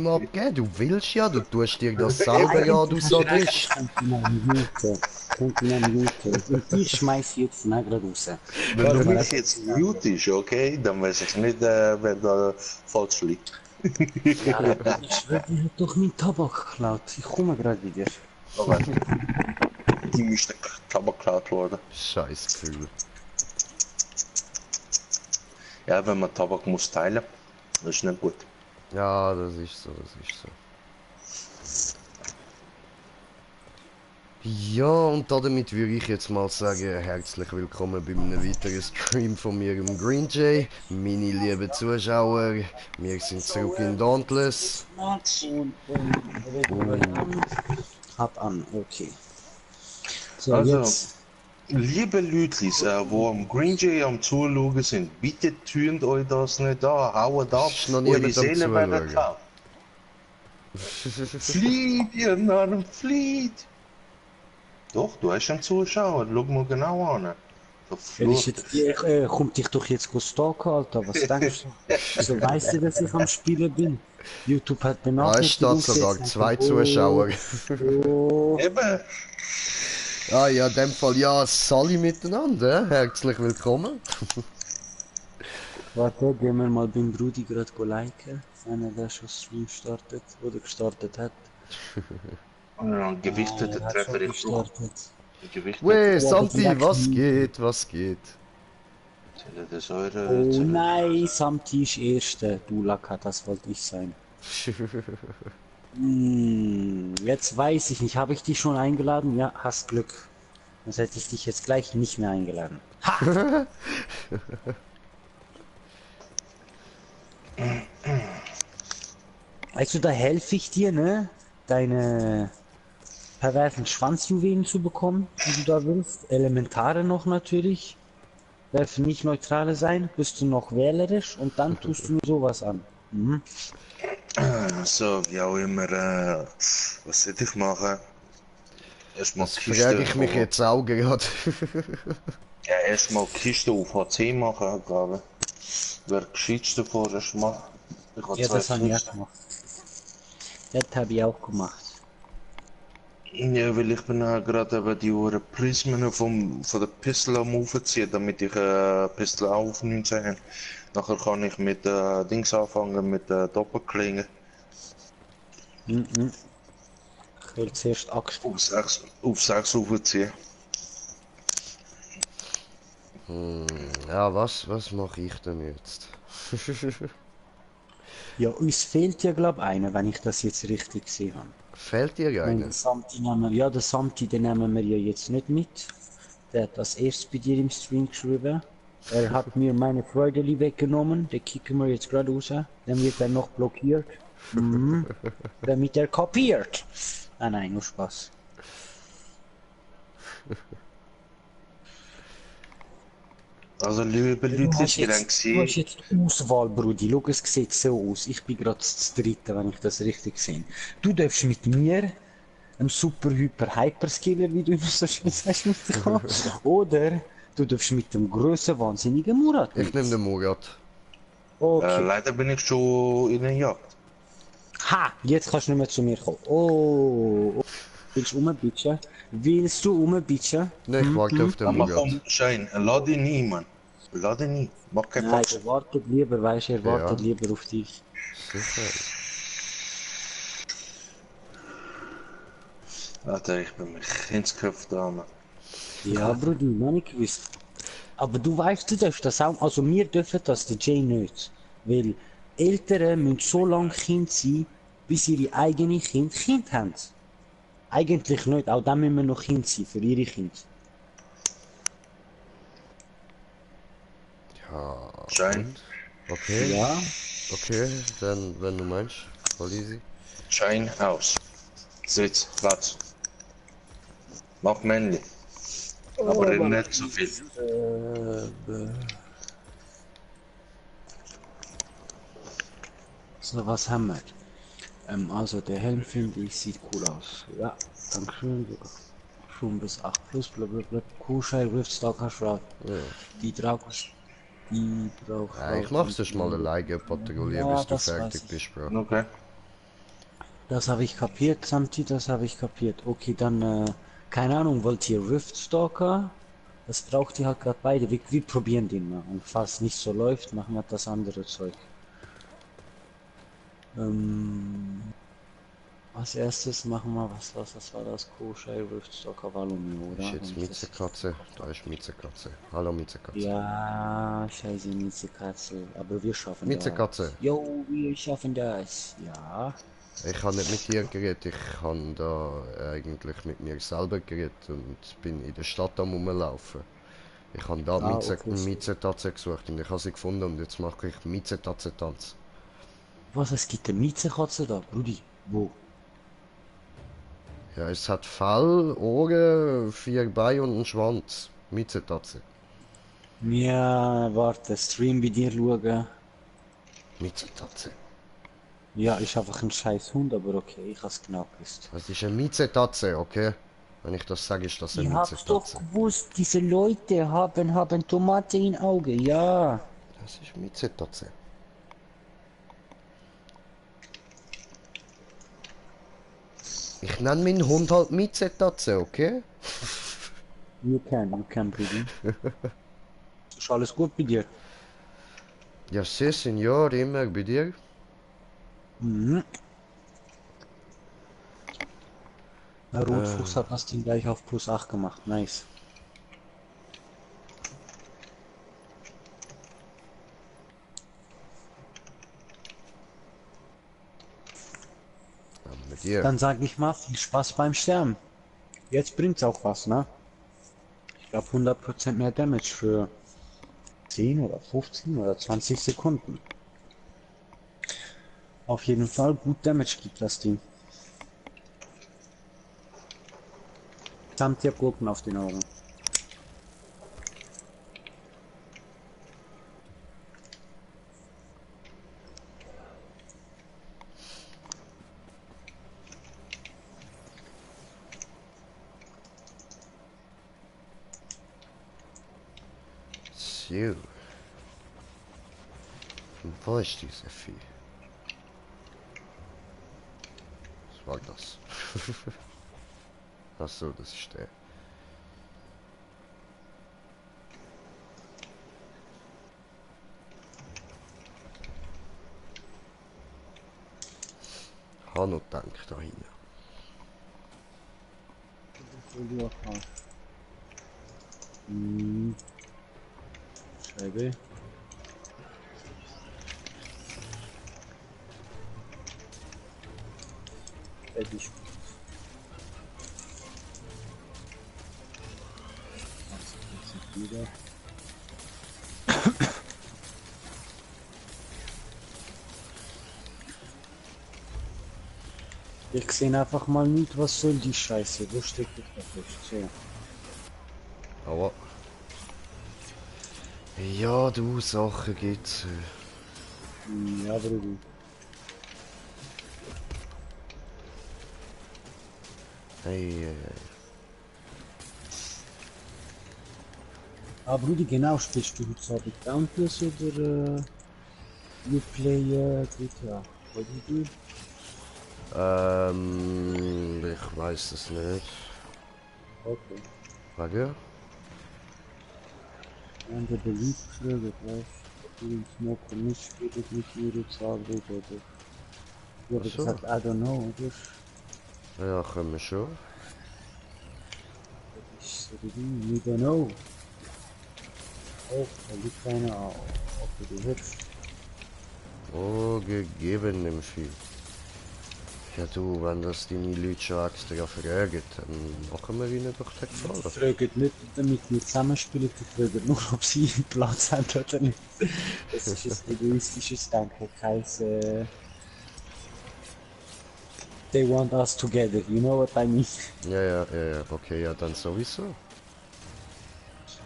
nicht mehr abgeben. Du willst ja, du tust dir das selber ja, du Sadist. Könnt ihr muten. Und ich schmeiß jetzt nicht gerade raus. Wenn du mich jetzt mutest, okay, dann weiß ich nicht, wer da falsch liegt. Ja, aber ich schwöre, die hat doch meinen Tabak geklaut. Ich komme gerade wieder. Aber die müsste Tabak geklaut worden. Scheiß Gefühl. Ja, wenn man Tabak muss teilen, das ist nicht gut. Ja, das ist so, das ist so. Ja, und damit würde ich jetzt mal sagen, herzlich willkommen bei einem weiteren Stream von mir im Green Jay. Meine lieben Zuschauer, wir sind zurück in Dauntless. Hab an, okay. So, Also, jetzt. liebe Leutlis, die am Green Jay am Zuschauen sind, bitte tönt euch das nicht an, haut ab, Ist noch eure niemand am Seele werden Zuschauen. klar. Flieht, ihr Narren, flieht! Doch, du hast einen Zuschauer, schau mal genau an. Kommt dich doch jetzt stalken, Alter. Was denkst du? Wieso weißt du, dass ich am Spielen bin? YouTube hat Benachrichtigungen. Es steht sogar 2 Zuschauer. Oh. Eben! Ah ja, in dem Fall ja, Sally miteinander. Herzlich willkommen. Warte, gehen wir mal beim Brudi gerade liken. Einer, der schon Stream startet oder gestartet hat. Gewichtete Er hat Treffer schon im Flug. gestartet. Weh, Santi, was geht, was geht? Das eure. Oh nein, Samti ist Erster. Du Lacker, das wollte ich sein. Jetzt weiß ich nicht, habe ich dich schon eingeladen? Ja, hast Glück. Sonst hätte ich dich jetzt gleich nicht mehr eingeladen. Ha! Weißt du, da helfe ich dir, ne? Deine perversen Schwanzjuwelen zu bekommen, die du da willst. Elementare noch natürlich. Dürfen nicht neutrale sein, bist du noch wählerisch und dann tust du mir sowas an. Mhm. So, wie auch immer, was soll ich machen? Erstmal Das frage ich mich jetzt auch gerade. Ja, erstmal Kiste auf HC machen, glaube ich. Wer gescheitste vorerst macht. Ja, das habe ich auch gemacht. Das habe ich auch gemacht. Ja, weil ich bin gerade eben die Prismen von der Pistole am aufziehen, damit ich Pistole auch auf 19 habe. Nachher kann ich mit Dings anfangen, mit Doppelklingen. Ich will zuerst Axt. Auf 6 aufziehen. Ja, was mache ich denn jetzt? Ja, uns fehlt ja, glaube ich, einer, wenn ich das jetzt richtig gesehen habe. Fehlt dir Den einer? Samti nehmen wir, ja, den Samti, den nehmen wir ja jetzt nicht mit. Der hat das erst bei dir im Stream geschrieben. Er hat mir meine Freude weggenommen, den kicken wir jetzt gerade raus. Dann wird er noch blockiert. Damit er kopiert. Ah nein, nur Spaß. Also, liebe Leute, Du hast wie lange jetzt Auswahl, Brudi. Schau, es sieht so aus. Ich bin gerade das Dritte, wenn ich das richtig sehe. Du darfst mit mir, einem super hyper Hyperskiller, wie du immer so schön sagst, mitkommen. Oder du darfst mit dem größten wahnsinnigen Murat mit. Ich nehme den Murat. Okay. leider bin ich schon in der Jagd. Ha! Jetzt kannst du nicht mehr zu mir kommen. Oh. Willst du umbitchen? Willst du umbitchen? Ne, ich warte auf den Aber Murat. komm, Schein, lade ihn nie, Mann. Lade ihn nie. Mach keinen Nein, Quatsch. er wartet lieber, weißt du, er wartet lieber auf dich. Sicher. Alter, ich bin mit Kindsköpf da, Mann. Ja, Brudi, noch nicht gewusst. Aber du weißt, du darfst das auch, also wir dürfen das, der Jay nicht. Weil Eltern müssen so lange Kind sein, bis ihre eigenen Kind haben. Eigentlich nicht, auch dann müssen wir noch Kind sein, für ihre Kinder. Ja. Schein. Okay. Ja? Okay, dann, wenn du meinst, voll easy. Schein aus. Sitz, Platz. Mach männlich. Aber nicht so viel. So, was haben wir? Also der Helm finde ich sieht cool aus. Ja, dankeschön. Schon bis 8 plus, blablabla. Kuhschei, Rift, Stalker, Shroud. Ja. Die Dracos. Die braucht. Ja, ich mach sonst mal alleine patrouillieren, Ja, bis du das weiß fertig ich. bist, Bro. Okay. Das habe ich kapiert, Santi, das habe ich kapiert. Okay, dann, keine Ahnung, wollt ihr Riftstalker? Das braucht ihr halt gerade beide. Wir probieren den mal. Und falls nicht so läuft, machen wir das andere Zeug. Als erstes machen wir, was war das? Koscher Riftstalker Valumio, Ist oder? jetzt Wenn ich das... Miezekatze? Da ist Miezekatze. Hallo Miezekatze. Ja, scheiße, Miezekatze. Aber wir schaffen Miezekatze. das. Jo, wir schaffen das. Ja. Ich habe nicht mit dir geredet, ich habe da eigentlich mit mir selber geredet und bin in der Stadt am rumlaufen. Ich habe da Okay. Miezetatze gesucht und ich habe sie gefunden und jetzt mache ich Miezetatze-Tanz. Was, es gibt eine Miezekatze da, Brudi? Wo? Ja, es hat Fell, Ohren, 4 Beine und einen Schwanz. Miezetatze. Ja, warte, Stream bei dir schauen. Miezetatze. Ja, ist einfach ein scheiß Hund, aber okay, ich hab's genau gewusst. Das ist eine Miezetatze, okay? Wenn ich das sage, ist das eine Ich hab's doch Miezetatze. gewusst, diese Leute haben Tomate im Auge, ja. Das ist Miezetatze. Ich nenne meinen Hund halt Miezetatze, okay? You can, Brudi. Ist alles gut bei dir? Ja, si, Senor, immer bei dir. Mhm. Der Rotfuchs hat das Ding gleich auf plus 8 gemacht, nice. Ja, mit dir. Dann sag ich mal, viel Spaß beim Sterben. Jetzt bringt's auch was, ne? Ich glaube 100% mehr Damage für 10 oder 15 oder 20 Sekunden. Auf jeden Fall gut Damage gibt das Ding. Samt der Gurken auf den Augen. So. Wo ist diese Vieh? Was war das? Achso, das ist der. Hanno-Tank da hinten. Scheibe. Fertig. Wieder. Ich sehe einfach mal nicht, was soll die Scheiße. Wo steckt die Karte? So. Aber. Ja, du, Sachen gibt's. Ja, Bruder. Hey. Ah, Brudi, genau, spielst du heute Abend Dauntless oder you play GTA? What do you do? Ich weiß es nicht. Okay. Frage? And the belief that was doing smoke und nicht spielt es nicht jede Zahl oder. Ich habe Ach so. gesagt, I don't know, oder? Ja, können wir schon. Ich sage, you don't know. Oh, da liegt einer auf die Hüpf. Oh, gegeben im Film. Ja du, wenn das deine Leute schon extra fragen, dann machen wir ihnen doch den Gefallen. Fragt nicht, damit wir zusammenspielen, die fragen nur, ob sie einen Platz haben oder nicht. Das ist ein egoistisches Denken, kein they want us together, you know what I mean? Ja, okay, ja dann sowieso.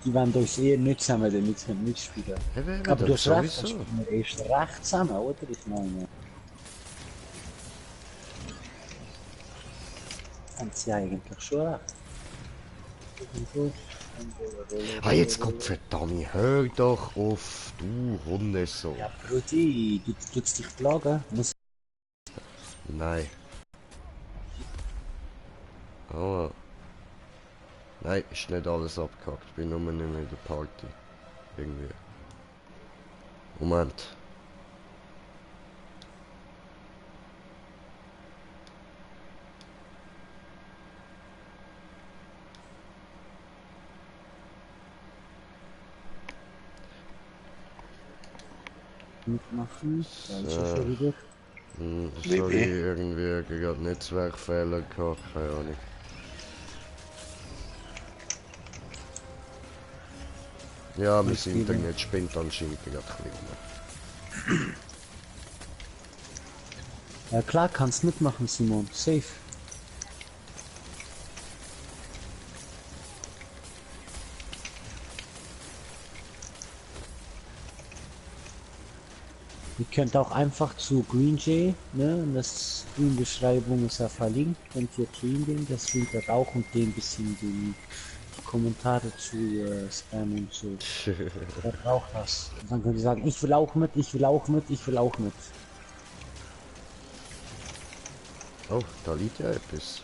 Die wollen uns eher nicht zusammen damit mitspielen. Eben, Aber dann du hast recht, dann sowieso. spielen wir erst recht zusammen, oder? Ich meine... Haben sie eigentlich schon recht. Ah, jetzt Gott verdammt, hör doch auf, du Hundesohn. Ja, Brudi, du tust dich plagen. Muss... Nein. Oh. Nein, ist nicht alles abgehackt. Bin nur nicht mehr in der Party. Irgendwie. Moment. Mitmachen. Da ist er So. schon wieder. Sorry, irgendwie gerade Netzwerkfehler gehabt, keine Ahnung. Ja, mein Alles Internet spinnt anscheinend gerade ein bisschen. Ja klar, kannst mitmachen, Simon. Safe. Ihr könnt auch einfach zu Green Jay, ne, in der Stream-Beschreibung ist ja verlinkt, könnt ihr zu ihm gehen, der streamt dort auch und dem bisschen die Kommentare zu spammen und so. Der braucht das. Und dann könnt ihr sagen, ich will auch mit, ich will auch mit, ich will auch mit. Oh, da liegt ja etwas.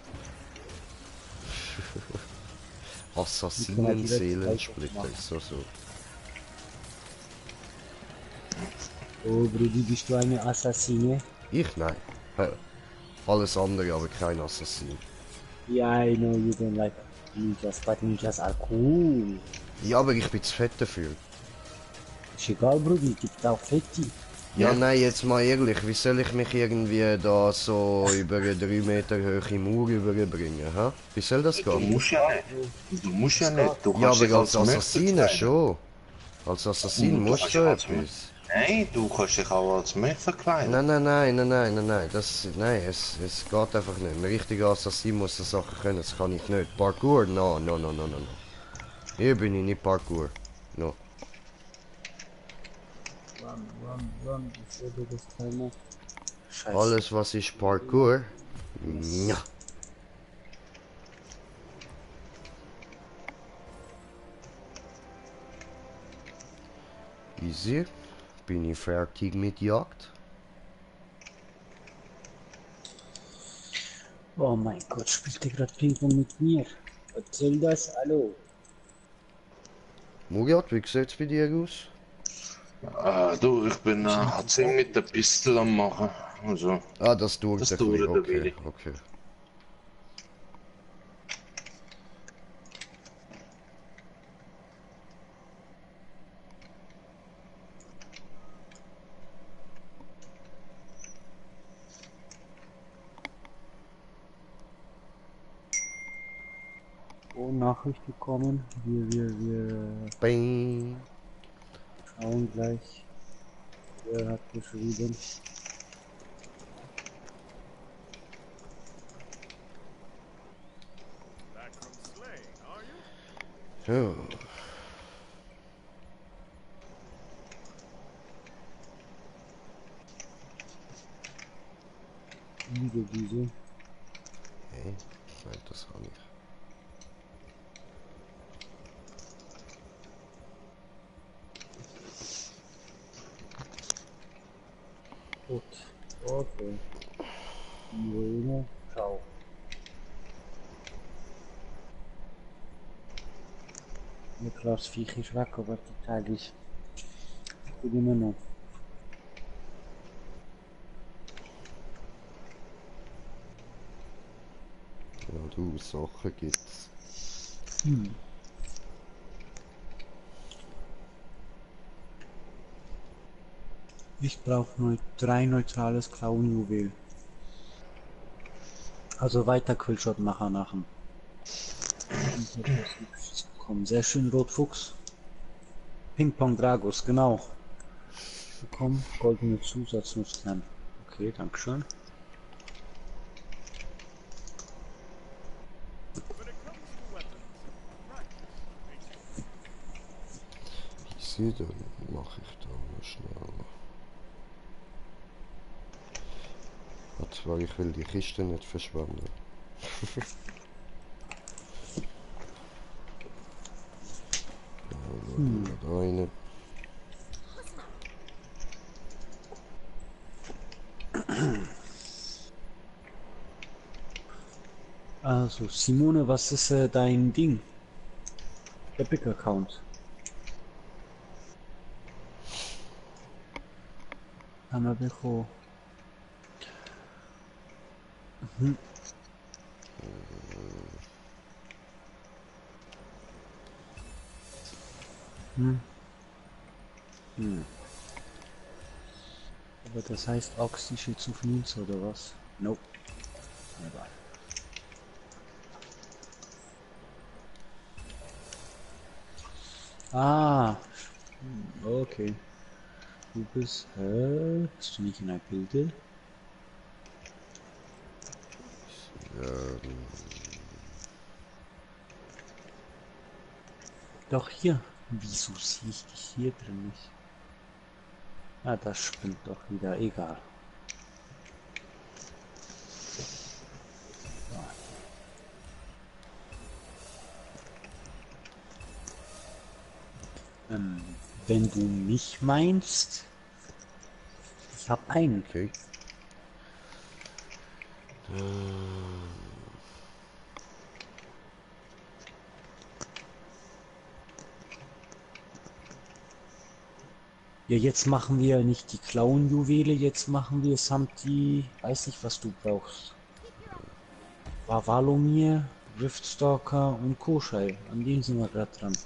Assassinen-Seelensplitter ist so. Oh Brudi, bist du eine Assassine? Ich? Nein. Alles andere, aber kein Assassin. Yeah, I know you don't like ninjas, but ninjas are cool. Ja, aber ich bin zu fett dafür. Ist egal, Brudi, gibt auch Fetti. Ja, Ja. nein, jetzt mal ehrlich, wie soll ich mich irgendwie da so über eine 3 Meter hohe Mauer überbringen, hä? Wie soll das Du gehen? musst ja nicht. Du musst ja nicht. Du Ja, kannst aber dich als als Mörder Assassine verkleiden. schon. Als Assassin Du musst kannst du dich als etwas. Nein, du kannst dich auch als Mörder verkleiden. Nein, nein, es geht einfach nicht. Ein richtiger Assassin muss so Sachen können, das kann ich nicht. Parkour? No. Hier bin ich nicht Parkour. No. Run, ich würde das keine. Scheiße. Alles was ist Parkour? Ja. Easy. Bin ich fertig mit Jagd? Oh mein Gott, spielt der gerade Ping-Pong mit mir? Was soll das? Hallo? Murat, wie sieht's bei dir aus? Du, ich bin HC mit der Pistole am machen. Also, Ah, das dauert das ein bisschen. dauert ein Okay, wenig. okay. Oh, Nachricht bekommen. Wir Bing. schauen gleich. Wer hat geschrieben? Ja. Liebe diese. Hey, nein, das kann ich. Gut. Okay. Ruine. Ciao. Ja klar, das Viech ist weg, aber die Teile ist gut immer noch. Ja, du, Sachen gibt's. Ich brauche 3 neutrales Klauenjuwel. Also weiter Quillshot nachher. Komm, sehr schön, Rotfuchs. Ping-Pong Dragos, genau. Bekommen, goldene Zusatznutzkern. Okay, dankeschön. Easy, dann mache ich da mal schnell. Warte, weil ich will die Kiste nicht verschwenden. Da rein. Also, Simone, was ist dein Ding? Epic-Account. Haben wir bekommen. Aber das heißt, Axt ist jetzt auf 19 oder was? Nope. Egal. Ah, okay. Du bist, bist du nicht in der Gilde? Doch hier. Wieso sehe ich dich hier drin nicht? Ah, das spinnt doch wieder. Egal. Wenn du mich meinst, ich habe einen. Okay. Ja, jetzt machen wir nicht die Clown-Juwele, jetzt machen wir samt die, weiß nicht, was du brauchst. Valomir, Riftstalker und Koschei. An denen sind wir gerade dran.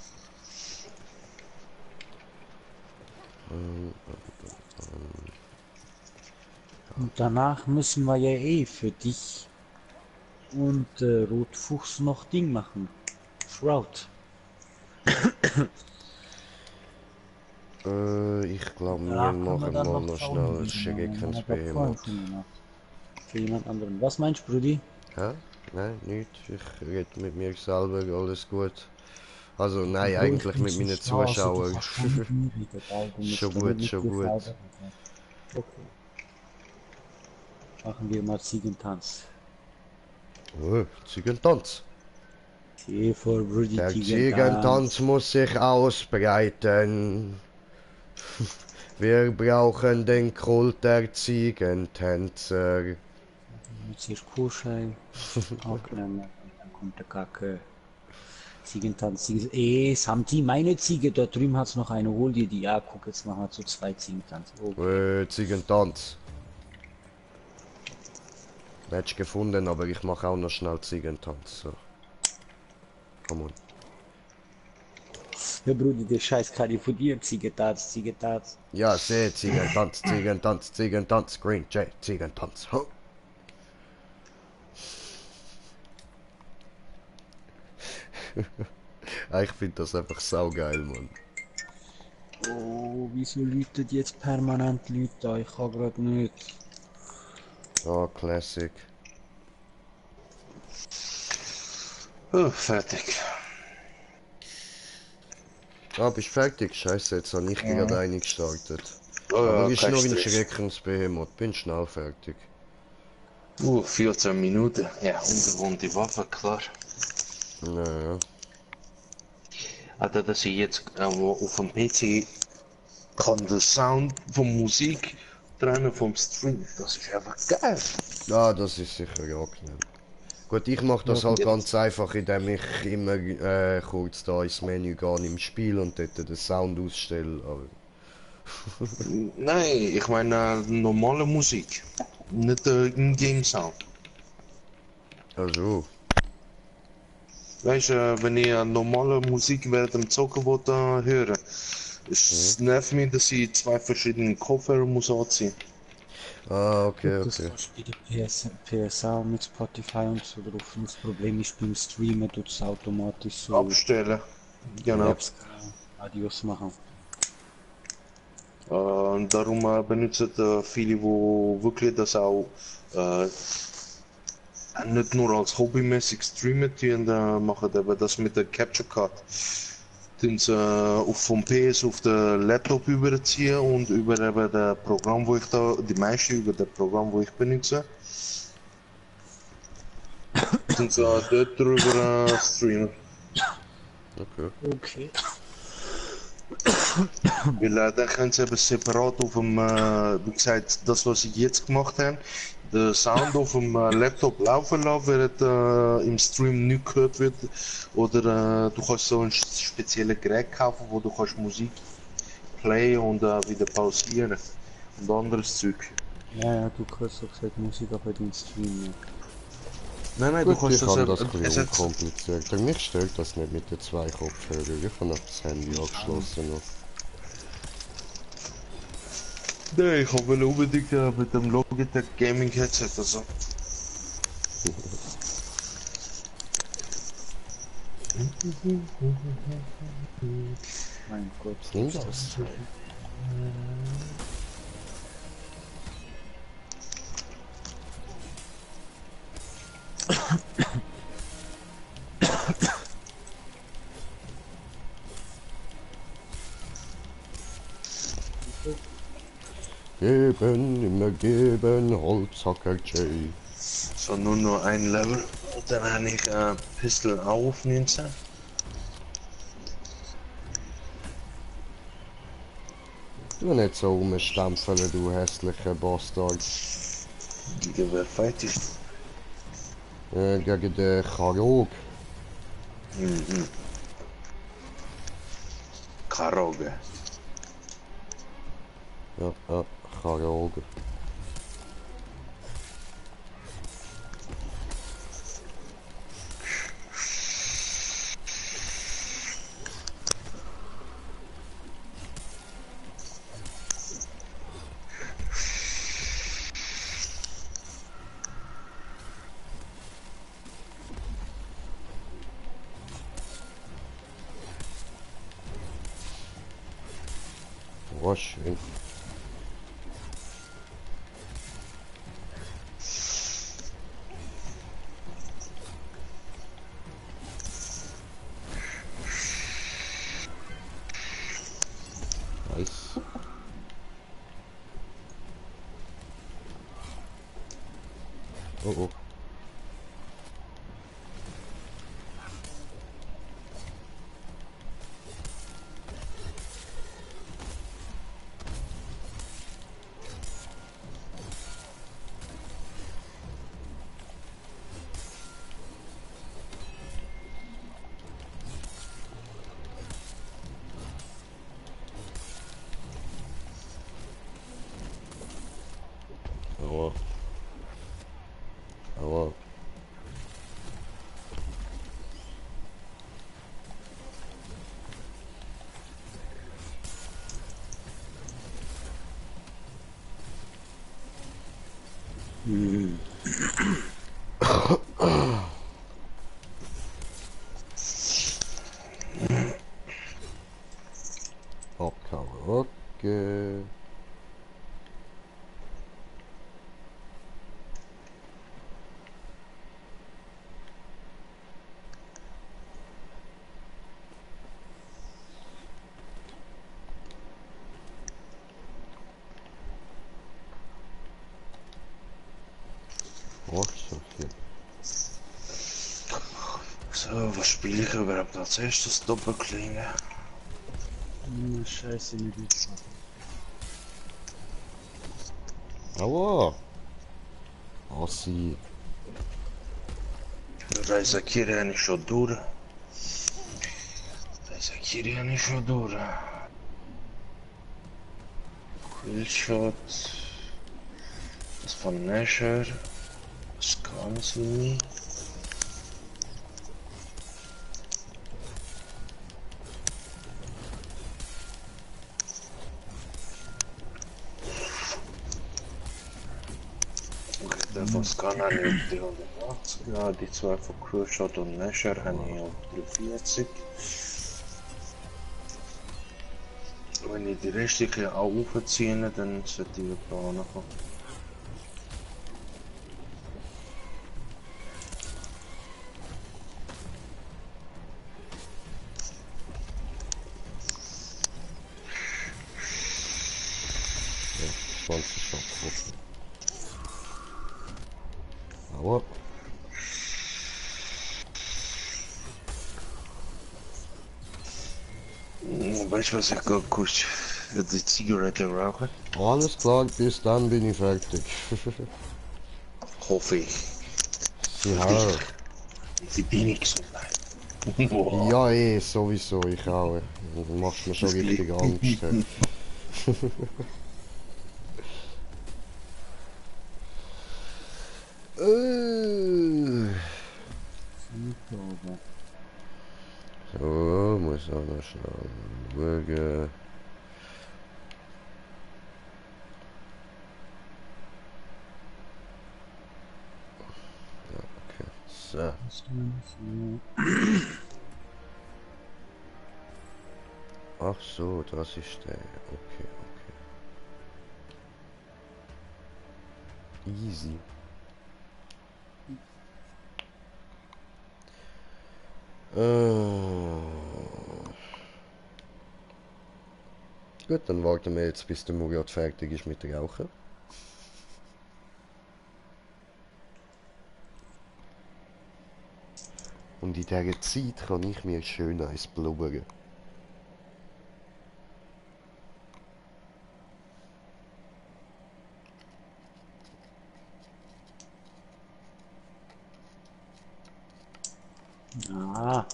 Und danach müssen wir ja eh für dich und Rotfuchs noch Ding machen. Shroud. Ich glaube, wir Danach können wir machen dann mal noch schnell ein Clown-Juwele machen, haben wir Schreckensbehemoth. schon gemacht. Für jemand anderen. Was meinst du, Brudi? Hä? Nein, nicht. Ich rede mit mir selber, alles gut. Also nein, eigentlich mit meinen Zuschauern. Schon gut, schon gut. Okay. Machen wir mal Ziegentanz. Oh, Ziegentanz. Vor Brudi Der Ziegentanz muss sich ausbreiten. Wir brauchen den Kult der Ziegentänzer. Jetzt hier Koschei. Aufnehmen. Und dann kommt der Kacke. Ziegentanz. Samti, meine Ziege. Dort drüben hat's noch eine. Hol dir die. Ja, guck, jetzt machen wir so 2 Ziegentanz. Okay. Ziegentanz. Match gefunden, aber ich mache auch noch schnell Ziegentanz. So. Komm on. Ja, Brudi, der Scheiß kann ich von dir. Ziegentanz, Ziegentanz. Ja, sehr Ziegentanz, Ziegentanz, Ziegentanz, Green J, Ziegentanz. Ho. Ich finde das einfach saugeil, Mann. Oh, wieso läutet jetzt permanent Leute? Ich kann gerade nicht. Oh, Classic. Oh, fertig. Ah, bist fertig? Scheiße, jetzt habe ich gerade eine gestartet. Oh, Aber ja, ist kein nur ein Stress. Schreckensbehemoth, bin schnell fertig. 14 Minuten. Ja, ungewohnte Waffe, klar. Naja. Alter, dass ich jetzt auf dem PC kann den Sound von Musik trennen vom Stream. Das ist einfach geil. Ja, das ist sicher angenehm. Gut, ich mache das halt ganz einfach, indem ich immer kurz da ins Menü gehe im Spiel und dort den Sound ausstelle. Aber Nein, ich meine normale Musik. Nicht in-game Sound. also, Weißt du, wenn ich normale Musik während dem Zocken höre, es nervt mich, dass ich 2 verschiedene Kopfhörer muss anziehen. ah, okay, Das okay. ist bei der PSA mit Spotify und so drauf. Und das Problem ist, beim Streamen tut es automatisch so. Abstellen. Genau. Apps Adios machen. Und darum benutzen viele, die wirklich das auch nicht nur als hobbymäßig streamen, die machen aber das mit der Capture Card. Den vom PS auf den Laptop überziehen und über eben das Programm, wo ich da, die meisten über das Programm, wo ich benutze. Und so dort drüber streamen. Okay. Okay. Weil dann können sie eben separat auf dem, wie gesagt, das was ich jetzt gemacht habe, der Sound auf dem Laptop laufen lassen, während im Stream nicht gehört wird. Oder du kannst so ein spezielles Gerät kaufen, wo du kannst Musik playen und wieder pausieren und anderes Zeug. Ja, ja, du kannst doch gesagt Musik aber den Stream nicht. Nein, du Gut, kannst ich das habe das ein es bisschen hat, unkompliziert. Mich stört das nicht mit den zwei Kopfhörern. Ich habe noch das Handy angeschlossen. Noch. nein, ich habe unbedingt mit dem Logitech Gaming Headset, also. Mein Gott, Was wo nimmt ist das? das? Geben, immer geben, Holzhacker J. So, nur noch ein Level. Und dann habe ich Pistol auf 19. Du nicht so rumstempeln, du hässlicher Bastard. Gegen wer fight ich? Gegen den Chirurg. Karoge. Ja, Chirurg. Oh, schön. Nice. Oh oh. Aua. Aua. Okay. Oh, so viel. So, was spiele ich überhaupt als erstes? Doppelklinge. Scheiße, mit dem Aua. Assi. Reisakiri habe ich schon durch. Reisakiri habe ich schon durch. Quillshot. Das von Nasher. Das kann sie nie. Okay, der von Scan habe ich auf 380. Ja, die zwei von Crewshot und Nasher habe ich auf 340. Wenn ich die restlichen auch aufziehe, dann sollte ich etwa ankommen. Ja, 20 schon getroffen. Aua. Weißt du, was ich gerade kurz die Zigarette rauche? Alles klar, bis dann bin ich fertig. Hoffe ich. Ja, Für deine Gesundheit. Boah. ja sowieso, ich auch. Du machst mir schon richtig Angst. Hey. Super. So, muss auch noch schnell schauen. Ja, okay. So. Ach so, das ist der. Okay, okay. Easy. Gut, dann warten wir jetzt, bis der Murat fertig ist mit Rauchen. Und in dieser Zeit kann ich mir schön eins blubbern. Ah,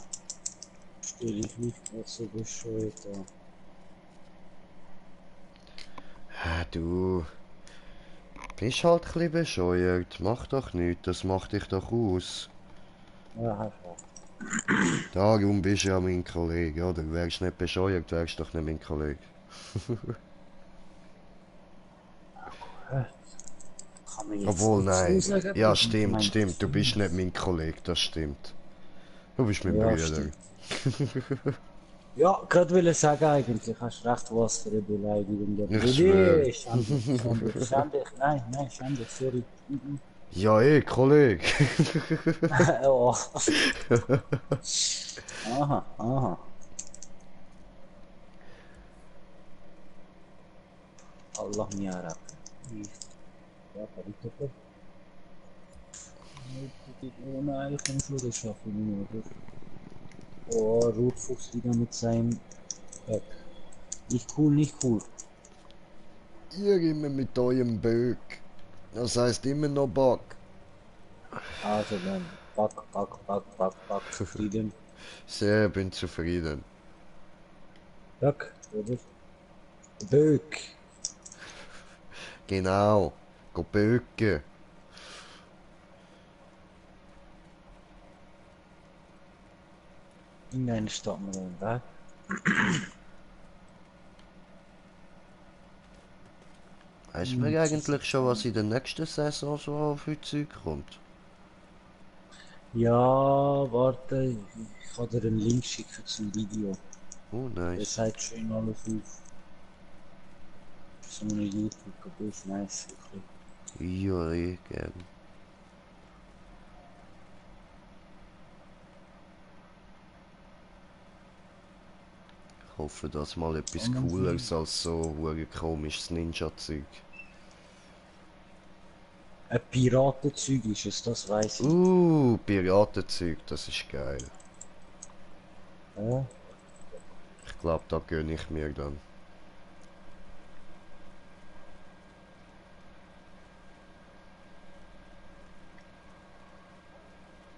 stell ich mich gerade so bescheuert an. Ah, du bist halt ein bisschen bescheuert. Mach doch nichts, das macht dich doch aus. Ja, hast recht. Darum bist du ja mein Kollege, oder? Wärst du nicht bescheuert, wärst du doch nicht mein Kollege. Kann man jetzt Obwohl, nicht so nein. sagen, Ja, ich stimmt, meine, stimmt. Du bist nicht mein Kollege, das stimmt. Du bist mein ja, Bruder. stimmt. Ja, gerade will ich sagen, eigentlich hast recht, was für eine Beleidigung. Der Ich schwöre. Brudi, schäm dich, nein, nein, schäm dich, sorry. Ja, Kollege. Oh. Aha, aha. Allah miara. Ja, Paritoko. Oh nein, ich kann schon das schaffen, oder? Oh, Rotfuchs wieder mit seinem Böck. Nicht cool, nicht cool. Ihr immer mit eurem Böck. Das heißt immer noch Bock. Also dann, Back, zufrieden. Sehr, bin zufrieden. Böck, oder? Böck. Genau. Go böcken. In deine Stadt mal weg. Weißt du mir eigentlich schon, was in der nächsten Saison so auf euch Zeug kommt? Ja, warte, ich kann dir einen Link schicken zum Video. Oh, Der nice. zeigt schön alles auf. So eine YouTube, das ist nice, wirklich. Ja, gern. Ich hoffe, dass mal etwas Und dann Cooleres als so ein komisches Ninja-Zeug. ein Piratenzeug ist es, das weiß ich. Piratenzeug, das ist geil. Ja. Ich glaube, da gönne ich mir dann.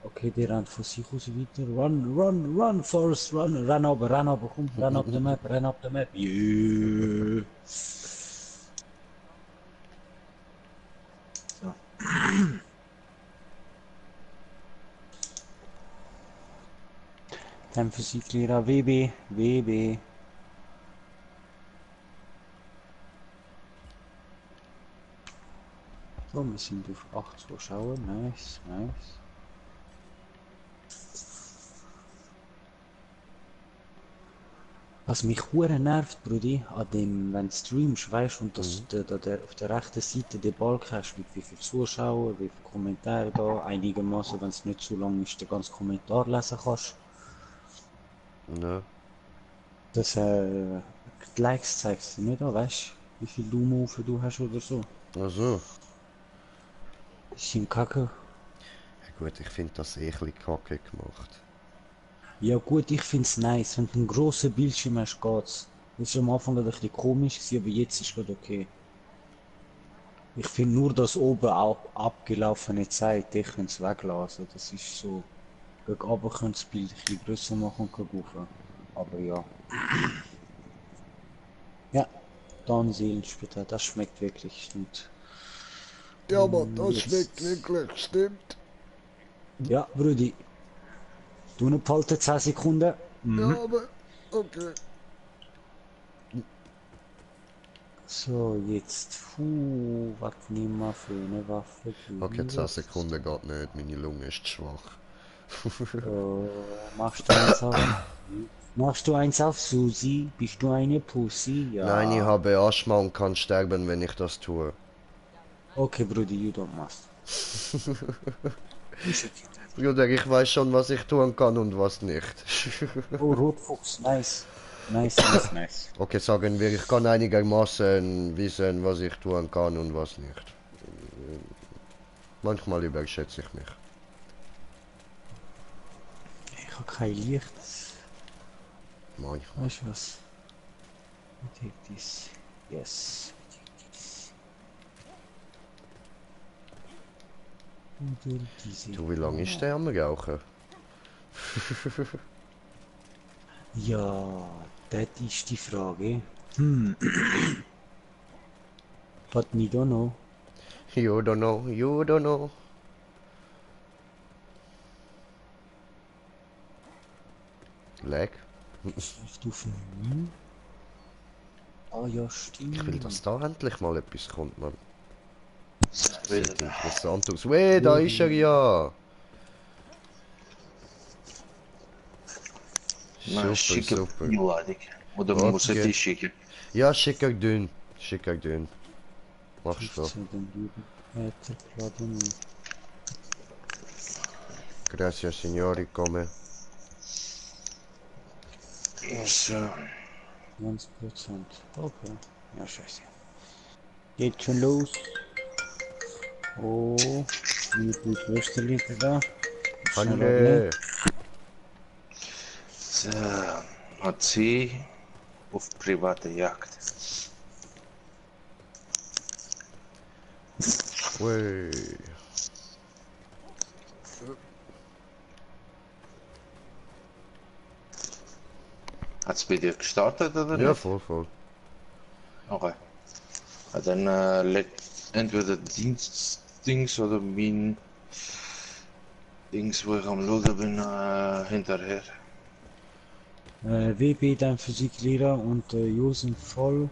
Okay, der rennt von sich aus weiter. Run, Forrest, run. Renn aber, komm, renn ab der Map, renn ab der Map. Yeah. So. Dann Physiklehrer WB. So, wir sind auf 8 Zuschauer, nice. Was mich hure nervt, Brudi, an dem, wenn du streamst, weißt und dass du auf der rechten Seite den Balk hast, mit wie viele Zuschauer, wie viele Kommentare da, einigermaßen, wenn es nicht zu lang ist, den ganzen Kommentar lesen kannst. Ne? Das, die Likes zeigst du nicht an, weißt wie viel Daumen auf du hast oder so. Also. Das ist im Kacke. Ja gut, ich finde das eh ein bisschen kacke gemacht. Ja gut, ich find's nice, wenn du einen grossen Bildschirm hast, geht's. Das war am Anfang ein bisschen komisch, aber jetzt ist es okay. Ich finde nur das oben auch abgelaufene Zeit, ich könnte es weglassen. Das ist so, gegen oben könnte das Bild ein bisschen grösser machen und gegen rauf. Aber ja. Ja, dann Seelenspitze, das schmeckt wirklich, stimmt. Ja, Mann, das Jetzt. schmeckt wirklich, stimmt. Ja, Brudi. Du ne behalten 10 Sekunden. Ja, aber, okay. So, jetzt. Was nehmen wir für eine Waffe? Okay, 10 Was ist Sekunden geht nicht, meine Lunge ist schwach. machst du eins auf? Machst du eins auf Susi? Bist du eine Pussy? Nein, ich Ja. habe Asthma und kann sterben, wenn ich das tue. Okay, Brudi, you don't must. Ist okay. Bruder, ich weiß schon, was ich tun kann und was nicht. Oh, Rotfuchs, nice. Nice, nice, nice. Okay, sagen wir, ich kann einigermaßen wissen, was ich tun kann und was nicht. Manchmal überschätze ich mich. Ich habe kein Licht. Manchmal. Weißt du was? I take this. Yes. I take this. Oder diese. Du, wie lange ist der am Rauchen? Ja, das ist die Frage. But me don't know. You don't know, you don't know. Lag? Stufe 9. Ah ja, stimmt. Ich will, dass da endlich mal etwas kommt, man. Sieht Wieder. interessant aus. Weh, da ist er ja! Na, Super, schicke super. Einladung. Oder Okay. muss ich die schicken? Ja, schick er dünn. Schick er dünn. Machst du. 15 dann drüben. Weiter, Platten. Gracias, signori, come. So. 20%. Okay. Ja, scheiße. Geht schon los. Oh, mit Würste liegt er da. Schnell Hande! So. Hat sie auf private Jagd. Wey. Hat es bei dir gestartet oder Ja, nicht? voll, voll. Okay. Ja, dann legt entweder Dienstdings oder mein Dings, wo ich am Schauen bin, hinterher. WB, dein Physiklehrer und Jo sind voll.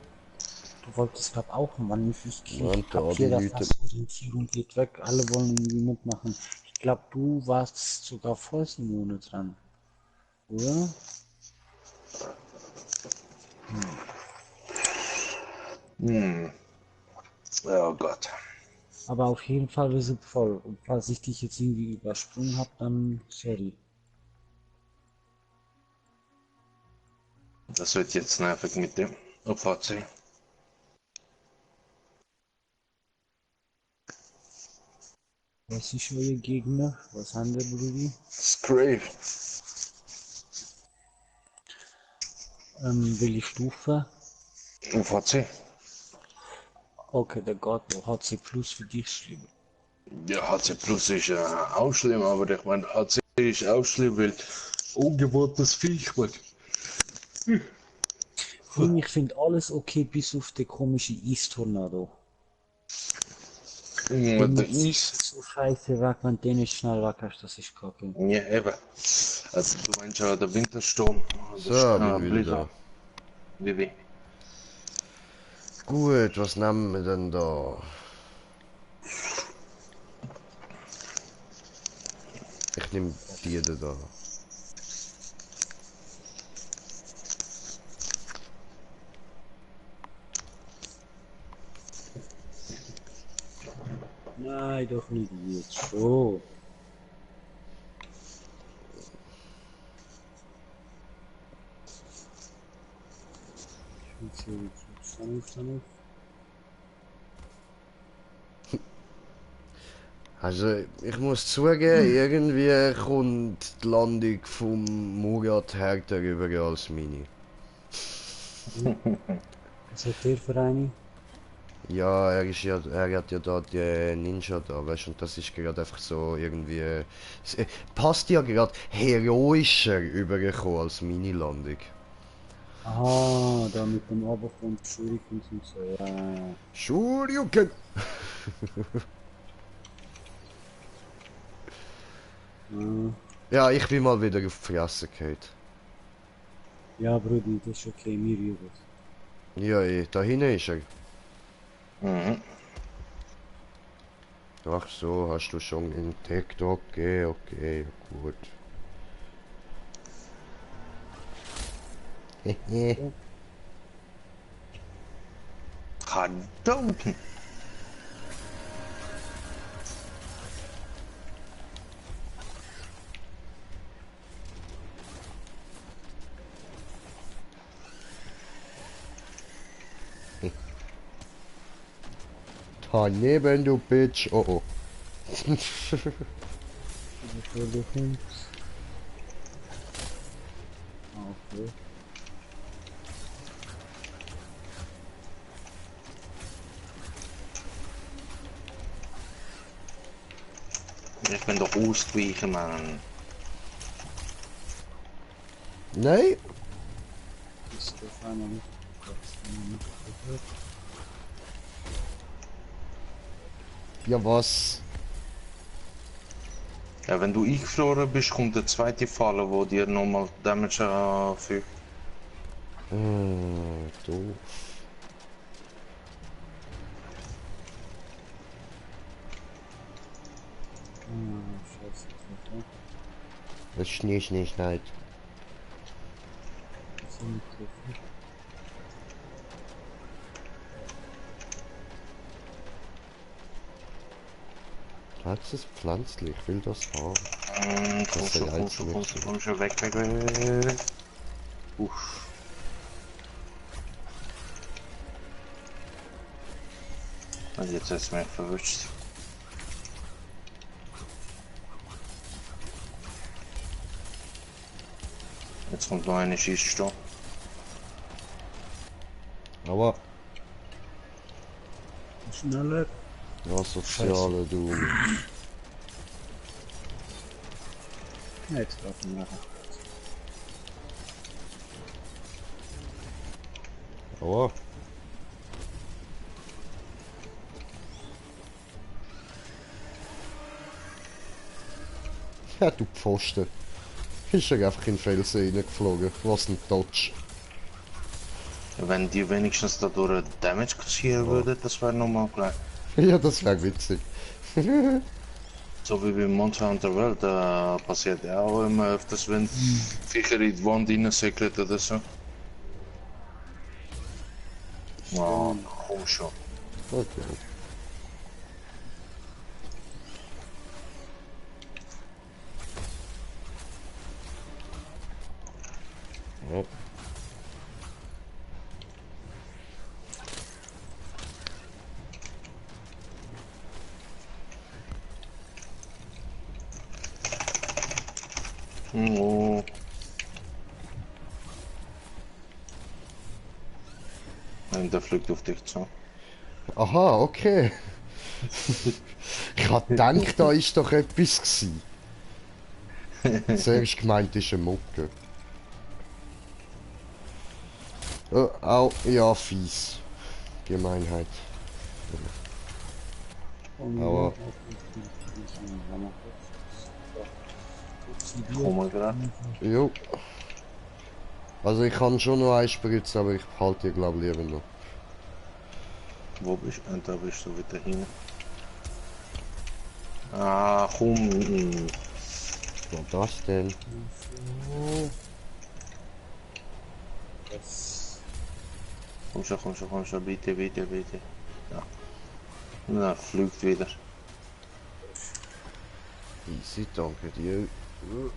Du wolltest glaub auch, Mann, ich Mann, da hab die hier das Leute. Orientierung geht weg, alle wollen irgendwie mitmachen. Ich glaube, du warst sogar vor Simone dran, oder? Oh Gott. Aber auf jeden Fall, wir sind voll. Und falls ich dich jetzt irgendwie übersprungen habe, dann sorry. Das wird jetzt nervig mit dem OVC. Was ist euer Gegner? Was haben wir, Brudi? Scrave. Welche Stufe? OVC. Okay, der Gott, HC Plus für dich schlimm. Ja, HC Plus ist auch schlimm, aber ich meine, HC ist auch schlimm, weil ungebotenes Viech, man. Ich finde alles okay, bis auf den komischen Eis-Tornado. Mit der Den zieht Eis. so scheiße weg, wenn du den nicht schnell weg hast, das ist kacke. Ja, eben. Also, du meinst ja der Wintersturm. So, bin wieder da. Wie? Gut, was nehmen wir denn da? Ich nehme die da. Nein, doch nicht jetzt schon. Also, ich muss zugeben, irgendwie kommt die Landung vom Murat härter rüber als meine. Was hat der für eine? Ja, er hat ja da die Ninja da, weißt du, und das ist gerade einfach so irgendwie. Passt ja gerade heroischer übergekommen als Mini-Landung. Ah, da mit dem Obergrund Shurikens und so. Ja, ja, ja. Shoryuken! Ah, Ja, ich bin mal wieder auf die Fresse gefallen. ja, Brudi, das ist okay, mir üben. Ja, da hinten ist er. Mhm. Ach so, hast du schon entdeckt? Okay, okay, gut. Hehe. Hadouken! Daneben, du Bitch. Oh oh. Shurikens. Ah, okay. Ich bin doch ausgewichen, Mann. Nein? Ist auf einmal nicht. Ja, was? Ja, wenn du eingefroren bist, kommt der zweite Falle, wo dir nochmal Damage fügt. Doof. Ah, scheiße. Okay. Das Schnee, Schnee, schneit. Das ist nicht treffen. Das ist pflanzlich, ich will das haben. Komm Das schon, ist komm schon, komm schon, komm schon, weg, weg, weg. Uff. Und jetzt ist es mich verwünscht. Jetzt kommt noch eine Schießstunde. Aber, Schneller. ja, soziale du. Ja, jetzt darf ich machen. Aber. Ja, du Pfosten. Ist er einfach in den Felsen reingeflogen. Was ein Dodge. Wenn die wenigstens dadurch Damage kassieren würde, das wäre nochmal gleich. Ja, das wäre witzig. So wie bei Monster Hunter World, da passiert ja auch immer öfters, wenn Viecher in die Wand reinsäckelt oder so. Oh, komm schon. Okay. Ja. Oh. Und der fliegt auf dich zu. Aha, okay. Ich hab gedacht, da ist doch etwas gsi. Zuerst gemeint ist eine Mucke. Oh, au, ja, fies. Gemeinheit. Aber Komm mal grad. jo. Also ich kann schon noch einspritzen, aber ich behalte die glaube lieber noch. Wo bist du? Und da bist du wieder hin. Ah, komm. Was war das denn? Das Komm schon, bitte, bitte, bitte. Ja. Na, fliegt wieder. Easy, danke dir.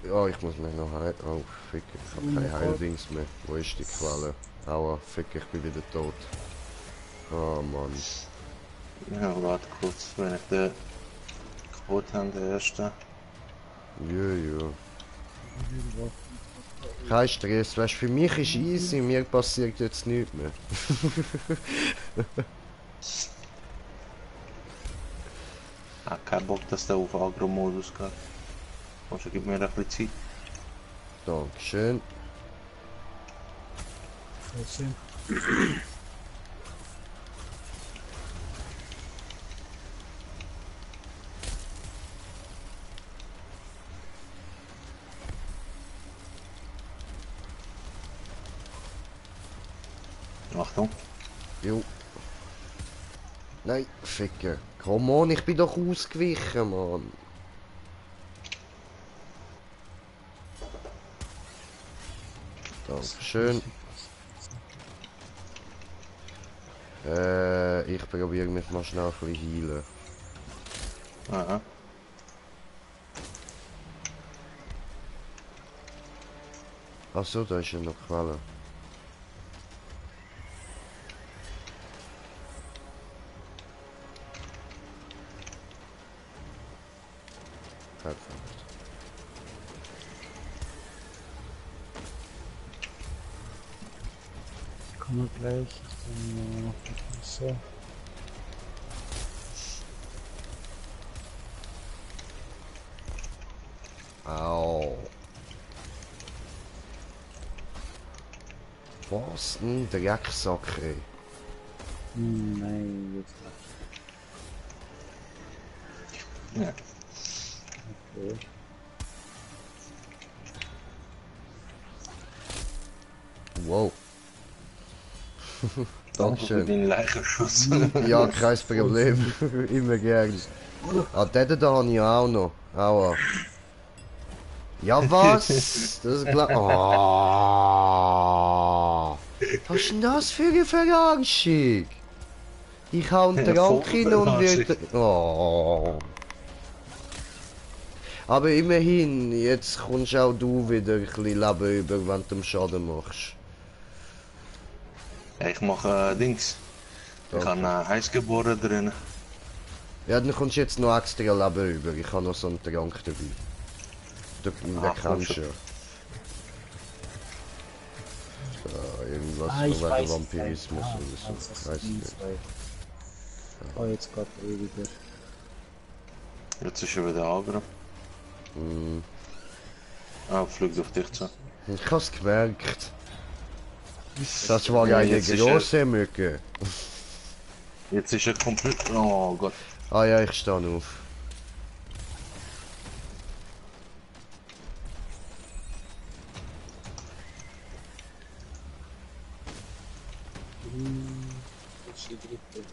Ja, ich muss mich noch heilen. Oh, fick, ich habe keine Heildings mehr. Wo ist die Quelle? Aua, fick, ich bin wieder tot. Oh Mann. Ja, warte kurz, wenn ich den kaputt habe, den ersten. Ja. Kein Stress, weißt du, für mich ist easy, mir passiert jetzt nichts mehr. Ah, kein Bock, dass der auf Agro-Modus geht. Also gib mir ein bisschen Zeit. Dankeschön. Trotzdem. Achtung. Jo. Nein, ficken. Komm on, ich bin doch ausgewichen, Mann. Dankeschön. Ich probiere mich mal schnell ein bisschen heilen. Aha. Achso, da ist ja noch Quelle. Perfekt. Kommen wir gleich. So. Au. Was ein Drecksack, ey. Nein, jetzt Ja. okay. Wow. Danke für Dankeschön. den Leichenschuss. Ja, kein Problem. Immer gern. Ah, den da habe ich auch noch. Aua. Ja, was? Das ist klar. Oh. Was ist denn das für eine Verarschung? Ich hau einen Trank hin und wird... Oh. Aber immerhin, jetzt kommst auch du wieder ein bisschen Leben über, wenn du Schaden machst. Ich mache Dings. Ich Danke. habe Eisgeboren drin. Ja, dann kommst du jetzt noch extra Leben über. Ich habe noch so einen Trank dabei. Den Ah, kennst komm du ja. Irgendwas Ah, von ich wegen weiß. Vampirismus Ah, oder so. das Weiß ich nicht. Oh, jetzt geht er wieder. Jetzt ist er wieder agro. Ah, fliegt auf dich zu. Ich hab's gemerkt. Das war Ja, eine jetzt ist große Mücke. Jetzt ist er komplett. Oh Gott. Ah ja, ich stehe auf. Das ist die dritte.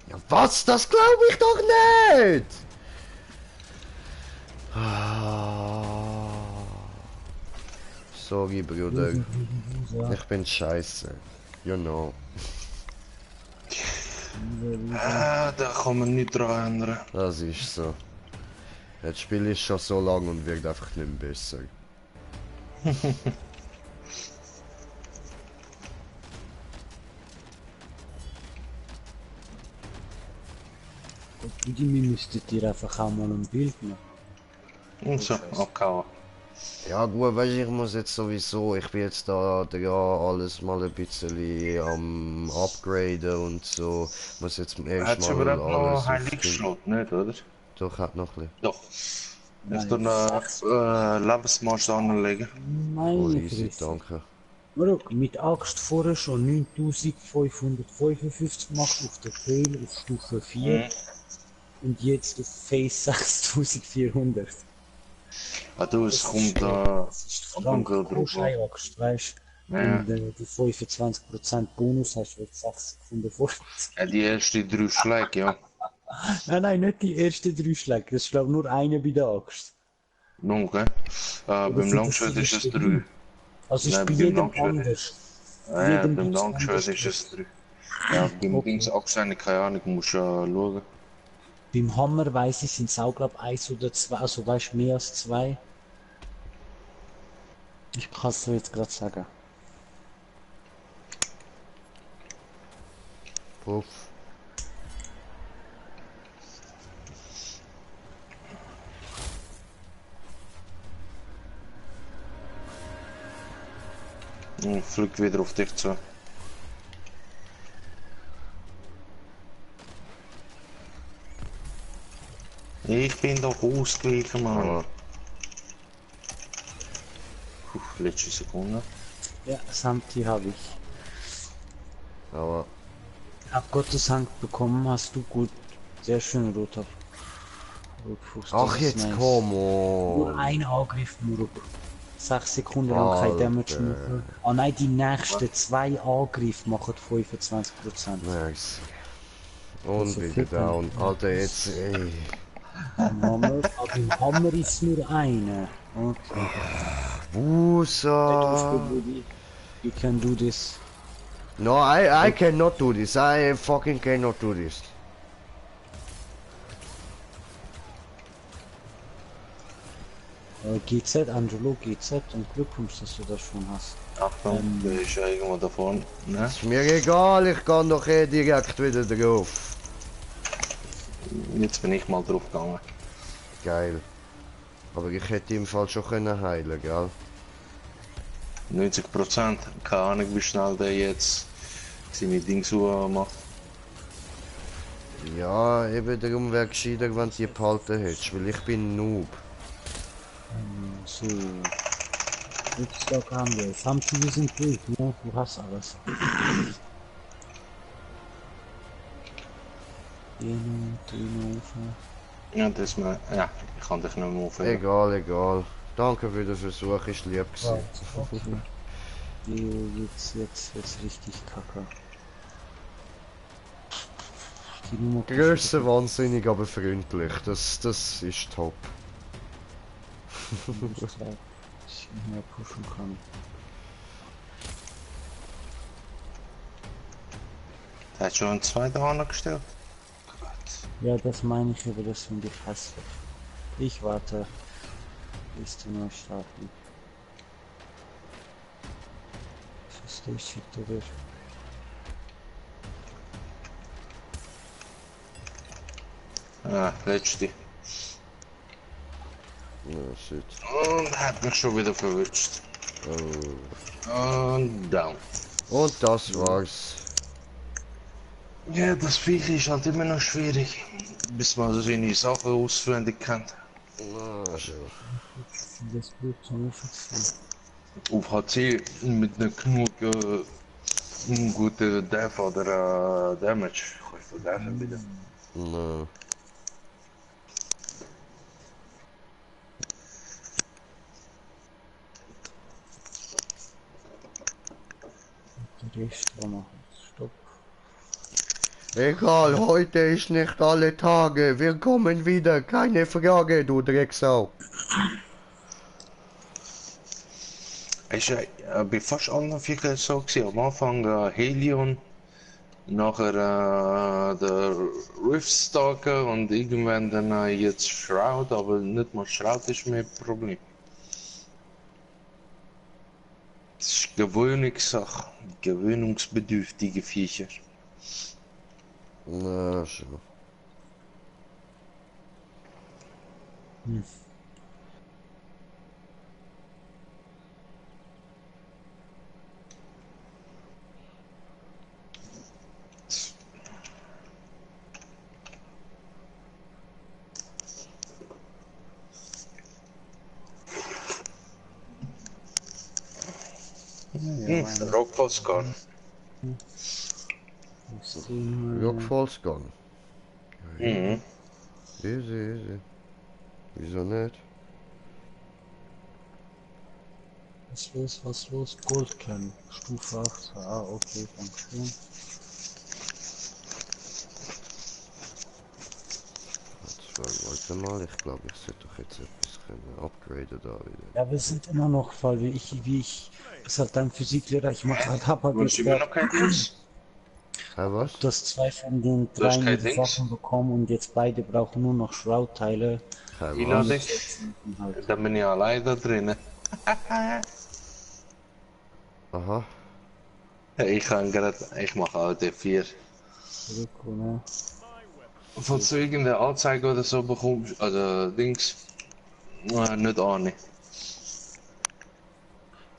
Ja, was? Das glaube ich doch nicht! Ah. Sorry, Bruder. Ich bin scheiße. You know. Ah, da kann man nicht dran ändern. Das ist so. Das Spiel ist schon so lang und wird einfach nicht mehr besser. Die müsstet ihr einfach auch mal ein Bild machen. Und so, abgehauen. Ja gut, weißt du, ich muss jetzt sowieso, ich bin jetzt da alles mal ein bisschen am Upgraden und so. Muss jetzt Hat erst sie mal überhaupt noch alles Heiligschlot, nicht, oder? Doch, hat noch ein Doch. Jetzt Nein, einen Lebensmarsch anlegen. bisschen. Meine Easy, Fresse. danke. Schau, mit Axt vorher schon 9555 gemacht auf der Trail auf Stufe 4 und jetzt auf Face 6400. Ah du, es kommt Das ist kommt krank, pro drauf an. Axt, weißt du? Ja. Und die 25% Bonus hast du jetzt 6 Sekunden vor. Ja, die ersten 3 Schläge, ja. Nein, nicht die ersten 3 Schläge, das ist glaube nur eine bei der Axt. Nun, gell? Beim sind das Langschwert die ist es ersten 3. Also ist Nein, bei beim jedem Langschwert. anders. Ja, jedem beim gibt's Langschwert anders. ist es 3. Ja, beim Okay. Dings Achse, keine Ahnung, musst du schauen. Beim Hammer weiß ich, sind es auch glaube 1 oder 2, also weißt mehr als 2. Ich kann es dir jetzt gerade sagen. Puff. Und fliegt wieder auf dich zu. Ich bin doch ausgewichen, Mann. Aber Puh, letzte Sekunde. Ja, Samti habe ich. Aber Hab Gottes Dank bekommen, hast du gut. Sehr schön, roter Rotfuß. das ach, ist jetzt nice. komm Nur on. ein Angriff, Muruk. 6 Sekunden lang kein Damage Alter. machen. Oh nein, die nächsten 2 Angriffe machen 25%. Nice. Also Und wieder fit dann. down. Alter, jetzt, ey. Hammer, aber im Hammer ist nur eine. Okay. Wusa. You can do this. No, I cannot do this. I fucking cannot do this. GZ, Angelo, GZ und Glückwunsch, dass du das schon hast. Achtung, der ist ja irgendwo da vorne. Ne? Ist mir egal, ich kann doch eh direkt wieder drauf. Jetzt bin ich mal drauf gegangen. Geil. Aber ich hätte im Fall schon können heilen, gell? 90%. Keine Ahnung, wie schnell der jetzt seine Dinge so macht. Ja, eben darum wäre gescheiter, wenn du die behalten hättest, weil ich bin Noob. So. Rückstock haben wir. Samti, wir sind durch, ne? Du hast alles. Dino. Ja, das ist mir. Ja, ich kann dich nicht mehr aufhören. Egal, egal. Danke für den Versuch, ist lieb gewesen. Jetzt richtig kacke. Die Nummer Größe wahnsinnig, aber freundlich. Das ist top. dass ich mehr pushen kann. Der hat schon 2 da angestellt. Ja, das meine ich, aber das finde ich hässlich. Ich warte, bis du neu starten. Verstehe ich wieder. Ah, letzte. Ja, shit. Und hat mich schon wieder verwünscht. Und down. Und das war's. Ja, das Viech ist halt immer noch schwierig, bis man seine Sachen auswendig kennt. Na, schon. Das Blut zum Schützen. Auf HC mit einer genug guten Death oder Damage. Gooi voor Death bitte. Na. Der Rest war noch. Stopp. Egal, heute ist nicht alle Tage. Wir kommen wieder. Keine Frage, du Drecksau. Is bij fast alle Viecher so gewesen. Am Anfang Helion, nachher der Riftstalker und irgendwann dann jetzt Shroud, aber nicht mal Shroud ist mehr Problem. Das ist Gewöhnungssache, gewöhnungsbedürftige Viecher. Na, schon. Rockfallscan. Rockfall's gone. Mhm. Easy. Wieso nicht? Was los? Goldkern. Stufe 8. Ah, okay, danke schön. Warte mal, ich glaube, ich sollte doch jetzt etwas können upgraden da wieder. Ja, wir sind immer noch, weil wie ich ist halt dann Physiklehrer, ich mache halt, hab halt Du hast jetzt immer noch keinen Kurs? Was? du hast 2 von den Du hast 3 kein Dings? Sachen bekommen und jetzt beide brauchen nur noch Shroud-Teile. Kein Wie was? laat ich? Halt. Dann bin ich allein da drinnen. Aha. Ich mache halt D4. Zurück, oder? Falls du irgendeine Anzeige oder so bekommst, also Dings, nicht an.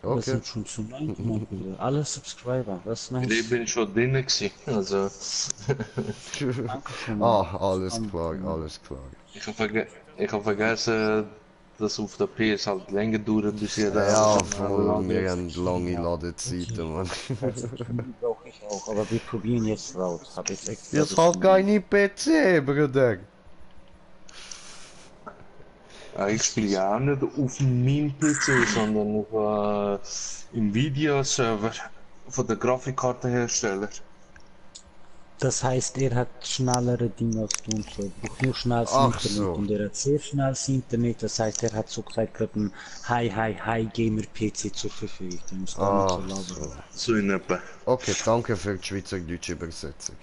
Wir Okay. sind schon zu 9, mein Bruder. Alle Subscriber, das ist nice. Ich bin schon drin gewesen. Also, Danke schon mal. Alles klar, alles klar. ich hab vergessen, dass auf der PS halt länger dauert, bis ihr da Ja, schon voll, ladet. wir haben lange Ladezeiten, Mann. Also, brauche ich auch, aber wir probieren jetzt raus. Hab jetzt extra. Jetzt halt keine PC, Bruder. Ich spiele ja auch nicht auf meinem PC, sondern auf Nvidia-Server von der Grafikkartenhersteller. Das heißt, er hat schnellere Dinge als du und so. Er braucht nur schnelles Ach Internet so. und er hat sehr schnelles Internet. Das heißt, er hat so gesagt, gerade einen High-Gamer-PC zur Verfügung. Der muss gar nicht so labern. So in etwa. Okay, danke für die schweizerdeutsche Übersetzung.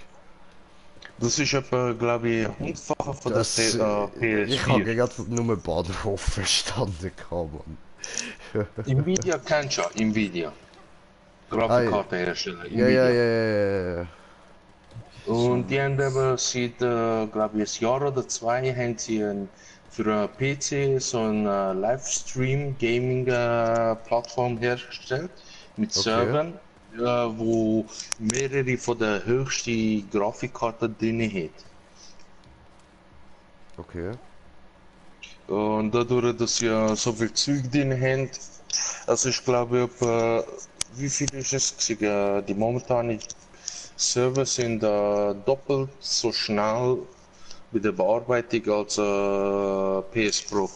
Das ist etwa, glaube ich, einfacher von der Das, ich habe PS4. gerade nur Bahnhof verstanden, Mann. Nvidia kennt schon, Nvidia. Grafikkartenhersteller, Ja, Nvidia. ja. Und die haben eben seit, glaube ich, ein Jahr oder zwei haben sie für einen PC so eine Livestream-Gaming-Plattform hergestellt mit Okay. Servern, wo mehrere von der höchsten Grafikkarten drin hat. Okay. Und dadurch, dass sie ja so viel Zeug drin haben, also ich glaube, wie viel ist es gewesen? Die momentanen Server sind doppelt so schnell bei der Bearbeitung als PS Pro.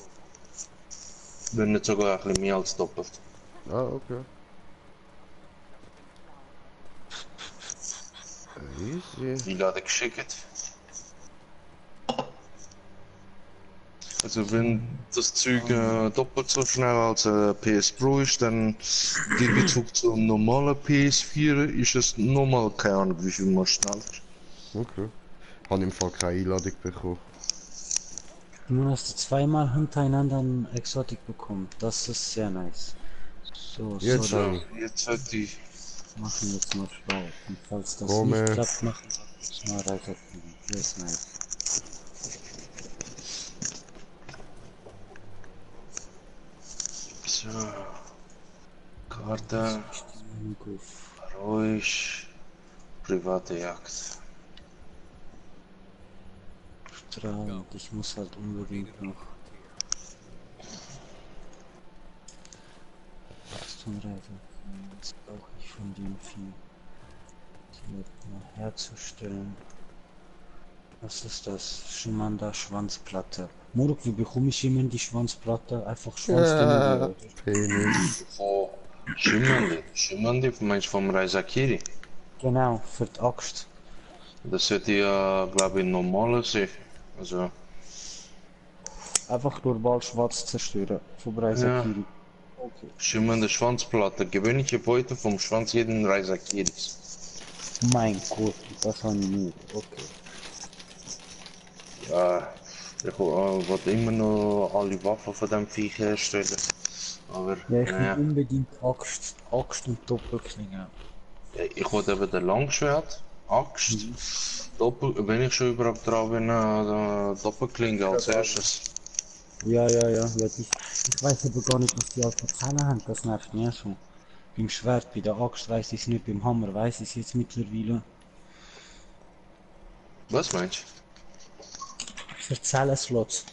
Wenn nicht sogar ein bisschen mehr als doppelt. Ah, okay. Easy. Die lade ich geschickt. Also wenn das Zeug doppelt so schnell als PS Pro ist, dann im Gegenzug zum normalen PS4 ist es normal keine Ahnung wie viel mal schneller. Okay. Habe im Fall keine Einladung bekommen. Nun hast du zweimal hintereinander einen Exotic bekommen. Das ist sehr nice. So, Jetzt so, schon. Jetzt hat die machen wir jetzt mal schlau. Und falls das Komme. nicht klappt, machen wir jetzt mal weiterkriegen. Das ist nice. so. Karte, ruhig, private Jagd. Strahlend, ich muss halt unbedingt noch. Wachstumreiter, das brauche ich von dem Vieh. Die mal herzustellen. Was ist das? Schimmernder Schwanzplatte. Moruk, wie bekomme ich jemand die Schwanzplatte? Einfach Schwanzdünner. Penis. Von Schimmernde meinst du vom Raizakiri? Genau, für die Axt. Das hätte ja, glaube ich, normal sein. Also, Einfach global schwarz zerstören. Von Raizakiri. Okay. schimmernde Schwanzplatte, gewöhnliche Beute vom Schwanz jeden Raizakiris. Mein Gott, das war nicht. Okay. Ja, ich wollte immer noch alle Waffen von dem Viech herstellen. Aber, Ja, ich will naja. unbedingt Axt und Doppelklinge. Ich wollte eben den Langschwert, Axt, wenn ich schon überhaupt dran bin, Doppelklinge als erstes. Ja, ich weiß aber gar nicht, was die alles erzählen haben, das nervt mich schon. Beim Schwert, bei der Axt weiß ich es nicht, beim Hammer weiß ich es jetzt mittlerweile. Was meinst Erzähl Slots.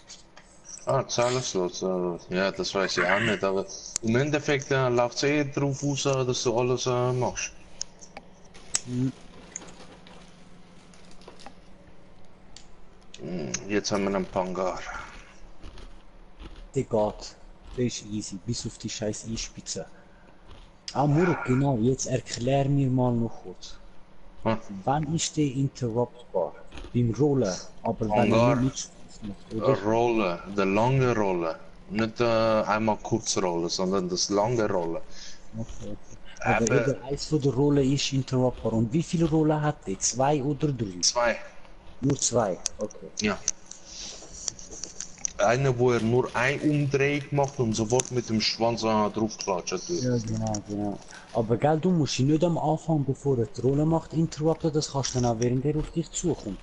du? Ah, Zahlenslots, ja, das weiß ich auch nicht, aber im Endeffekt läuft es eher darauf aus, dass du alles machst. Jetzt haben wir einen Pangar. Der geht. Der ist easy, bis auf die scheiß Einspitze. Ah, Muruk, genau, jetzt erklär mir mal noch kurz. Hm. Wann ist der interruptbar? Beim Rollen, aber wenn Hangar. er nicht macht, oder? Rollen, die lange Rolle. Nicht einmal kurz rollen, sondern das lange Rollen. Okay. Aber eben eins von der Rollen ist interruptbar. Und wie viele Rollen hat der? 2 oder 3? 2. Nur 2, okay. Ja. Einer, wo er nur ein Umdrehung macht und sofort mit dem Schwanz draufklatscht. Ja, genau. Aber gell, du musst ihn nicht am Anfang, bevor er die Rolle macht, interrupten, das kannst du dann auch, während er auf dich zukommt.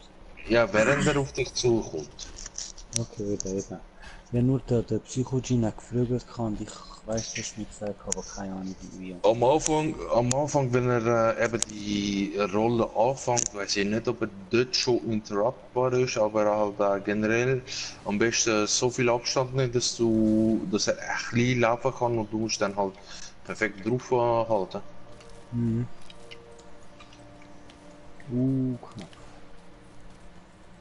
Ja, während er auf dich zukommt. Okay, eben. Wenn nur der Psychogene gefragt kann, ich weiß das nicht gesagt, aber keine Ahnung wie. Am Anfang, wenn er eben die Rolle anfängt, weiß ich nicht, ob er dort schon interruptbar ist, aber halt generell am besten so viel Abstand nehmen, dass er echt klein laufen kann und du musst dann halt perfekt drauf halten. Mhm. Knapp.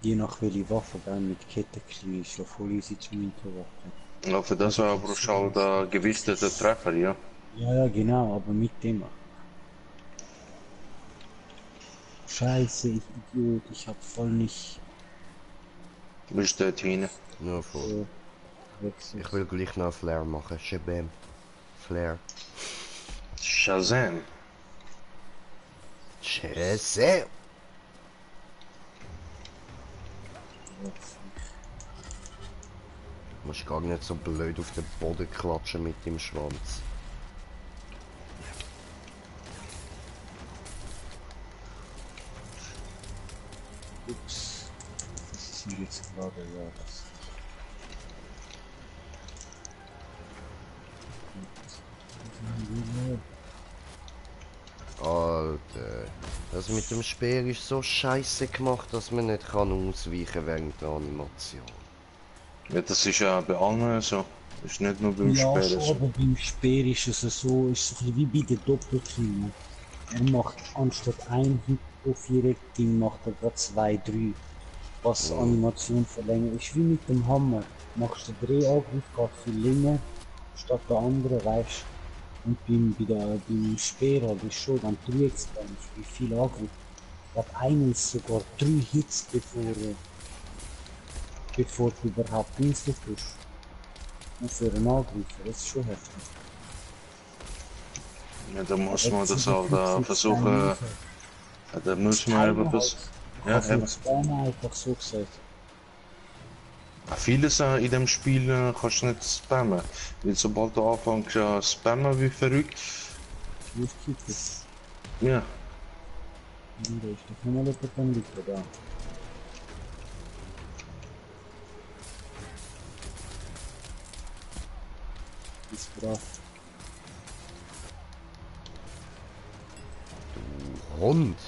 Je nach welche Waffe dann mit Kettenknie ist ja voll easy zum Interrupten. Ja, für das brauchst du halt gewichtete Treffer, ja. Ja, ja, genau, aber mit dem. Scheiße, ich Idiot, ich hab voll nicht Du bist dort hin. Ja, voll. gewechselt. Ich will gleich noch Flair machen. Shabam. Flair. Shazam. Shazam! Du musst gar nicht so blöd auf den Boden klatschen mit dem Schwanz. Ups. Das ist mir jetzt gerade, ja, das. Alter. Das mit dem Speer ist so scheiße gemacht, dass man nicht kann ausweichen während der Animation. Ja, das ist ja bei allen so. Das ist nicht nur beim Ja, Spielen schon, so. aber beim Speer ist es so, ist so ein bisschen wie bei den Doppelknie. Er macht anstatt ein Hit pro Viereck-Ding macht er gerade 2, 3. Was Animation verlängert. Ist wie mit dem Hammer. Machst du den Drehangriff, geht viel länger statt der andere, weißt du. Und beim Speer halt ist schon, wenn du extremst, wie viel Angriff. Gerade einer ist sogar 3 Hits, bevor du überhaupt Dienste tust. Und für einen Angreifer, das ist schon heftig. Ja, da muss man das halt versuchen. Ja, da muss man eben versuchen. Ja, eben. Spammen einfach so gesagt. Vieles in dem Spiel kannst du nicht spammen. Weil sobald du anfängst spammen wie verrückt, Wo ist Kicker? ja, Da ist doch nochmal jemand am Liegen da. Ist brav. Hund!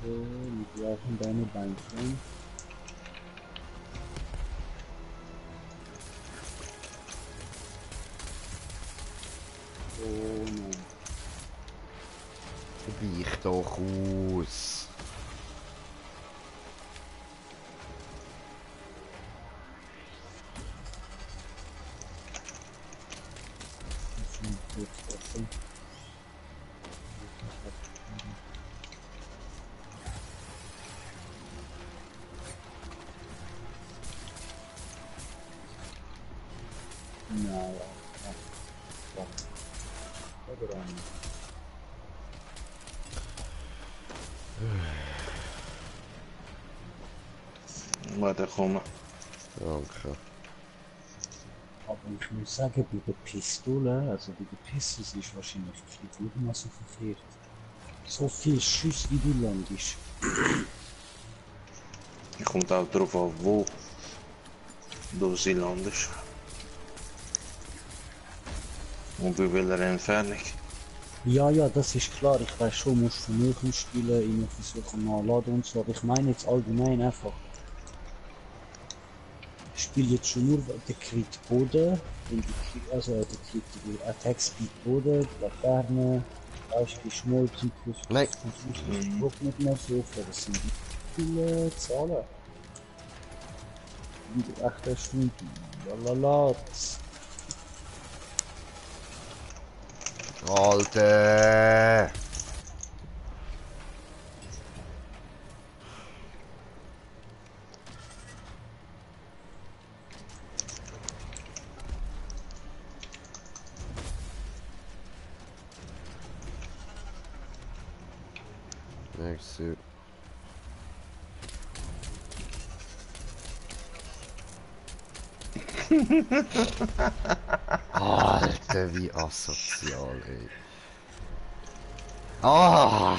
So, mit brauchen deine Beinchen. Oh nein. Weich doch aus! Das ist ein kurz offen. Naja, ja. Aber dann. warte, kommen. Danke. Aber ich muss sagen, bei der Pistole, also bei der Pistols ist wahrscheinlich viel gut mal so verkehrt. So viel Schuss wie du landest. Kommt auch drauf an, wo du sie landest. Und bei welcher Entfernung. Ja, ja, das ist klar. Ich weiß schon, musst von Nähe spielen, immer versuchen nachladen und so. Aber ich meine jetzt allgemein einfach. Ich spiele jetzt schon nur den Crit Boden, also der Crit Attack Speed Boden, Laterne, Beispiel Schmollzyklus. Nein. Ich guck nicht mehr so vor, das sind viele Zahlen. Wieder 8 Stunden. Lalala. Alter! Merci. Alter, wie asozial, ey. Ah!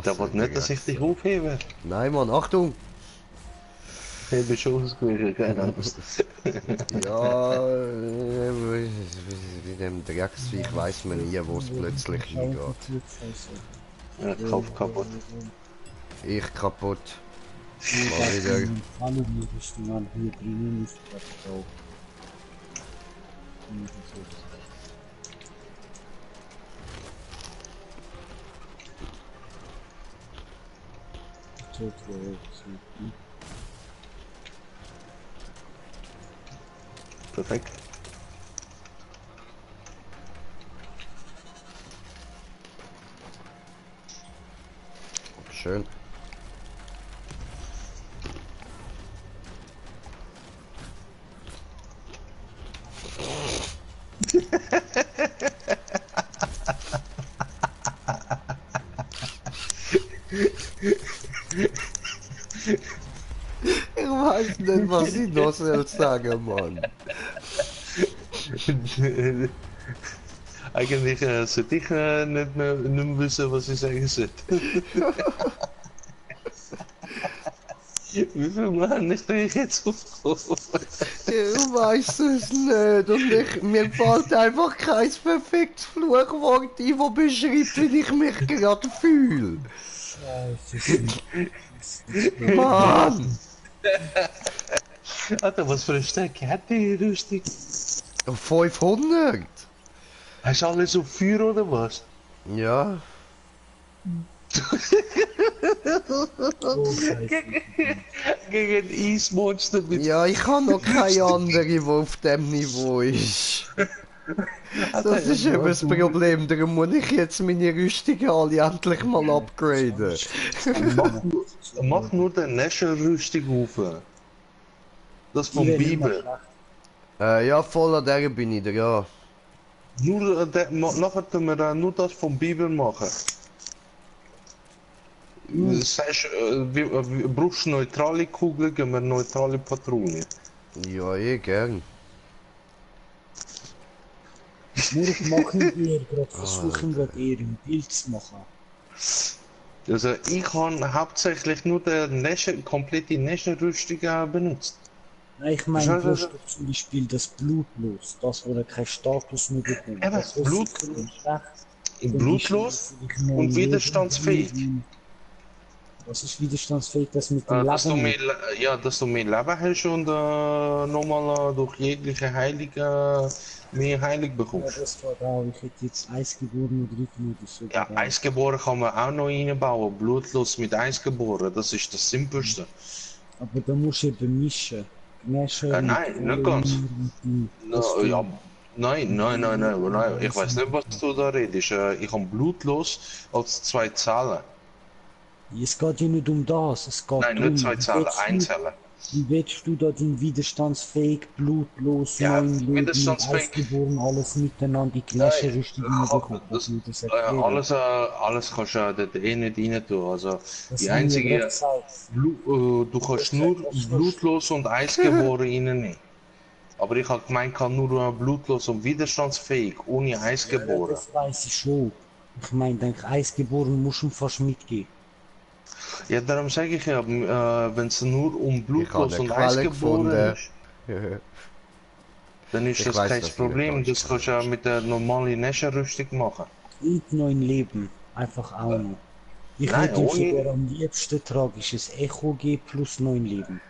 Der wird nicht, dass ich dich aufhebe. Nein, Mann, Achtung! Hebe schon ausgewichen, keine Angst. Ja, bei dem Drecksviech weiß man nie, wo es plötzlich hingeht. Ja, Kopf kaputt. Ich kaputt. Mal wieder. Hallo, hier Richtung an, hier drinnen ist das auch. Perfekt. Schön. Ich weiß nicht, was ich noch soll sagen, Mann. Eigentlich sollte ich nicht mehr wissen, was ich sagen sollte. Wie viel Mann ist ich jetzt aufgekommen? Ich weiß es nicht und mir fällt einfach kein perfektes Fluchwort ein, das beschreibt, wie ich mich gerade fühle. Mann! Alter, was für eine Stärke hat die Rüstung? 500? Hast du alles auf Feuer oder was? Ja. Gegen ein Eismonster mit... Ja, ich habe noch keine andere, die auf dem Niveau ist. Das ist eben das Problem, darum muss ich jetzt meine Rüstungen alle endlich mal upgraden. Mach nur den Nasher-Rüstung auf. Das von Bibel. Ja, voll an der bin ich dran. Nur, nachher können wir nur das von Bibel machen. Das heißt, brauchst du neutrale Kugeln, geben wir neutrale Patronen. Ja, gern. Machen wir gerade, versuchen wir eher ein Bild zu machen. Also ich habe hauptsächlich nur die komplette Nasher-Rüstung benutzt. Nein, ich meine, du hast doch zum Beispiel das Blutlos, das, wo er keinen Status mehr bekommt. Eben, Das Blutlos und widerstandsfähig. Das ist widerstandsfähig, das mit dem dass du Leben. dass du mehr Leben hast und nochmal durch jegliche Heilige mehr Heilig bekommst. Ja, das war da, ich hätte jetzt Eisgeboren oder Rücken oder so. Ja, Eisgeboren kann man auch noch reinbauen. Blutlos mit Eisgeboren, das ist das Simpelste. Aber da musst du eben mischen. Nein, nicht ganz. No, ja, nein. Ich weiß nicht, was du da redest. Ich habe Blutlos als 2 Zahlen. Es geht ja nicht um das, es geht Nein, nicht 2 Zahlen, 1 Zahlen. Wie willst du da den widerstandsfähig, blutlos, Ja, neuen Leben, widerstandsfähig. Ausgeboren, alles miteinander, die gleiche Richtung bekommen? Alles kannst du dort nicht rein tun. Also Das die haben wir einzige, gerade gesagt. du kannst nur blutlos und eisgeboren reinnehmen. Aber ich habe gemeint, kann nur blutlos und widerstandsfähig, ohne eisgeboren. Das weiß ich schon. Ich meine, denk, Eisgeboren muss schon fast mitgehen. Ja, darum sage ich ja, wenn es nur um blutlos und Quelle eisgeboren gefunden. ist, dann ist Ich das weiß, kein dass ich Problem. nicht Das kannst du ja mit der normalen Nasher-Rüstung machen. Und neuen Leben. Einfach auch noch. Ich Nein, hätte ihm ohne- sogar am liebsten tragisches Echo geben plus 9 Leben.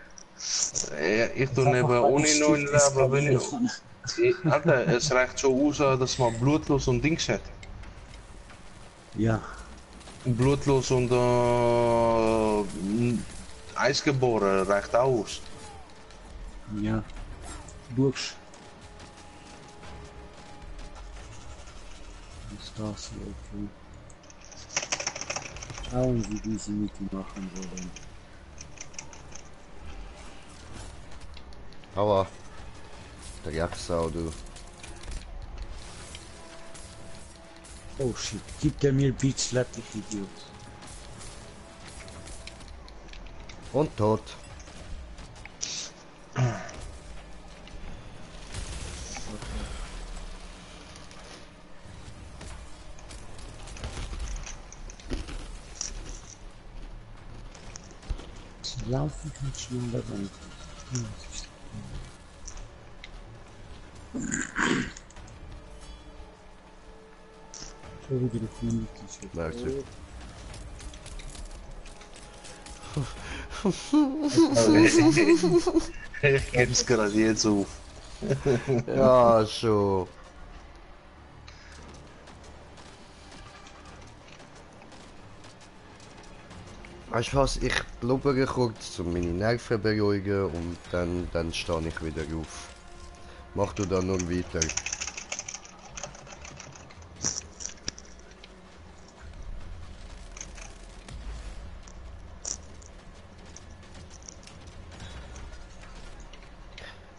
Ich tue eben ohne neuen Leben, wenn ich... Alter, es reicht so aus, dass man blutlos und Dings hat. Ja. Blutlos und Eisgeboren reicht auch aus. Ja. Bursch. Was ist das hier? Okay. Schauen, wie diese mitmachen wollen. Aua. Der Jagdsau, du. Oh shit, gibt er mir Beat Slap, ich Idiot. Und tot. Laufen kann schneller rein. Schon wieder auf meine T-Shirt. Merci. Ich geb's gerade jetzt auf. Ja, schon. Weißt du was, ich blubbere kurz, um meine Nerven zu beruhigen und dann stehe ich wieder auf. Mach du dann nur weiter.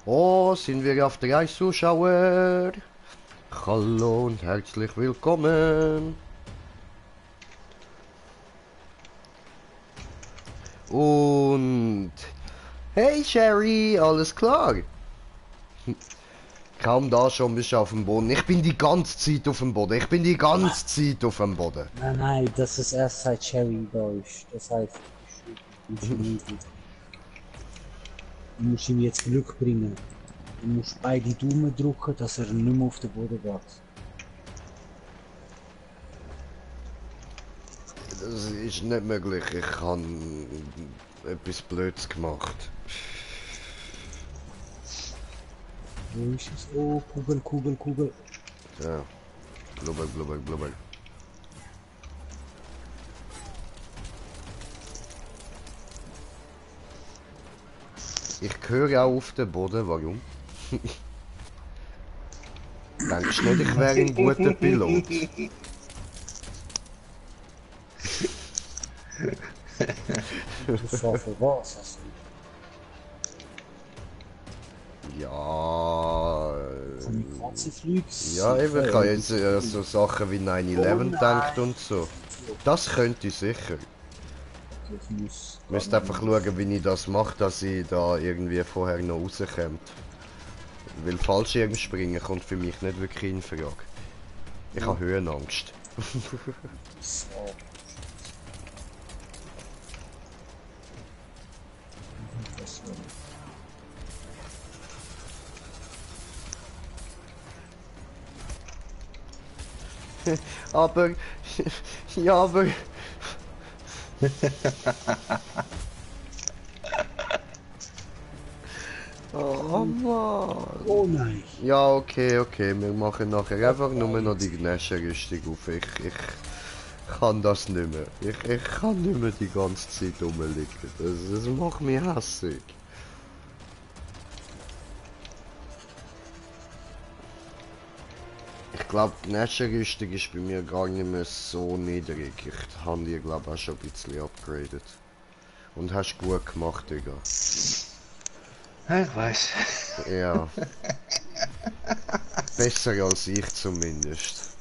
Oh, sind wir auf 3 Zuschauer? Hallo und herzlich willkommen. Und hey Sherry, alles klar? Kaum da schon bist du auf dem Boden. Ich bin die ganze Zeit auf dem Boden. Ich bin die ganze Zeit auf dem Boden. Nein, das ist erst seit Cherry da ist. Das heißt, du musst ihm jetzt Glück bringen. Du musst beide Daumen drücken, dass er nicht mehr auf den Boden geht. Das ist nicht möglich. Ich habe etwas Blödes gemacht. Wo ist es? Oh, Kugel. Ja. Blubber. Ich höre auch auf den Boden, warum? Denkst du nicht, ich wäre ein guter Pilot? Du für was? Also, Ja. Kamikaze-Flüge? Ja, eben, ich habe jetzt so Sachen wie 9/11 gedacht und so. Das könnte ich sicher. Ich muss Ich müsste einfach schauen, wie ich das mache, dass ich da irgendwie vorher noch rauskomme. Weil Fallschirmspringen kommt für mich nicht wirklich in Frage. Ich habe Höhenangst. so. Aber... Ja, aber... Oh Mann. Oh nein. Ja, okay. Wir machen nachher einfach nur noch die Gnäscherrüstung auf. Ich kann das nicht mehr. Ich kann nicht mehr die ganze Zeit rumliegen. Das macht mich hässig. Ich glaube, die Gnäscherrüstung ist bei mir gar nicht mehr so niedrig. Ich habe die, glaube ich, auch schon ein bisschen upgraded. Und hast gut gemacht, Digga. Ich weiß. Ja. Besser als ich zumindest.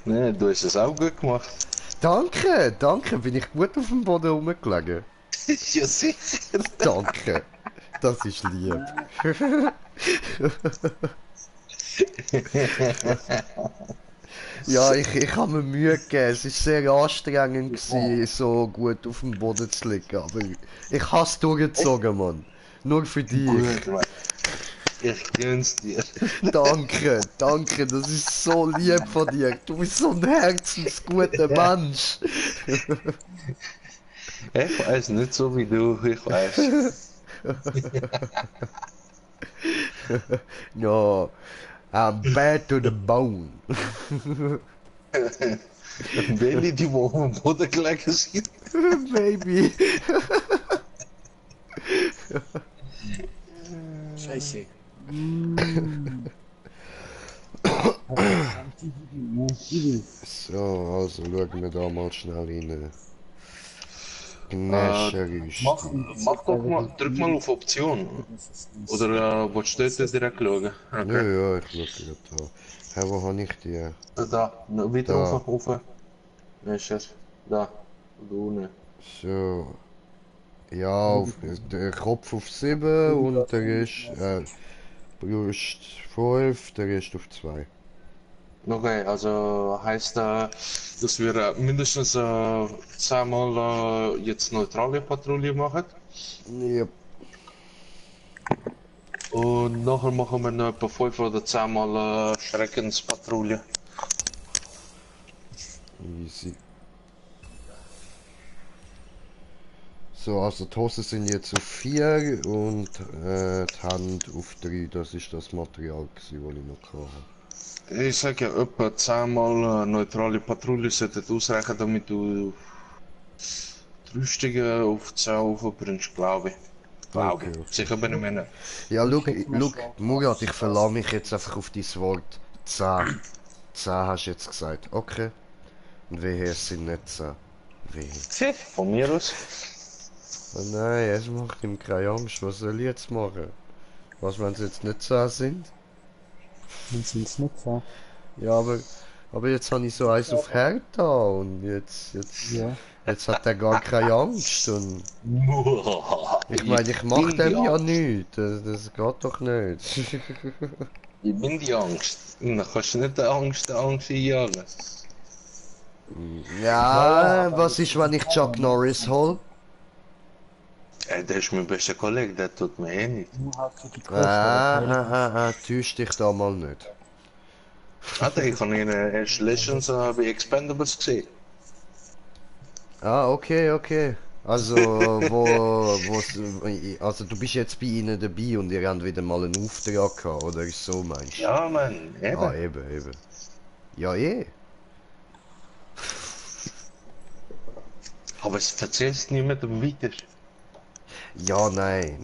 Nee, du hast es auch gut gemacht. Danke, bin ich gut auf dem Boden rumgelegen. Ja, sicher. Danke, das ist lieb. Ja, ich habe mir Mühe gegeben, es war sehr anstrengend gewesen, so gut auf dem Boden zu liegen, aber ich habe es durchgezogen, Mann. Nur für dich. Gut, Mann. Ich gönn's dir. Danke, das ist so lieb von dir. Du bist so ein herzensguter Mensch. Ich weiß nicht so wie du, ich weiß. Ja, I'm bad to the bone. Welche, die wo auf dem Boden gelegen sind. Baby. Scheiße. So, also schauen wir da mal schnell rein. Mach Gnäscherrüstung. doch mal, drück mal auf Option. Oder willst du dort direkt schauen? Okay. Ja, ich schaue gerade da. Hey, wo habe ich die? Da, weiter Da. rauf. Nein, Chef. Da. Da unten. So. Ja, auf, der Kopf auf 7 und der Rest, Brust 5, der Rest auf 2. Okay, also heißt dass wir mindestens 10 Mal jetzt neutrale Patrouille machen. Ja, Und nachher machen wir noch etwa 5 oder 10 Mal Schreckenspatrouille. easy. So, also die Hosen sind jetzt auf 4 und die Hand auf 3. Das ist das Material, das ich noch hatte. Ich sag ja, etwa 10 Mal neutrale Patrouille sollte ausreichen, damit du die Rüstungen auf 10 aufbringst, glaube ich. Glaube Okay, ich. okay. Sicher bin ich mir nicht. Ja, Ich hätte mal Murat, ich Schwarzfass. verlasse mich jetzt einfach auf dein Wort 10. 10 hast du jetzt gesagt. Okay. Und wehe, es sind nicht 10. Wehe. Von mir aus. Oh nein, es macht ihm keine Angst. Was soll ich jetzt machen? Was, wenn sie jetzt nicht 10 sind? Dann sind es nicht so. Ja, aber jetzt habe ich so eins auf Hertha und Ja. jetzt hat er gar keine Angst und ich meine, ich mache bin die dem ja Angst. nichts. Das geht doch nicht. Ich bin die Angst. Und dann kannst du nicht die Angst einjagen. Ja, was ist, wenn ich Chuck Norris hol? Der ist mein bester Kollege, der tut mir eh nicht. Nur halt für die Kohle. Täusch dich da mal nicht. Alter, ich habe ihn erst letztens bei Expendables gesehen. Ah, okay. Also, also du bist jetzt bei ihnen dabei und ihr habt wieder mal einen Auftrag gehabt, oder ist so meinst du? Ja, Mann, Ah, eben. eben. Ja, eh. Aber es erzählst niemandem weiter. Ja, nein,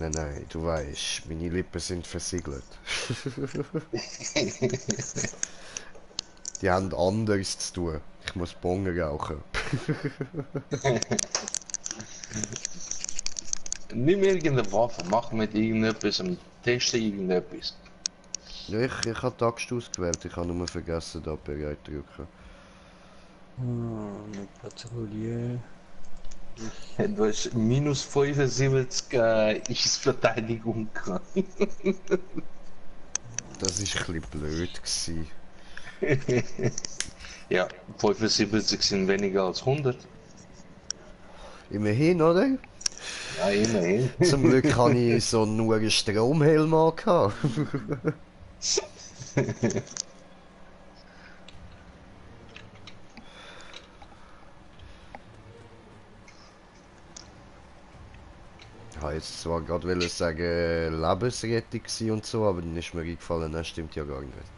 du weißt, meine Lippen sind versiegelt. Die haben anderes zu tun. Ich muss Bongen rauchen. Nimm irgendeine Waffe, mach mit irgendetwas, teste irgendetwas. Ja, ich habe die Axt ausgewählt, ich habe nur vergessen, da bereit zu drücken. Eine Patrouille. Du hast minus 75 Ist-Verteidigung gehabt. Das ist ein bisschen blöd gewesen. Ja, 75 sind weniger als 100. Immerhin, oder? Ja, immerhin. Zum Glück habe ich so nur einen Stromhelm gehabt. Ich wollte jetzt zwar gerade sagen, Lebensrettung gewesen und so, aber dann ist mir eingefallen, das stimmt ja gar nicht.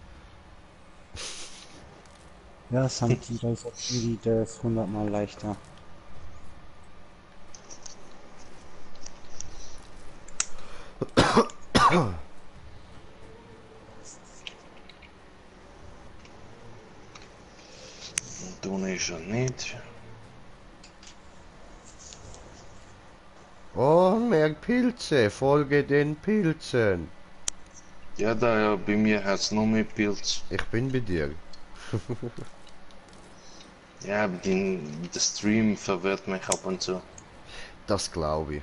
Ja, Santi, da ist Akiri, der ist 100 Mal leichter. Donation nicht. Oh, mehr Pilze, folge den Pilzen. Ja, da bei mir hat es noch mehr Pilz. Ich bin bei dir. Ja, der Stream verwirrt mich ab und zu. Das glaube ich.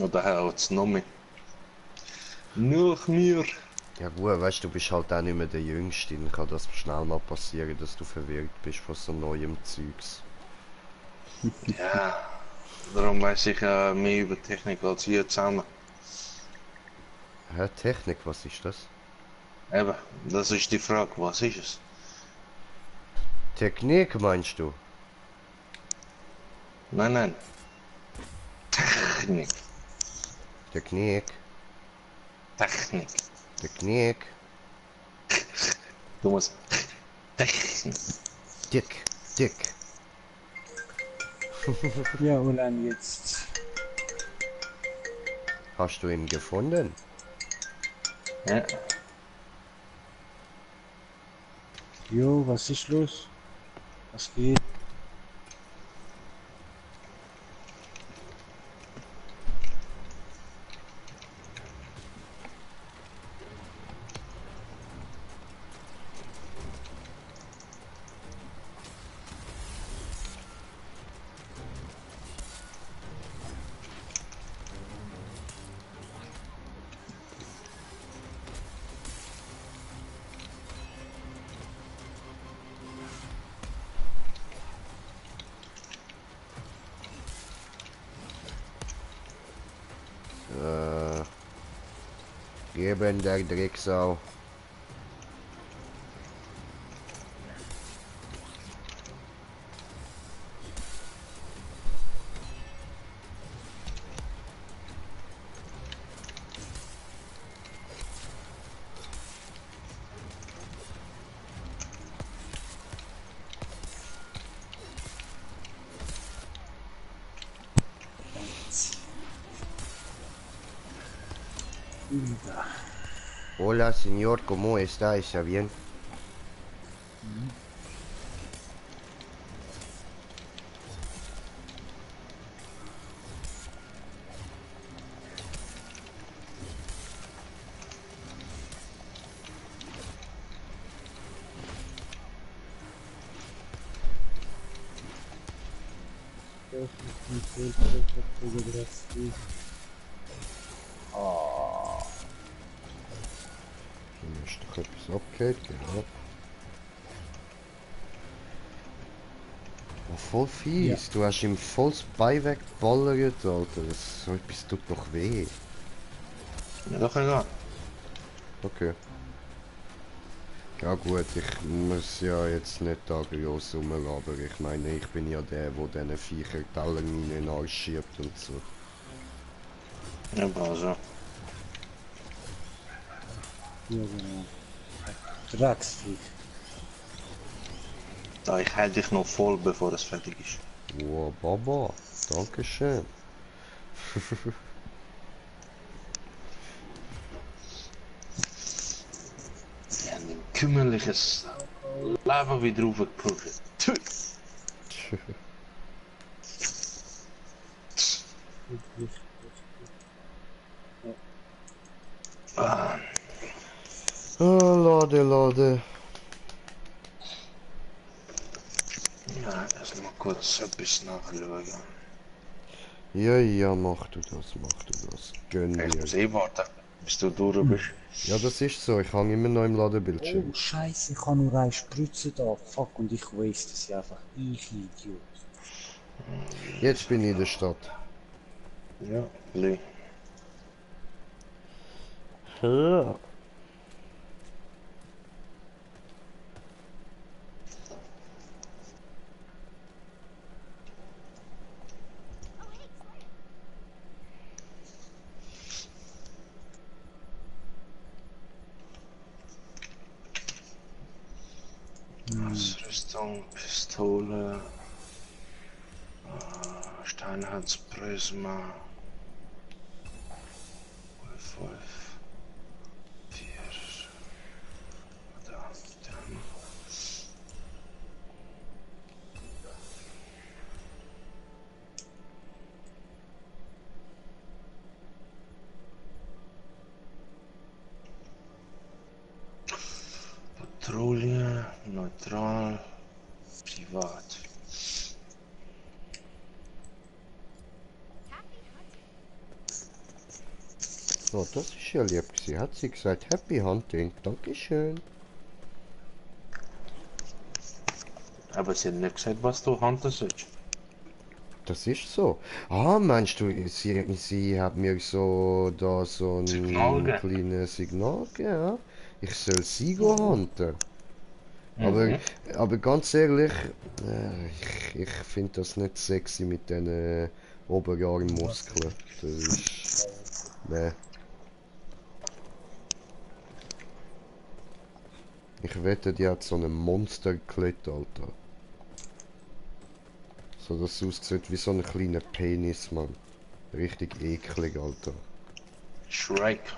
Oder hat es noch mehr. Nur mir. Ja gut, weißt du, bist halt auch nicht mehr der Jüngste. Dann kann das schnell mal passieren, dass du verwirrt bist von so neuem Zeugs. Ja, darum weiß ich mehr über Technik als ihr zusammen. Hä, Technik, was ist das? Eben, das ist die Frage, was ist es? Technik meinst du? Nein. Technik. Technik, Technik. Technik, Du musst Technik. Dick. Ja, Ulan, jetzt. Hast du ihn gefunden? Ja. Jo, was ist los? Was geht? Eben der Drecksau. Hola señor, ¿cómo está? ¿Está bien? Hier ist doch etwas abgehört, genau. Oh, voll fies. Du hast ihm volles Bein weggeballert, Alter. So etwas tut doch weh. Ja, doch egal. Okay. Ja gut, ich muss ja jetzt nicht da groß rumlabern. Ich meine, ich bin ja der, der diesen Viecher Teller in den Arsch schiebt und so. Ja, also. Ja, genau. Drecksviech. Da ich halte dich noch voll, bevor es fertig ist. Wow, Baba. Dankeschön. Ja, ein kümmerliches Leben wieder raufgeprüft. Ah, Oh, lade. ja, erst mal kurz etwas nachschauen. Ja, mach du das. Gönn Ich dir. muss eh warten, bis du durch bist. Ja, das ist so. Ich hänge immer noch im Ladebildschirm. Oh, Scheiße, ich habe nur eine Spritze da. Fuck, und ich waste sie einfach. Ich Idiot. Jetzt bin ich in der Stadt. Ja, Lee. Ja. Ausrüstung, Pistole, Steinharz, Prisma, Wolf, 4, da, dann. Patrouille, neutral, privat. Oh, das ist ja lieb gewesen. Hat sie gesagt, Happy Hunting. Dankeschön. Aber sie hat nicht gesagt, was du handeln sollst. Das ist so. Ah, meinst du, sie hat mir so da so Signal ein gegeben. kleines Signal gegeben? Ja? Ich soll sie hunten. Aber ganz ehrlich, ich finde das nicht sexy mit den Oberarmmuskeln. Das ist... Nee. Ich wette, die hat so einen Monsterklitt, Alter. So, das aussieht wie so ein kleiner Penis, Mann. Richtig eklig, Alter. Shrike.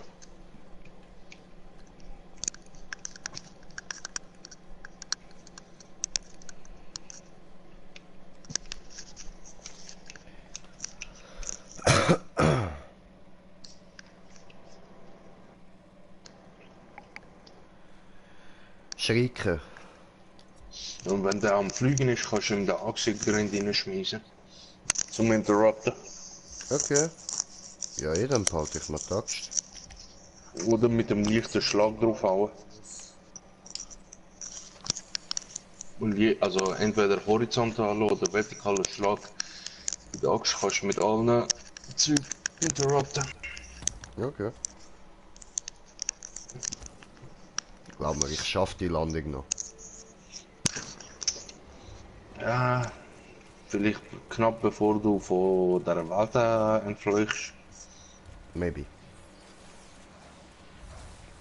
Schrecken. Und wenn der am Fliegen ist, kannst du ihm den Achselgrind reinschmeißen. Zum Interrupten. Okay. Ja, dann behalte ich mal die Axt. Oder mit dem leichten Schlag draufhauen. Und also entweder horizontal oder vertikaler Schlag. Mit der Axt kannst du mit allen Zeug interrupten. Okay. Glaub mir, ich schaff die Landung noch. Ja, vielleicht knapp bevor du von der Welt entfliehst. Maybe.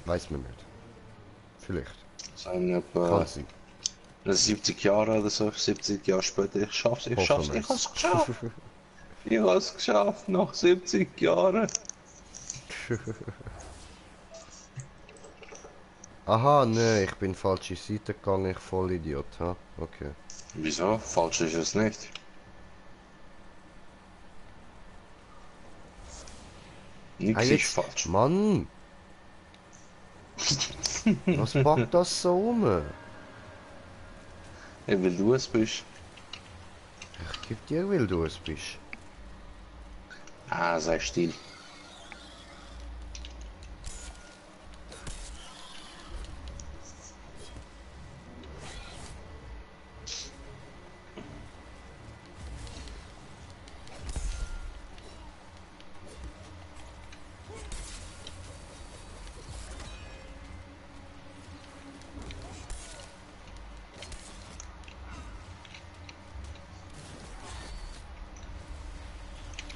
Weiß man nicht. Vielleicht. So in etwa Kann sein. 70 Jahre oder so, 70 Jahre später. Ich schaff's, ich Hoffen schaff's, ich wir's. hab's geschafft. Ich hab's geschafft, nach 70 Jahren. Aha, ne, ich bin falsche Seite gegangen, ich voll Idiot, ha? Okay. Wieso? Falsch ist es nicht. Nichts ist jetzt, falsch. Mann! Was packt das so um? Hey, weil du es bist. Ich geb dir, weil du es bist. Ah, sei still.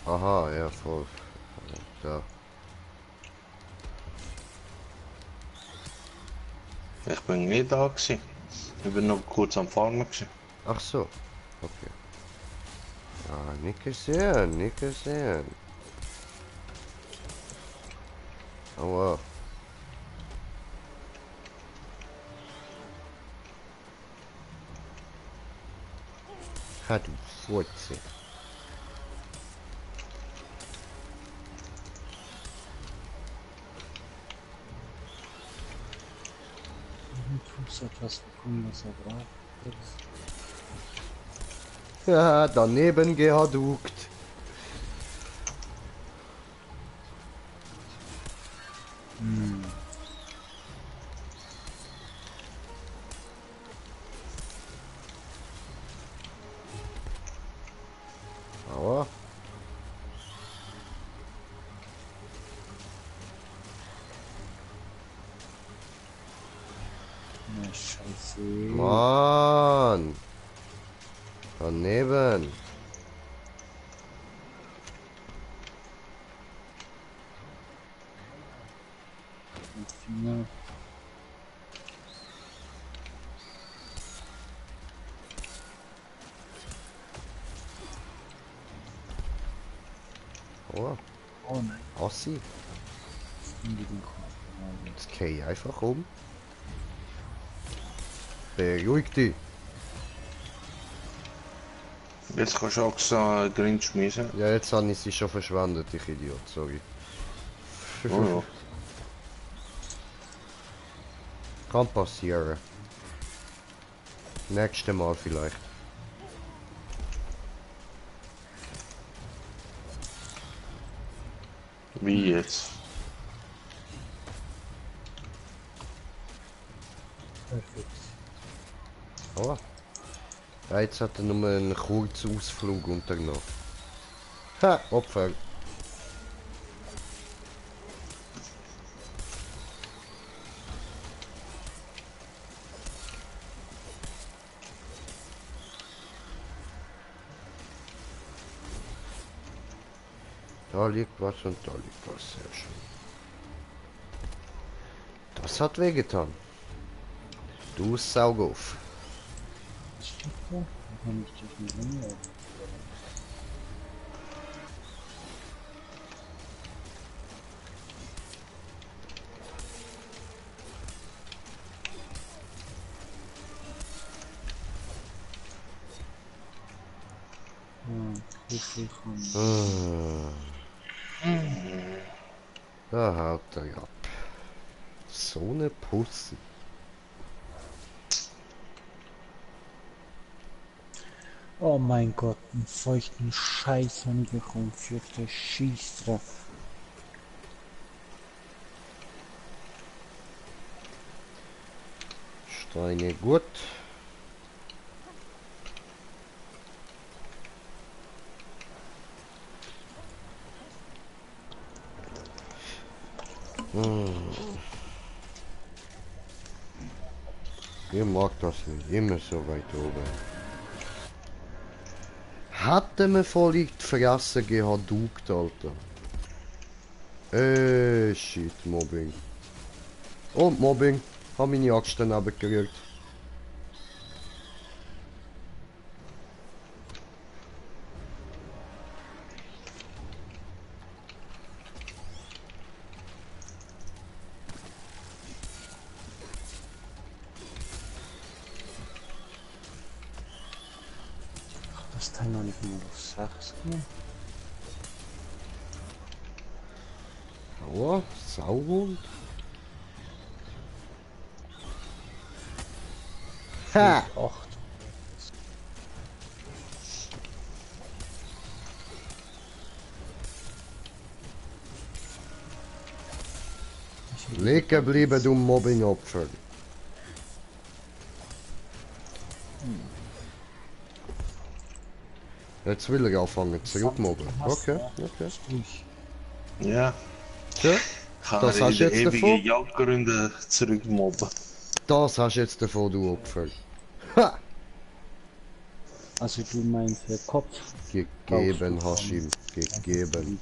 Aha, ja, voll. Da. Ich bin nicht da gewesen. Ich bin noch kurz am Farmen gewesen. Ach so. Okay. Ah, nicht gesehen, nicht gesehen. Aua. Ha, du Furze. Ich muss etwas bekommen, was er braucht. Ja, daneben gehadukt. Aua. Na, scheiße. Mann. Daneben. Finger. Aua. Oh nein, Ossi. finde den Kopf. Jetzt geh ich einfach um. Beruhig dich. Jetzt kannst du auch so Grün schmissen. Ja, jetzt habe ich sie schon verschwendet, ich Idiot, sorry. Oh ja. Kann passieren. Nächstes Mal vielleicht. Wie jetzt? Perfekt. Oh. Ja, jetzt hat er nur einen kurzen Ausflug unternommen. Ha, Opfer. Da liegt was und da liegt was, sehr schön. Das hat wehgetan. Du Saugauf. Was steht da? Da kann ich dich nicht anmelden. Ja, Kuschel kann. Da haut er ab. So eine Pussy. Oh mein Gott, einen feuchten Scheiß haben wir bekommen für den Schießtreff. Steine gut. Ich mag das nicht. Immer so weit oben. Hätte mir voll in die Fresse gehadukt, Alter. Shit, Mobbing. Und Mobbing. Hab meine Axt daneben gerührt. Das Teil noch nicht mal auf 6 gehen. Aua, Sauhund. Ha! 8. Liegen bleiben, du Mobbing-Opfer. Jetzt will er anfangen zurückmobben. Okay, okay. Ja. Tja, Kann das er hast in du die jetzt ewige davon? Jagdgründe zurückmobben. Das hast du jetzt davon, du Opfer. Ha! Also du meinst der Kopf. Gegeben, Hashim. Gegeben.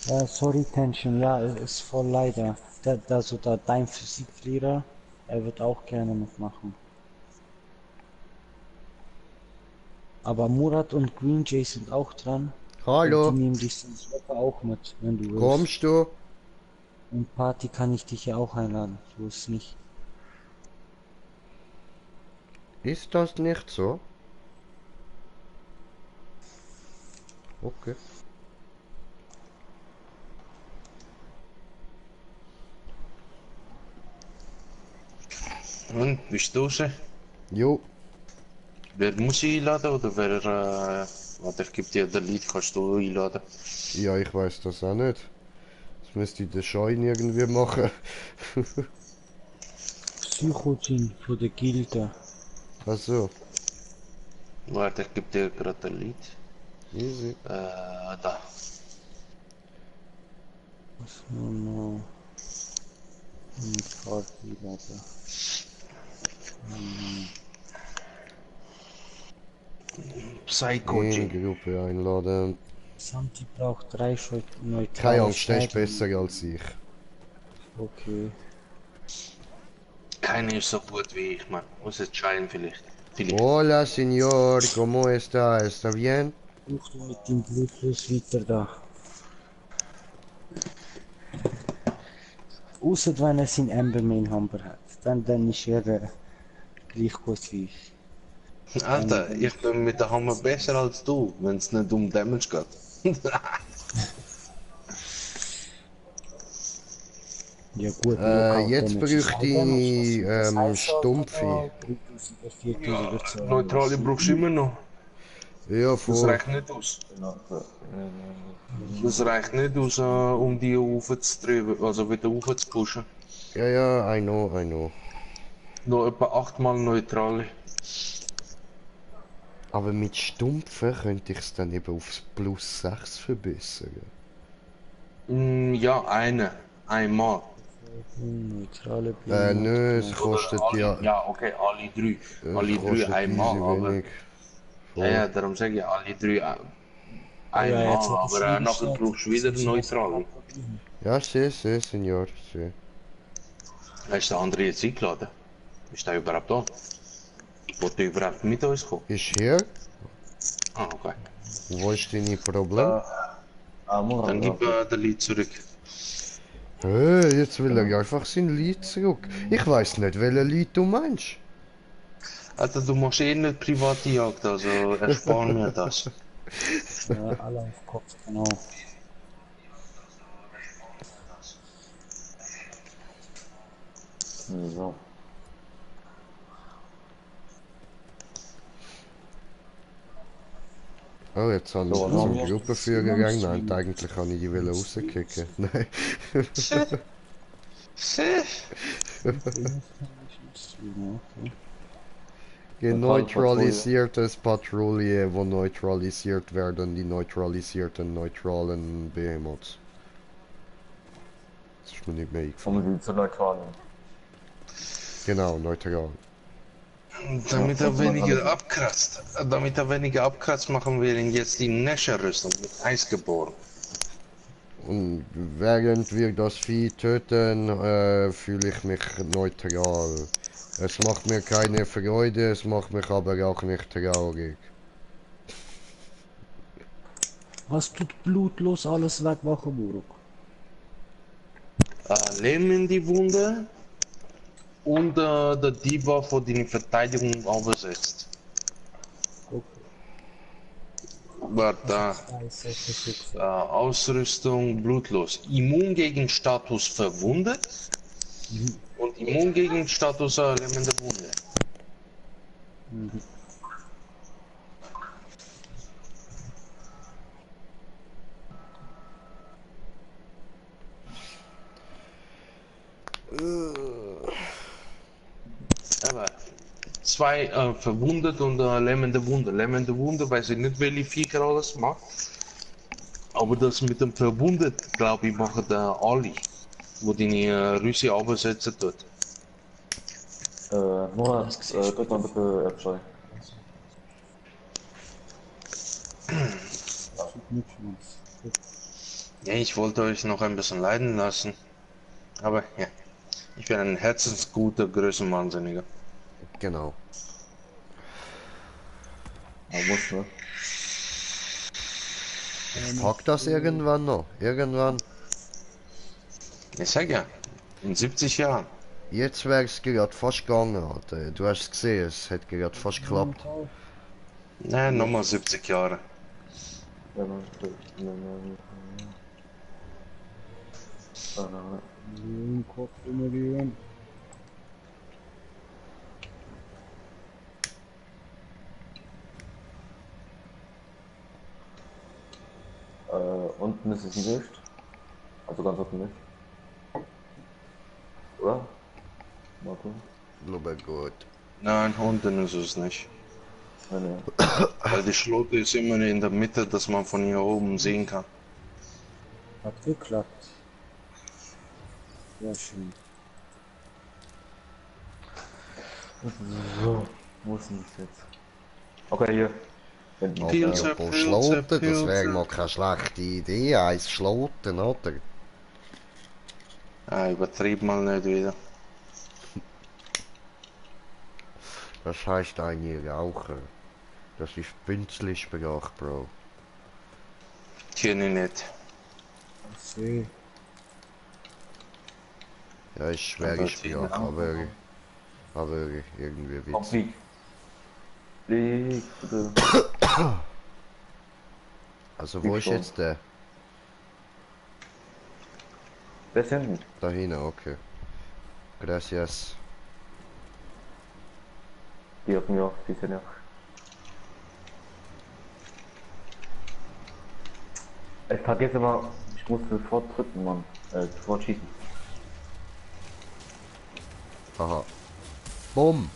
Ja, sorry Tension, ja, es ist voll leider. Also da dein Physiklehrer, er wird auch gerne mitmachen. Aber Murat und Green Jay sind auch dran. Und die Hallo, nehmen dich sonst locker auch mit, wenn du willst. kommst du? Und Party kann ich dich ja auch einladen, so ist es nicht. Ist das nicht so? Okay. Und, bist du raus? Jo, Wer muss ich einladen oder wer, warte, ich gebe dir den Lied, kannst du einladen. ja, ich weiß das auch nicht. Das müsste ich den Schein irgendwie machen. Psychogin von der Gilde. Also, Warte, ich gebe dir gerade den Lied. easy. Da. Was nur noch? Party, Leute. Psycho In G. Gruppe einladen. Santi braucht 3 neutrale Keine Angst, der ist Stadien. besser als ich. Okay. Keiner ist so gut wie ich, man. Muss es scheinen vielleicht. Vielleicht. Hola, señor, ¿cómo está? ¿Está bien? Ruf du mit dem Bluetooth weiter da. Außer wenn er seinen Embermain Humber hat. Dann ist er gleich gut wie ich. Alter, ich bin mit der Hammer besser als du, wenn es nicht um Damage geht. Ja gut, Jetzt bräuchte ich Stumpfi. 3000 oder 4000 wird so. Neutrale brauchst du immer noch. Ja, Das voll. reicht nicht aus. Das reicht nicht aus, um die aufzutreiben, also wieder aufzupushen. Ja, ja, I know. Noch etwa 8 Mal neutrale. Aber mit Stumpfen könnte ich es dann eben aufs Plus 6 verbessern. Ja, einmal. Neutrale Nö, es kostet alle, ja... ja, okay, alle drei. Es Alle drei kostet einmal, easy aber... wenig. Ja, ja, darum sage ich alle drei einmal, Ja, jetzt hat es aber wieder nachher gesagt, brauchst du wieder das ist neutral. Ja, sí, señor, sí. Hast du den anderen jetzt eingeladen? Ist der überhaupt da? Wollt ihr überhaupt mit uns kommen? Ist hier? Ah, okay. Wo ist dein Problem? Dann gib den Lied zurück. Jetzt will er einfach sein Lied zurück. Ich weiß nicht, welche Lied du meinst. Alter, du machst eh nicht private Jagd, also erspar mir das. Ja, alle auf Kopf, genau. So. Oh, jetzt habe ich So, zum dann- Gruppenführer gegangen. Nein, eigentlich kann ich die Welle rauskicken. Nein. Geneutralisiertes Patrouille, wo neutralisiert werden die neutralisierten neutralen Behemoths. Das ist mir nicht mehr eingefallen. Um sie zu neutral. Genau, neutral. Damit er weniger abkratzt. Damit er weniger abkratzt, machen wir ihn jetzt die Nescher-Rüstung mit Eis geboren. Und während wir das Vieh töten, fühle ich mich neutral. Es macht mir keine Freude, es macht mich aber auch nicht traurig. Was tut blutlos alles wegmachen, Burg? Lehm in die Wunde und der Debuff, wo die Verteidigung übersetzt. Okay. Warte, Ausrüstung blutlos. Immun gegen Status verwundet und immun gegen Status lähmende Wunde. Aber zwei verwundet und lähmende Wunde. Lähmende Wunde, weiß ich nicht, welche Viecher alles macht. Aber das mit dem verwundet, glaube ich, macht der Ali, wo die Russie übersetzen tut. Nur, drück mal bitte F2. Ja, ich wollte euch noch ein bisschen leiden lassen. Aber ja, ich bin ein herzensguter Größenwahnsinniger. Genau. Ja, muss, ne? Ich pack das irgendwann noch. Irgendwann. Ich sag ja, in 70 Jahren. Jetzt wäre es gerade fast gegangen, Alter. Du hast es gesehen, es hat gerade fast geklappt. Nein, nochmal 70 Jahre. Ja, unten ist es nicht. Also ganz unten nicht. Oder? Warte. Aber gut. Nein, unten ist es nicht. Ja, ne. Weil die Schlote ist immer in der Mitte, dass man von hier oben sehen kann. Hat geklappt. Sehr schön. So, wo ist denn das jetzt? Okay, hier. Hinten. Aber Pilze, apropos Pilze, Schloten, das Pilze. wäre mal keine schlechte Idee. Eins Schloten, oder? Ah, übertrieb mal nicht wieder. Das heißt eigentlich Rauchen. Das ist Bünzli-Sprache, Bro. Kenne ich nicht. See. Ja, ist schwere Aber Sprache, aber irgendwie Komm, witzig. flieg. Flieg, bitte. Also wo Flieg ist schon. jetzt der? Wer ist hinten? Da hinten, okay. Gracias. Die hatten ja, die sind ja. Ich vergesse immer, ich muss sofort drücken, Mann. Sofort schießen. Aha. Bumm!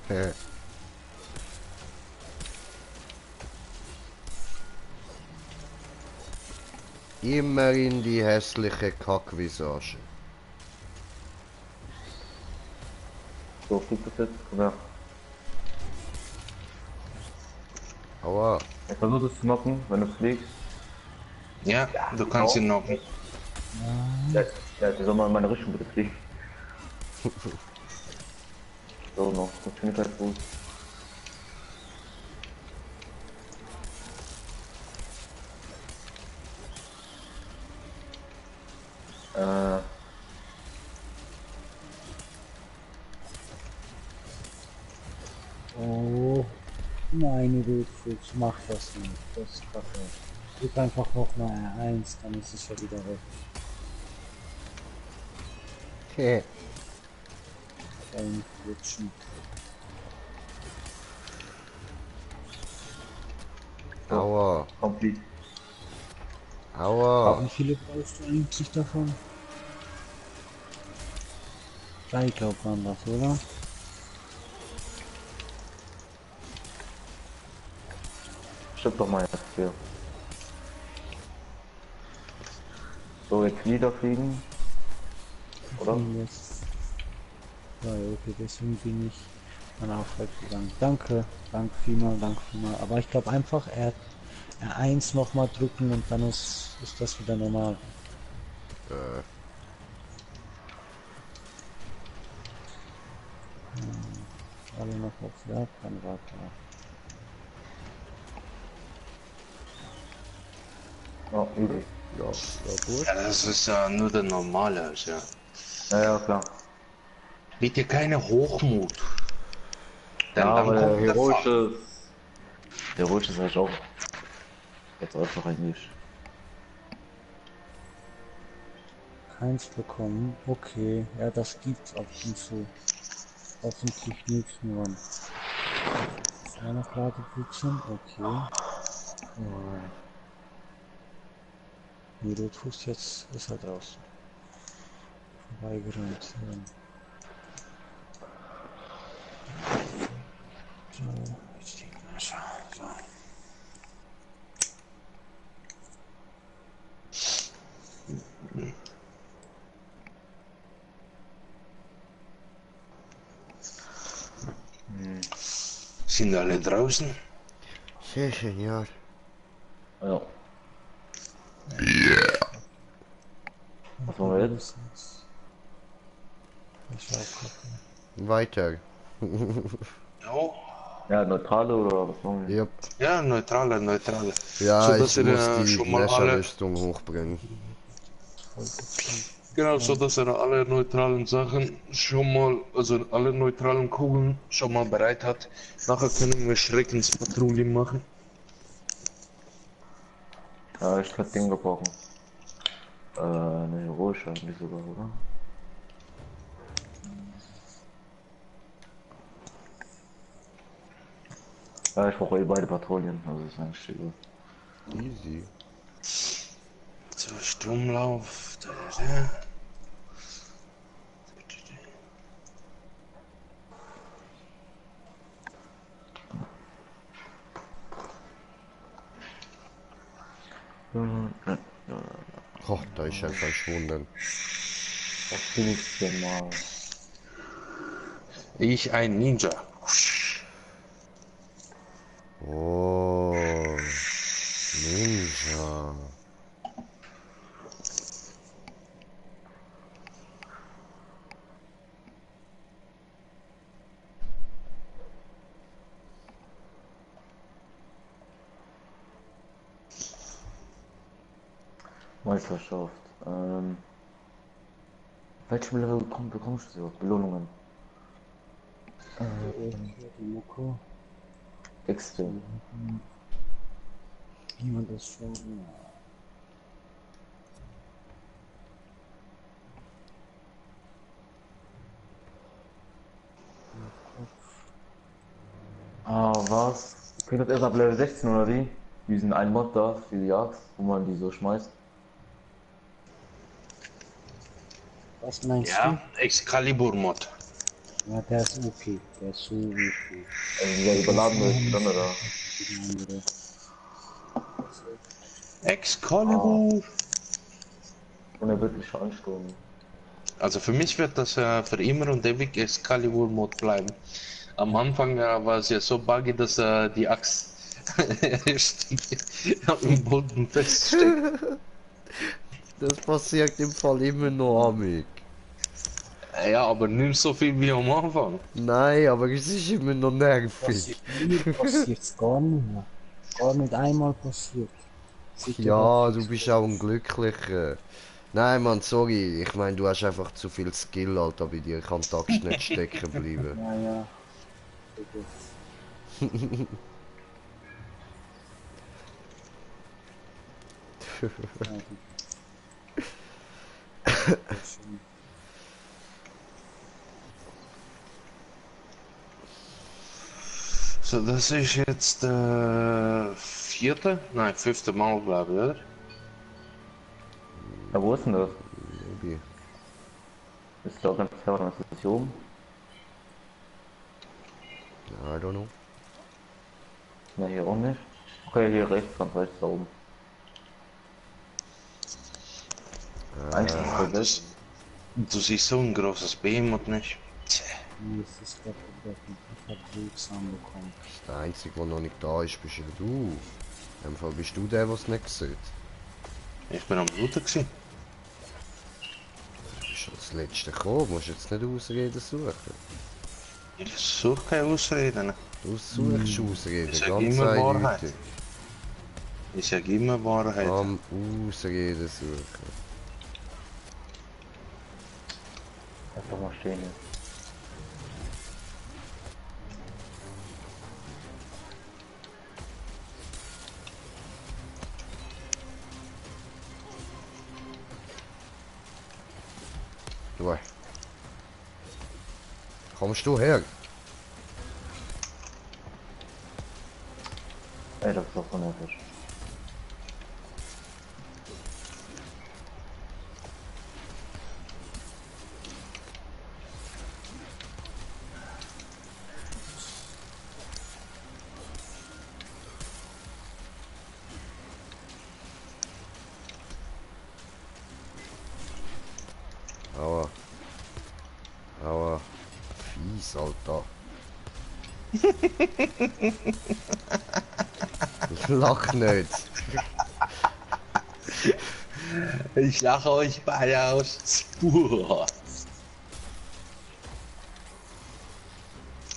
Hä? Immer in die hässliche Kackvisage. So, fliegt das jetzt? Komm her. Aua. Ich versuche es zu knocken, wenn du fliegst. Ja, du kannst ihn knocken. Ja, der soll mal in meine Richtung bitte fliegen. So, noch Geschwindigkeitsboost. Oh, meine Rückfuß, mach das nicht. Das ist kacke. Drück einfach noch mal R1, dann ist es ja wieder weg. Hä? Ein Flutschen. Aua. Komm, flieg. Aua. Wie viele brauchst du eigentlich davon? 3 glaubt man das, oder? Stimmt doch mal jetzt hier. So, jetzt wieder fliegen. Oder? Jetzt. Ja, okay, deswegen bin ich dann auch weggegangen. Danke, danke vielmal, danke vielmal. Aber ich glaube einfach, R1 nochmal drücken und dann ist das wieder normal. Alle noch auf ja, kein Warte. Ja, easy. Ja, ja gut. Ja, das ist ja nur der normale, ja. Ja, ja, klar. Bitte keine Hochmut. Denn Ja, dann aber kommt der Fall. heroische ist halt auch. Jetzt einfach eigentlich. Keins bekommen. Okay, ja, das gibt's ab und zu. Hoffentlich nichts nur. Eine Karte putzen, okay. Nee, du tust jetzt, ist halt raus. Vorbeigerannt. So, jetzt die Masche. So. Sind alle draußen? Sehr genial. Ja. Was wollen wir jetzt? Ich schau gucken. Weiter. Ja. Ja, neutrale oder was wollen wir? Yep. Ja, neutrale. Ja, So, ich dass ihr muss die schon mal alle, Gletscherrüstung hochbringen. genau, so dass ihr alle neutralen Sachen schon mal, also alle neutralen Kugeln schon mal bereit hat. Nachher können wir Schreckenspatrouille machen. Ja, ich kann Ding gebrauchen. Eine heroische nicht sogar, oder? Ja, ich brauche eh beide Patrouillen, also ist eigentlich egal. Easy. So, Stromlauf. Oh, da ist er verschwunden. Was bin ich denn mal? Ich ein Ninja. Oh. Ninja. Meisterschaft. Welchem Level bekommst du so? Belohnungen? Die Mucke. Extrem. Jemand ist schon. Ah, was? Kriegt das erst ab Level 16 oder wie? Diesen einen Mod da für die Jagd, wo man die so schmeißt. Was meinst Ja, Excalibur-Mod. du? Ja, der ist okay. Der ist so okay. Also dieser überladene Stämme da. Die andere. Excalibur. Und er wirklich Ansturm. Also für mich wird das für immer und ewig Excalibur-Mod bleiben. Am Anfang war es ja so buggy, dass die Axt im Boden feststeckt. Das passiert im Fall immer noch amig. Ja, aber nicht so viel wie am Anfang. Nein, aber es ist immer noch nervig. Mir passiert's gar nicht mehr. Gar nicht einmal passiert. Ja, du bist auch ein Glücklicher. Nein, Mann, sorry. Ich meine, du hast einfach zu viel Skill, Alter. Bei dir kann die Axt nicht stecken bleiben. Ja, ja. So, das ist jetzt vierte? Nein, fünfte Mal, glaube ich, oder? Ja, wo ist denn das? Maybe. Ist die Organisation? I don't know. Ne, hier auch nicht. Okay, hier rechts, ganz rechts da oben. Eigentlich ist Ah, das weg. du siehst so ein großes Behemoth nicht. Tja, Nee, es ist gerade wieder vertriebsam bekommen. Der Einzige, der noch nicht da ist, bist ja du. In dem Fall bist du der, der es nicht sieht. ich bin am Looten gewesen. Du bist als Letzter gekommen, musst jetzt nicht Ausreden suchen. Ich suche keine Ausreden. Du suchst Ausreden, Ich sag ganz immer Wahrheit. eindeutig. Ich sage immer Wahrheit. Am Ausreden suchen. Einfach mal stehen jetzt. Du. Kommst du her? Ey, das ist doch so nervig. Aua. Aua. Fies, Alter. Lach nicht. Ich lache euch beide aus.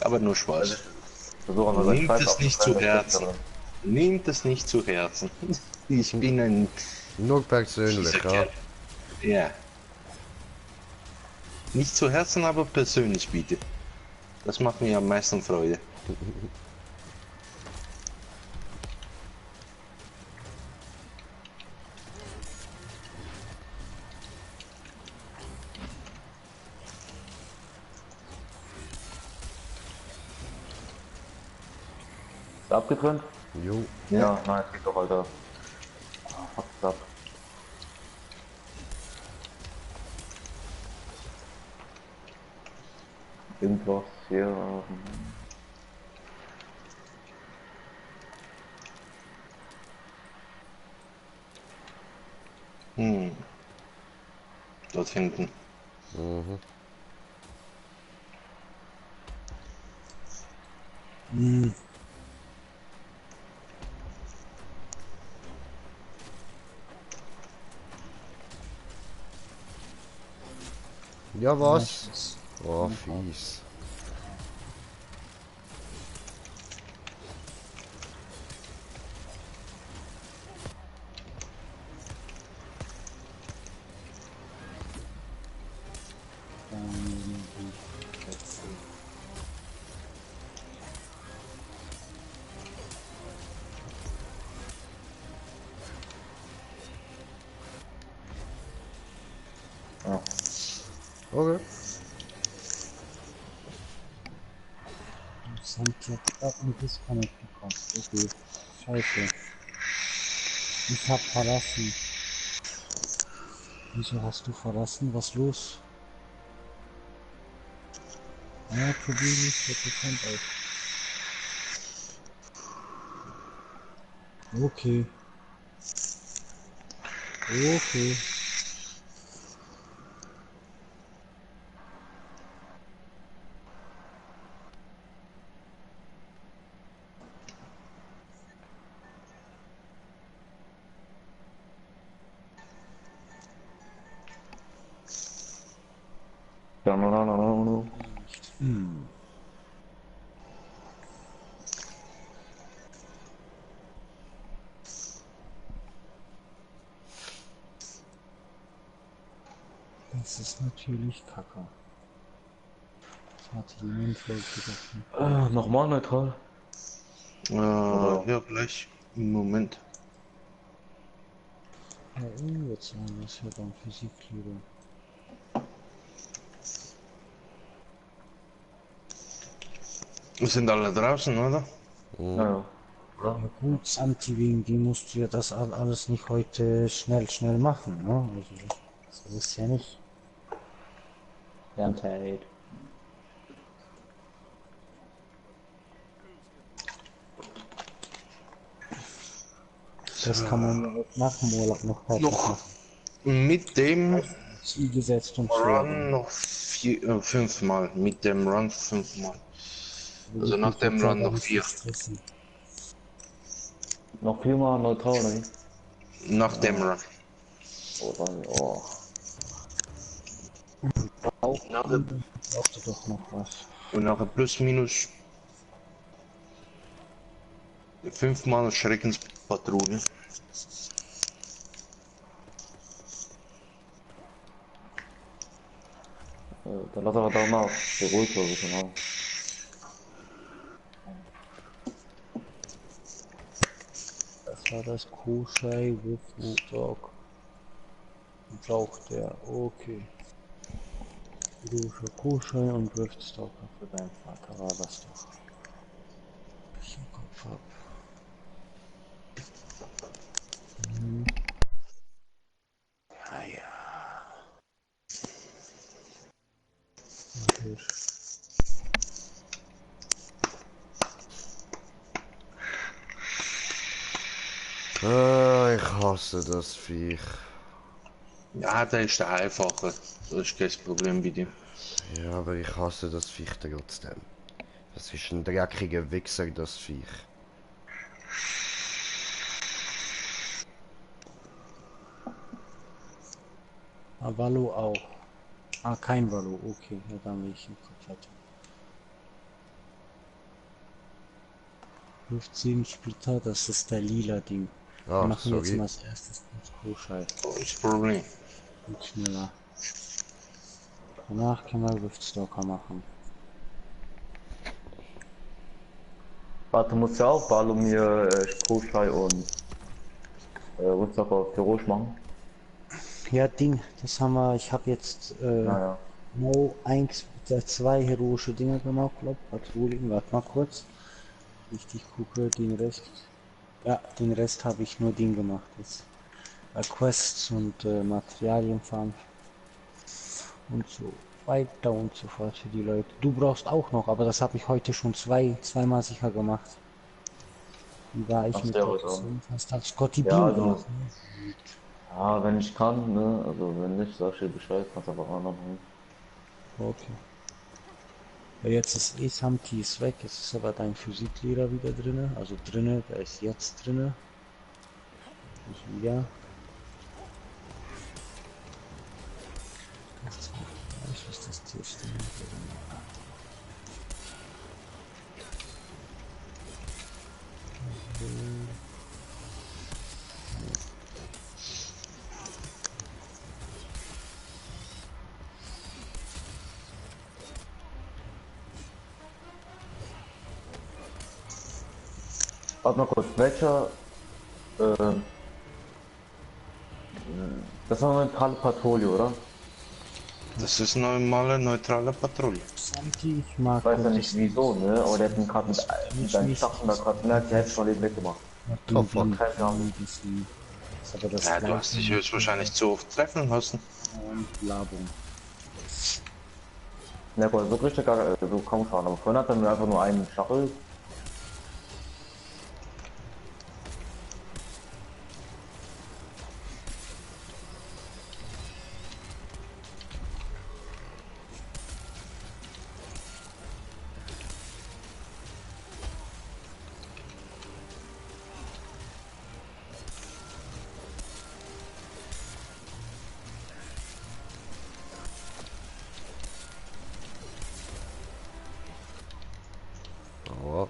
Aber nur Spaß. Versuchen wir gleich Nehmt Scheiß es nicht zu aufzustellen, Herzen. Nehmt es nicht zu Herzen. Ich bin ein Nur persönlich, fieser ja. Kerl. Ja. Nicht zu Herzen, aber persönlich bitte. Das macht mir am meisten Freude. Ist abgetrennt? Jo. Ja, nein, es geht doch, Alter. Fuck's ab. Irgendwas hier. Dort hinten. Mhm. Hm, Ja, was? was? Oh, fies. Ja. Okay. Sind jetzt gerade ein Disconnect bekommen. Okay. Scheiße. Ich hab verlassen. Wieso hast du verlassen? Was los? Ja, probier nicht, bitte kommt auf. Okay. Okay. Ja, no. Hm. Das ist natürlich kacke. Das hatte die Mindfolge gedacht. Nochmal neutral. Ja, gleich. Moment. Ja, jetzt haben wir es ja beim Physiklehrer. Wir sind alle draußen, oder? Mhm. Ja. Ja gut, Santi, wegen die musst du ja das alles nicht heute schnell machen, ne? Also, so ist ja nicht. Bernhard. Das kann man ja auch nach dem Urlaub noch fertig Noch machen. mit dem Ziel gesetzt und Run noch 5 Mal. Mit dem Run 5 Mal. Also nach dem Run noch 4. Noch 4-mal neutral, oder wie? Nach dem Run. Oh, dann, oh. Brauchte doch noch was. Und nachher plus minus 5 Mal Schreckenspatrouille. Dann lass aber da mal die Ruhekurve, genau. Das war das Kuhschei with Dog. Braucht der, okay. Dusche Kuhschei und Wirfstalker für deinen Vater war das doch. Ich im Kopf hab. Ja, ja. Okay. Ah, ich hasse das Viech. Ja, der ist der einfache. Das ist kein Problem bei dir. Ja, aber ich hasse das Viech trotzdem. Das ist ein dreckiger Wichser, das Viech. Ah, Valo auch. Ah, kein Valo, okay, ja, dann will ich im Kopf hatte. 15 Splitter, das ist der lila Ding. Wir Ah, machen jetzt sorry. mal als erstes das Kuhschei. Das Problem. Geht schneller. Danach können wir Wirfstalker machen. Warte, musst ja auch Balumir, Strohschei und Rückstocker für Rouge machen. Ja, Ding, das haben wir, ich habe jetzt Naja. no 1 der 2 heroische Dinge gemacht, glaub, Patrouillen, warte mal kurz. Richtig gucke, den Rest. Ja, den Rest habe ich nur Ding gemacht jetzt. Quests und Materialien fahren. Und so weiter und so fort für die Leute. Du brauchst auch noch, aber das habe ich heute schon zweimal sicher gemacht. Wie war ich Ach, mit der der heute auch. Mission? Hast halt Scotty Ja, Beam also, gemacht. ja, wenn ich kann, ne, also wenn nicht, sag ich dir Bescheid, kannst aber auch noch machen. Okay. Ja, jetzt ist Samti ist weg, jetzt ist aber dein Physiklehrer wieder drinne, also drinne, der ist jetzt drinne. Nicht wieder. Ich weiß, das Tisch Warte mal kurz, welcher, äh, das war eine neutrale Patrouille, oder? Das ist eine normale neutrale Patrouille. Samti, ich mag Ich weiß ja das nicht wieso, ne, aber der hat ihn gerade mit seinen Sachen da gerade mehr als die Hälfte von dem weggemacht. Oh, fuck. Keine Ahnung. Das ist aber das Ja, du hast dich höchstwahrscheinlich zu oft treffen lassen. und Labung. Na gut, so richtig gar, so kaum schauen, aber vorhin hat er mir einfach nur einen Stachel. Oh.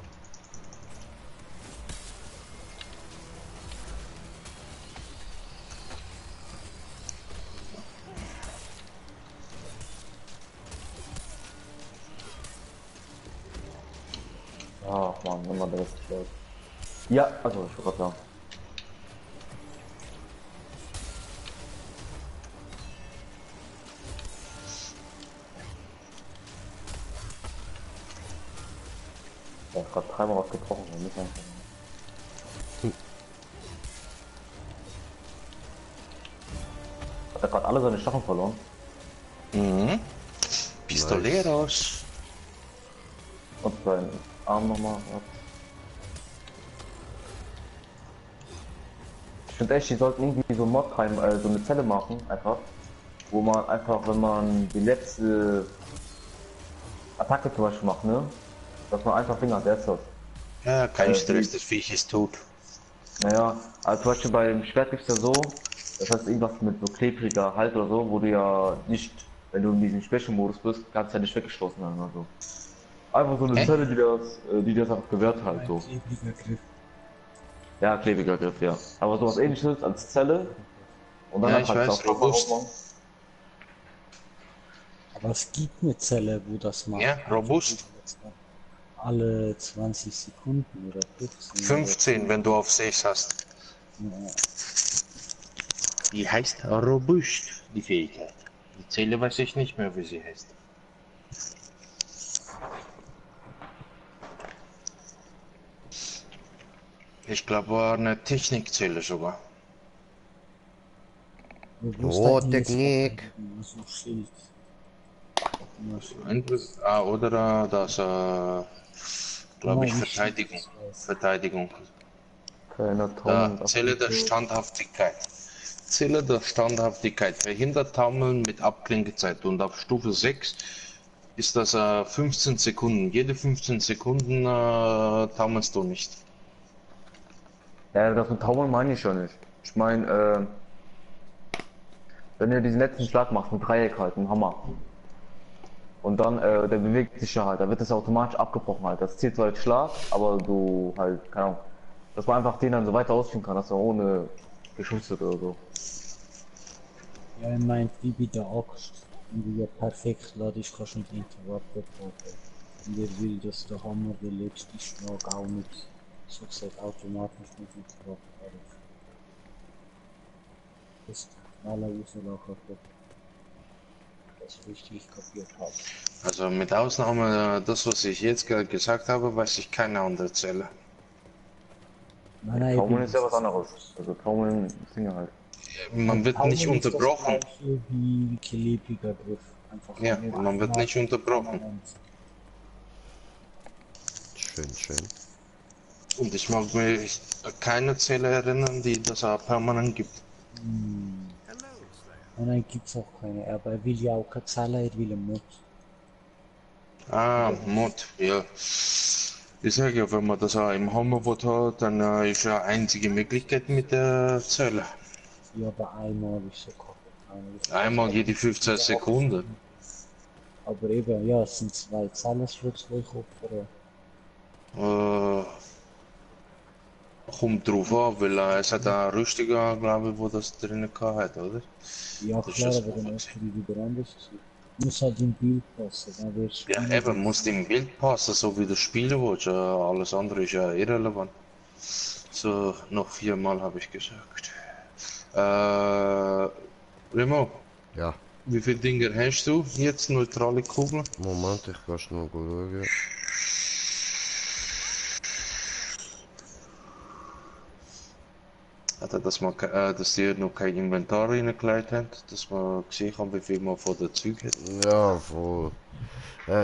Ach man, immer der ist schlecht. Ja, also ich wollte gerade sagen. Er hat gerade dreimal was getroffen und nicht einfach. Hat er gerade alle seine Stacheln verloren? Mhm. Pistoleros. Und seinen Arm nochmal. Ich finde echt, die sollten irgendwie so Modheim, so eine Zelle machen, einfach. Wo man einfach, wenn man die letzte Attacke zum Beispiel macht, ne? Dass man einfach fingert, der ist das. Ja, kein Stress, das Viech ist tot. Naja, also zum Beispiel beim Schwert gibt's ja so, das heißt irgendwas mit so klebriger Halt oder so, wo du ja nicht, wenn du in diesem Special-Modus bist, kannst du ja nicht weggestoßen werden oder so. Einfach so eine Zelle, die das einfach gewährt halt so. Klebriger Griff. Ja, klebriger Griff, ja. Aber sowas ähnliches als Zelle. Und dann Ja, halt ich weiß, auch robust. aufbauen. Aber es gibt eine Zelle, wo das macht. Ja, robust. Alle 20 Sekunden oder 15. 15, wenn du auf 6 hast. Ja. Die heißt robust, die Fähigkeit. Die Zelle weiß ich nicht mehr, wie sie heißt. Ich glaube, war eine Technikzelle sogar. Oh, Technik. So Schild. Oder das, glaube ich, Nein, Verteidigung. nicht weiß. Verteidigung. Keine Da, Tonnen. Zelle der Standhaftigkeit. Zelle der Standhaftigkeit. Verhindert Taumeln mit Abklingezeit. Und auf Stufe 6 ist das 15 Sekunden. Jede 15 Sekunden taumelst du nicht. Ja, das mit Taumeln meine ich schon nicht. Ich meine, wenn du diesen letzten Schlag machst, mit Dreieck halt, mit Hammer. Und dann, der bewegt sich ja halt, da wird das automatisch abgebrochen halt. Das zählt zwar als Schlag, aber du halt, keine Ahnung, dass man einfach den dann so weiter ausführen kann, dass er ohne geschützt wird oder so. Ja, er meint, wie bei der Axt. Wenn du ja perfekt ladest, kannst du nicht Interrupter brauchen. Und er will, dass der Hammer der letzte Schlag auch nicht, so gesagt, automatisch mit Interrupter ist. Das ist schneller rauslachen, das richtig kapiert habe. Also mit Ausnahme das, was ich jetzt gerade gesagt habe, weiß ich keine andere Zelle. Nein, Taumeln ist ja was anderes. Also Taumeln ist Dinge halt. Man wird nicht unterbrochen. Das gleiche wie klebriger Griff. Einfach Ja, nur man wird nicht unterbrochen. Schön, schön. Und ich mag mich keine Zelle erinnern, die das auch permanent gibt. Nein, gibt's auch keine. Aber er will ja auch keine Zelle, er will einen Mod. Ah, Mod, ja. Ich sage ja, wenn man das auch im Hoverboard hat, dann ist ja einzige Möglichkeit mit der Zelle. Ja, aber einmal ist so kaputt. Einmal jede 15 Sekunden. Aber eben, ja, es sind 2 Zellen für 2 Kopf. Kommt drauf an, weil es hat einen Rüstiger, glaube ich, wo das drinnen hat, oder? Ja, Das ist klar, das aber dann Problem. ist wieder anders. Muss halt im Bild passen. Dann wird's Ja, eben, muss im Bild passen, so wie du spielen willst. Alles andere ist ja irrelevant. So, noch 4-mal habe ich gesagt. Remo, Ja, wie viele Dinger hast du jetzt? Neutrale Kugeln? Moment, ich kann schnell schauen. Also, dass die noch kein Inventar reingelegt haben, dass man gesehen haben, wie viel man von der Zeug hat. Ja, voll.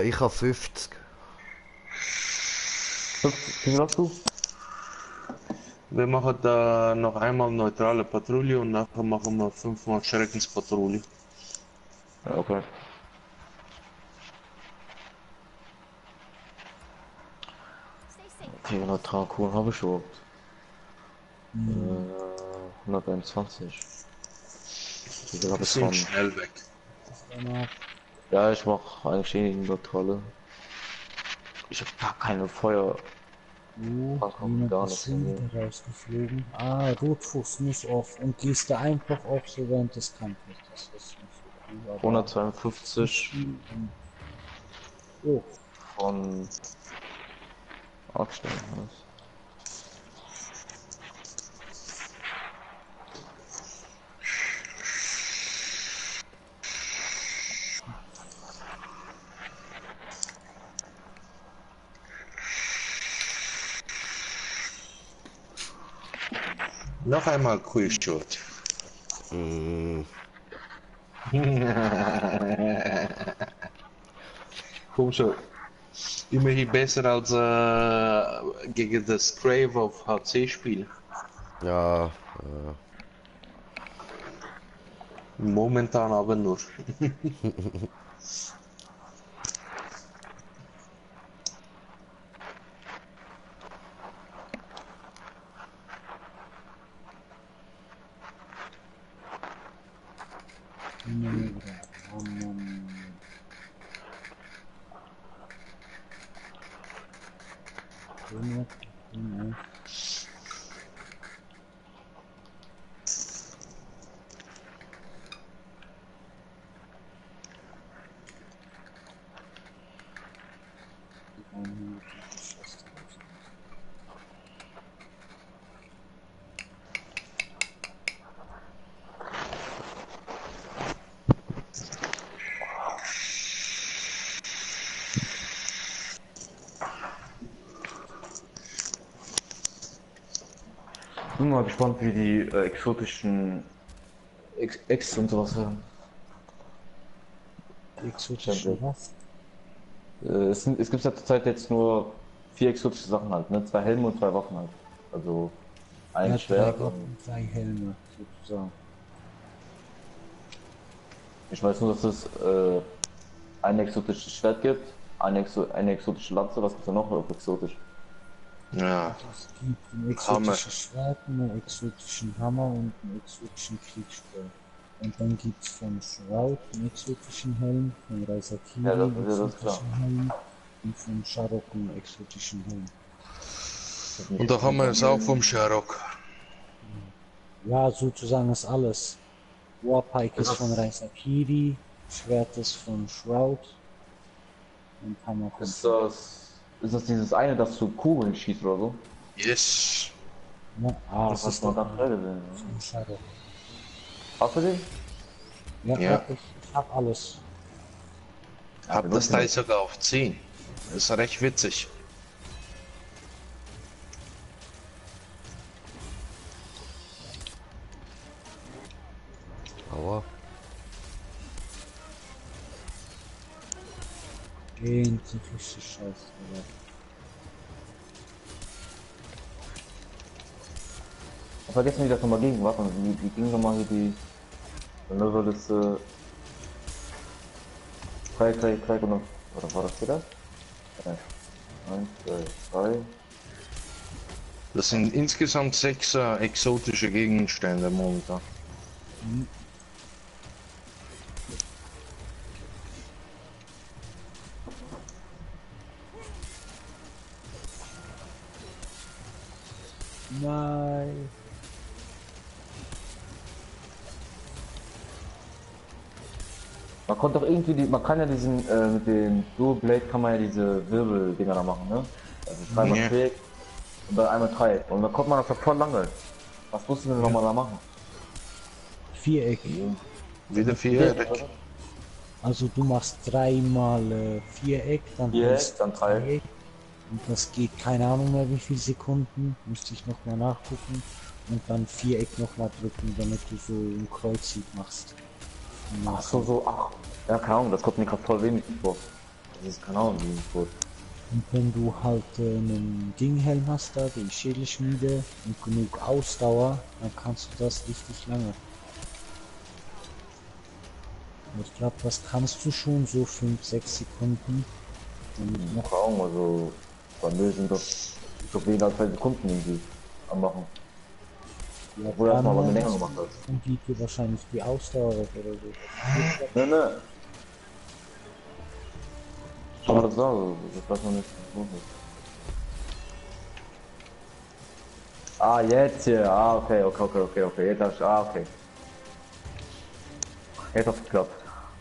Ich habe 50. Wie viel hast du? Wir machen da noch einmal neutrale Patrouille und nachher machen wir 5-mal Schreckenspatrouille. Ja, okay. Okay, neutral cool habe ich überhaupt. 121. Wie viel habe ich Sind von? schnell weg. Ja, ich mache eigentlich eh neutrale. Ich habe gar keine Feuer. Was kommt jemand da ist noch von wieder rausgeflogen. Ah, Rotfuchs muss auf und liest da einfach auf, so während des Kampfes. Das ist nicht so cool, aber 152 oh, von Aufstellen. Noch einmal Quickshot. Komm schon. Immerhin besser als gegen das Crave auf HC-Spiel. Ja, Momentan aber nur. Bin mal gespannt, wie die exotischen Ex und sowas werden. Die exotischen was? Es gibt ja zurzeit jetzt nur 4 exotische Sachen halt, ne? 2 Helme und 2 Waffen halt. Also ein Ja, Schwert 3 und Waffen, 3 Helme, sozusagen. ich weiß nur, dass es ein exotisches Schwert gibt, eine exotische Lanze, was gibt's da noch auf exotisch? Ja, Es gibt ein Hammer. exotisches Schwert, einen exotischen Hammer und einen exotischen Kriegsschwert. Und dann gibt es von Shroud einen exotischen Helm, von Raisakiri Ja, einen das ist exotischen Helm und von Sharok einen exotischen Helm. und der Hammer ist auch vom Sherrock. Ja, sozusagen ist alles. Warpike Ist ist von das- Raisakiri, Schwert ist von Shroud und Hammer von Ist das dieses eine, das zu Kugeln schießt oder so? Yes. Ja, Das das hast ist du der mal ganz schnell gesehen. von Sharok. Hast du den? Ja, Ja. ich hab alles. Hab das Teil sogar auf 10. Das ist recht witzig. aua. Richtig scheiße. Alter. Ich hab vergessen, wie das nochmal ging. Warte mal, wie ging nochmal hier die Level-Liste? Drei und oder war das hier das? 1, 2, 3. Das sind insgesamt 6 exotische Gegenstände momentan. Nein. Man konnte doch irgendwie man kann ja diesen, mit dem Dual Blade kann man ja diese Wirbeldinger da machen, ne? Also dreimal Ja. Dreieck und dann einmal Dreieck. Und dann konnte man das doch voll lange. Was mussten wir denn nochmal da machen? Viereck. Wieder 4. Also du machst dreimal Viereck, dann Viereck, hältst du dann Dreieck. und das geht keine Ahnung mehr wie viele Sekunden, müsste ich nochmal nachgucken und dann Viereck nochmal drücken, damit du so ein Kreuzsieg machst. Ach so, ach. Ja, keine Ahnung, das kommt mir gerade voll wenig vor. Das ist keine Ahnung, wie es wird. Und wenn du halt einen Dinghelm hast da, die Schädelschmiede und genug Ausdauer, dann kannst du das richtig lange. Ich glaube, das kannst du schon so 5-6 Sekunden. Und noch Keine Ahnung, also bei mir sind das so weniger als 2 Sekunden irgendwie am Machen. ja, Obwohl er erstmal dann, was länger gemacht hat. und geht dir wahrscheinlich die Ausdauer weg oder so. Ne. Aber das war so, das weiß man nicht. Ah, jetzt hier. Ah, okay. Jetzt hab ich, okay. Jetzt hat's geklappt.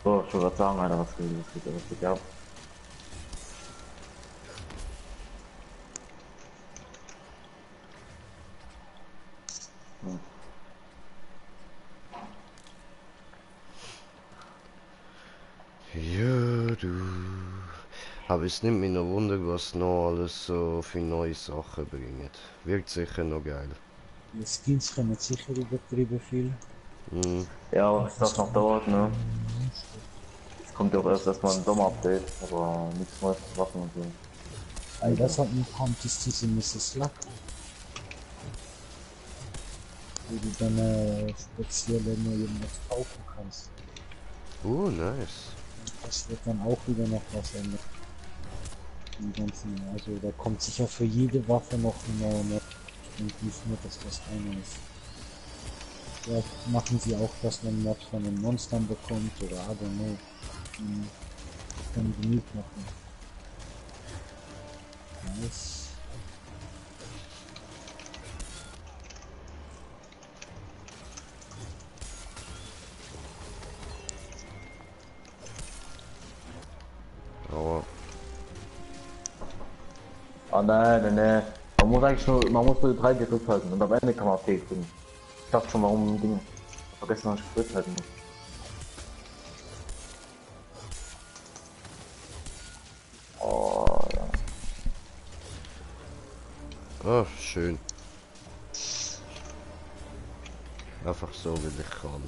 So, ich wollte gerade sagen, Alter, was geht, ja. Ja, du. Aber es nimmt mich noch Wunder, was noch alles so für neue Sachen bringt. Wirkt sicher noch geil. Die Skins kommen sicher übertrieben viel. Hm. Ja, was das noch dauert, ne? kommt ja auch erstmal ein Sommer-Update, aber nichts Neues zu Waffen und so. Weil das halt noch kommt, ist diese Mrs. Luck. Wo du dann spezielle neue Mods kaufen kannst. Nice. Das wird dann auch wieder noch was ändern. Die ganzen, also da kommt sicher für jede Waffe noch ein neuer Mod. Und nicht nur, dass das eine ist. Vielleicht machen sie auch, dass man Mod von den Monstern bekommt oder I don't know. Können genug machen. Nice. Aber Ah nein. Man muss eigentlich man muss nur 3 gedrückt halten und am Ende kann man auf D drücken. Ich dachte schon, warum Dinge. Vergessen, dass ich gedrückt halten muss. Oh ja. schön. Einfach so, wie ich kann.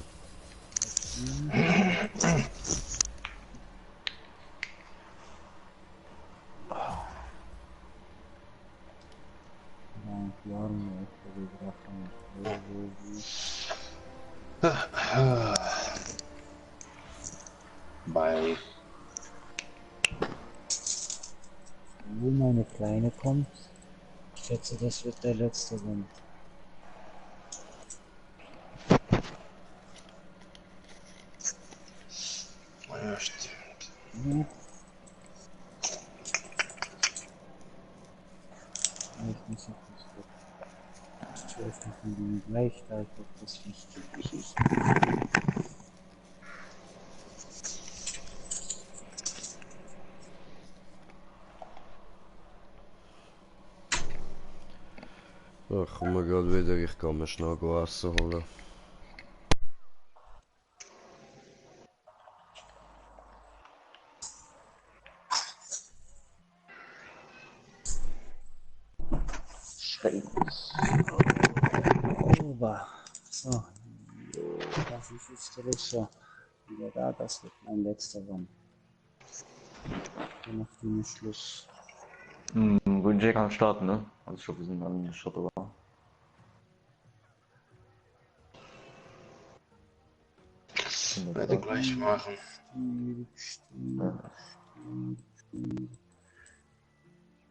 Nein, die Arme, die Waffen. Bei Wo meine Kleine kommt, ich schätze, das wird der letzte sein. ja, stimmt. Ja. Ich muss noch was zu öffnen von dem gleich, da ich glaube, das wichtig ist. Ach, komm mal gerade wieder, ich kann mir schnell Essen holen. Ober. So. Das ist jetzt der Russer. Wieder da, das wird mein letzter Mann. Dann macht den Schluss. Green Jay kann starten, ne? Also ich glaube, wir sind an der Stadt, aber. Werde gleich machen.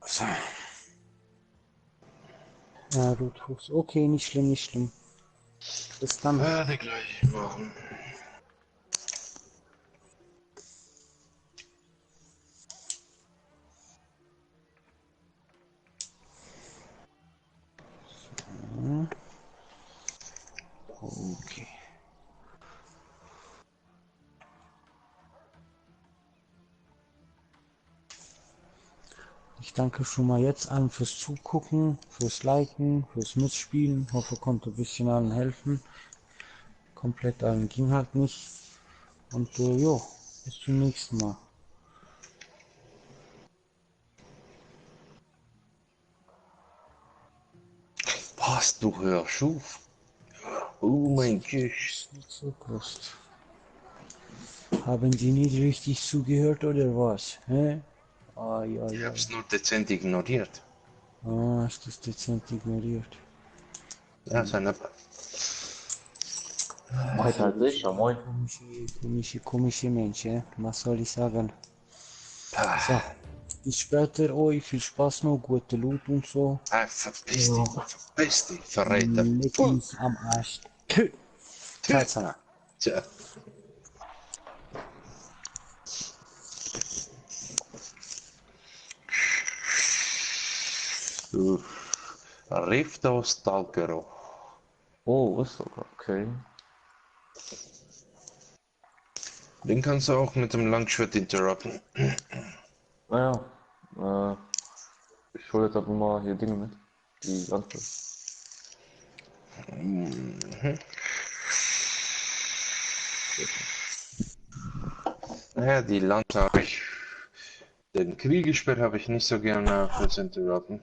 So. Ja, du tust. Okay, nicht schlimm, nicht schlimm. Bis dann. Werde gleich machen. Okay. Ich danke schon mal jetzt allen fürs Zugucken, fürs Liken, fürs Mitspielen. Hoffe, konnte ein bisschen allen helfen. Komplett allen ging halt nicht. Und jo, bis zum nächsten Mal. Was, du hörst auf? Oh mein Gott. Ist nicht so groß. Haben Sie nicht richtig zugehört oder was? Hä? Ah, ja, Ich ja. hab's nur dezent ignoriert. Ah, hast du es dezent ignoriert. Ja, seine. Weiter als ich, ja moin. Komische Menschen, was soll ich sagen? Ah, So, bis später euch, viel Spaß noch, gute Loot und so. verpiss dich, Verräter. Leck mich am Arsch. Ciao, ciao. Tja. Rift aus Stalkero. Oh, ist sogar, okay. Den kannst du auch mit dem Langschwert interrupten. Naja, ich hole jetzt einfach mal hier Dinge mit. Die Lanze. Naja, die Lanze habe ich. Den Kriegespeer habe ich nicht so gerne fürs Interrupten.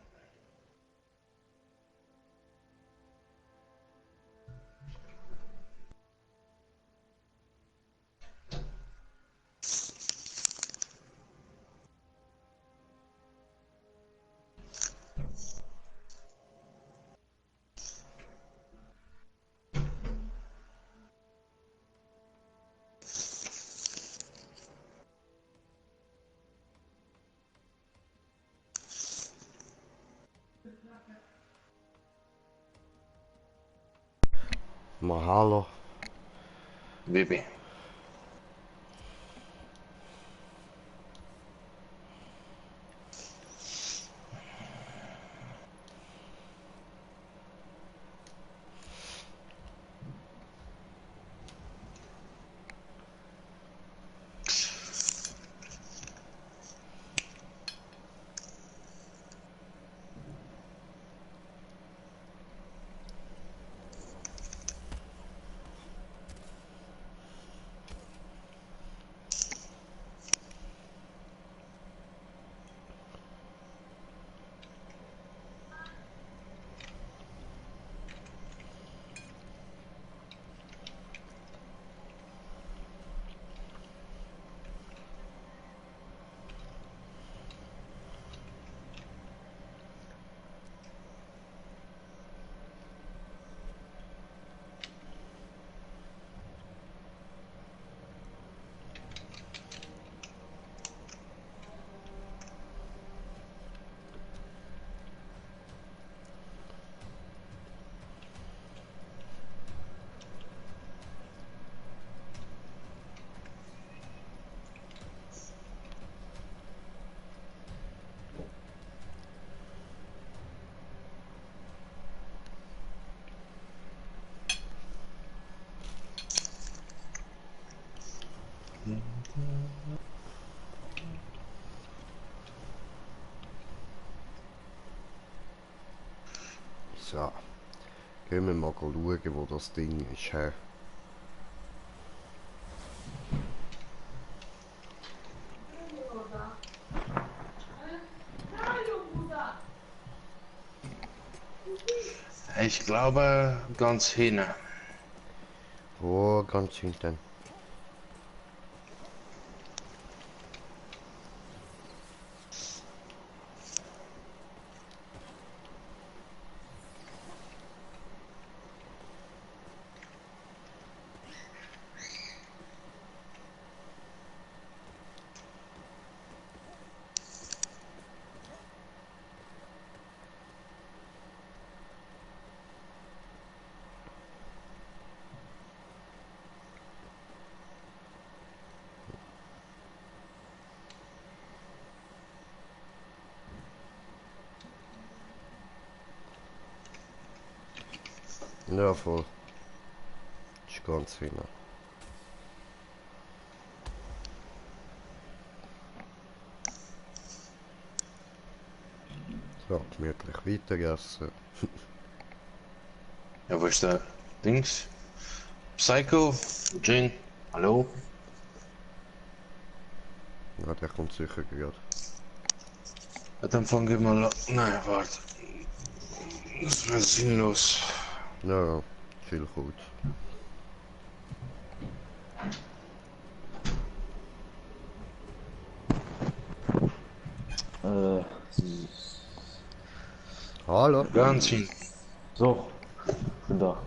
Mahalo. Bibi. So. Gehen wir mal schauen, wo das Ding ist. Hä? Ich glaube ganz hin. Wo ganz hinten? Ja, voll. Ist ganz hinten. So, gemütlich weitergegessen. Ja, wo ist der Dings? Psycho? Jin? Hallo? Ja, der kommt sicher gerade. Ja, dann fangen wir mal an. Nein, warte. Das wäre sinnlos. Ja, viel gut. Äh, Hallo? Ganz hinten. so, bin da.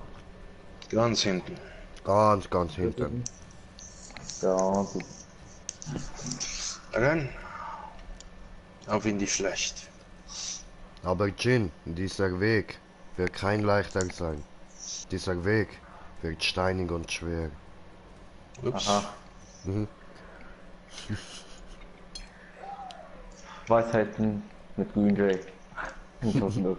Ganz hinten. Ganz hinten. Ja, gut. Renn. Auf in die Schlecht. Aber Jin, dieser Weg wird kein leichter sein. Dieser Weg wird steinig und schwer. Ups. Aha. Mhm. Weisheiten mit Green Jay. Ich hoffe nur.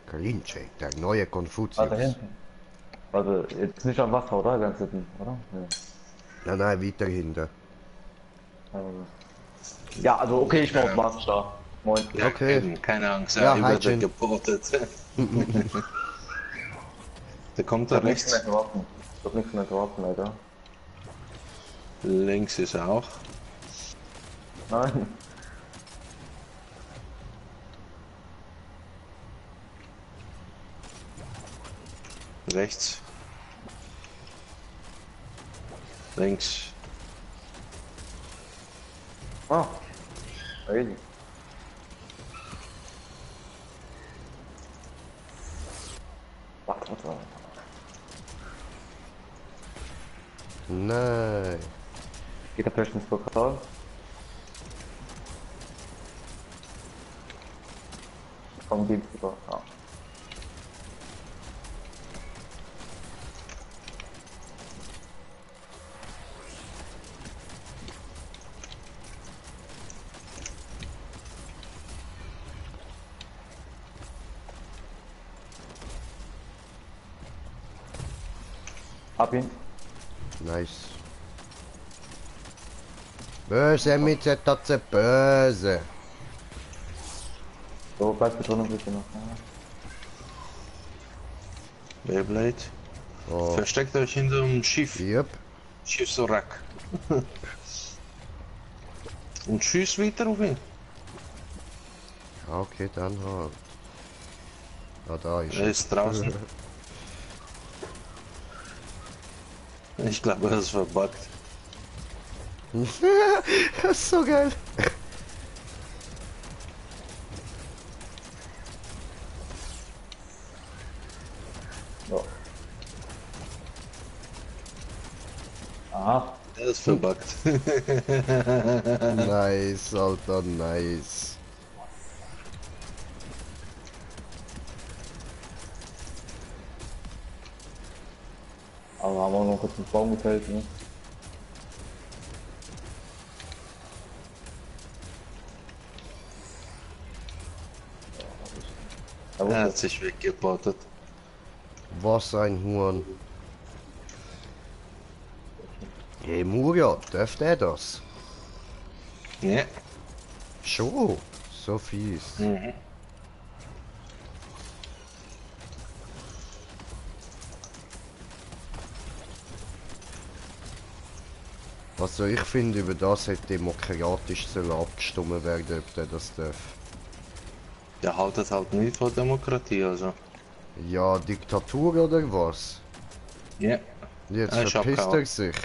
Kalinche, der neue Ah, da Konfuzius. hinten. Also, jetzt nicht am Wasser, oder? Ganz hinten, oder? Ja. Nein, weiter hinten. Ja, also okay, ich war auf Marsch da. Moin. Ja, Okay. eben, keine Angst. Ja, Ja, hi, wird Jin. geportet. Der kommt Ich da hab nichts mehr rechts. geworfen. Ich hab nichts mehr geworfen, Alter. Links ist er auch. Nein. Rechts. Links. Ah. Really? Warte. Nein. Geht der Fisch ins Portal? Vom Gamekeeper, ja. Hab ihn. Nice. Böse mit der Tatze, böse. So, bleib bitte noch bitte noch. Ja. Beyblade. Oh, Versteckt euch hinter dem Schiff. yep. Schiffswrack. Und schießt weiter auf ihn. Okay, dann halt. Ah, da ist Er ist draußen. Ich glaube, er ist verbuggt. Das ist so geil. So. Aha. Er ist verbuggt. Nice, Alter, nice. Aber haben wir noch kurz einen Baum gefällt, ne? Er hat sich weggebottet. Was ein Huhn. Hey Muria, dürft er das? Ja. Schon. So fies. Mhm. Also ich finde, über das hätte demokratisch abgestimmt werden, ob der das darf. Der haltet halt nicht von Demokratie, also. Ja, Diktatur oder was? Ja. Jetzt Ich hab verpisst keine er sich.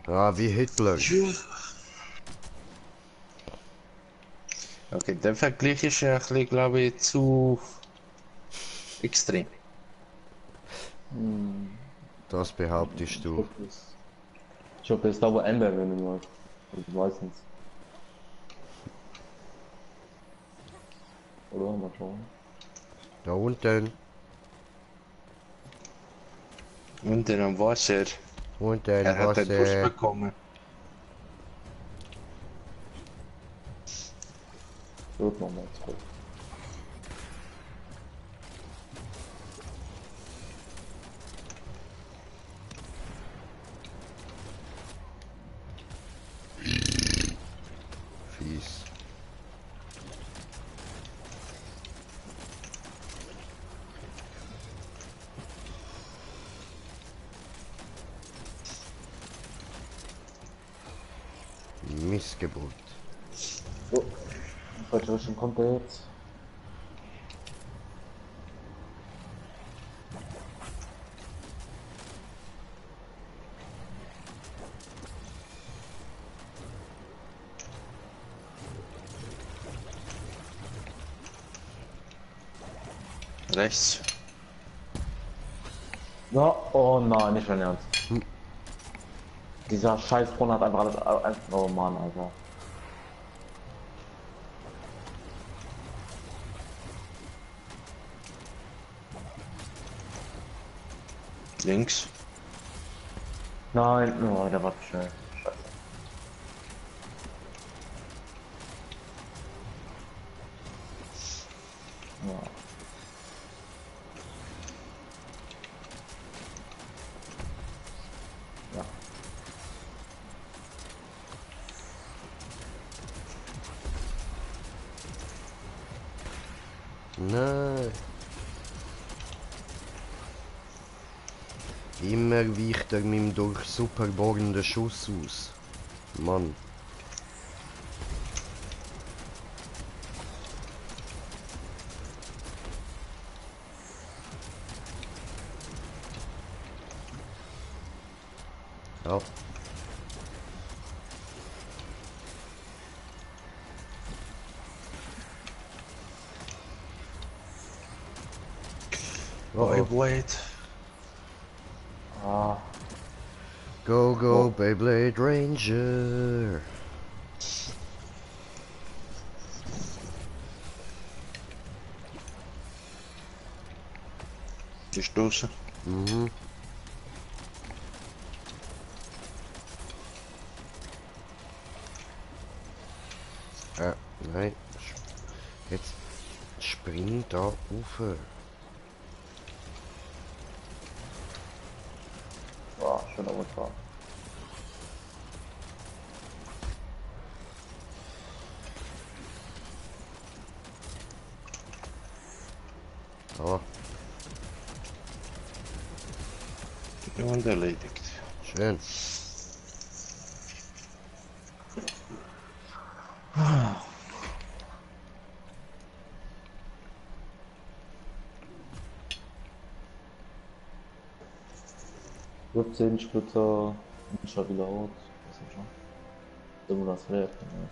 Ah, wie Hitler. Okay, der Vergleich ist ja ein bisschen, glaube ich, zu extrem. Das behauptest du. Ich hoffe, es ist da, wo Ember, wenn du mal. Ich weiß nicht. Oder? Mal schauen. Da unten. Und in einem Wasser. Unten, Er hat den Push Wasser. bekommen. Wird nochmal zurück. Fies. Missgeburt. So. Falsche Richtung kommt er jetzt. Rechts. Ja, oh nein, nicht mein Ernst. Dieser scheiß Brunnen hat einfach alles. Oh Mann, Alter. Links. Nein, oh, der war zu schnell. Scheiße. Ja. Ja. Nein. Immer weicht er meinem durch super bohrenden Schuss aus. Mann. Ja. Boy, Oh, wait. Ah, go, go, Beyblade Ranger. Ist draußen. Mhm. Nein. Jetzt spring da rauf. Boah, schöner Rundfahrt. Oh, Und erledigt. schön. Wird 10 Splitter, instabil laut. Das ist schon. Irgendwas wert. Ja.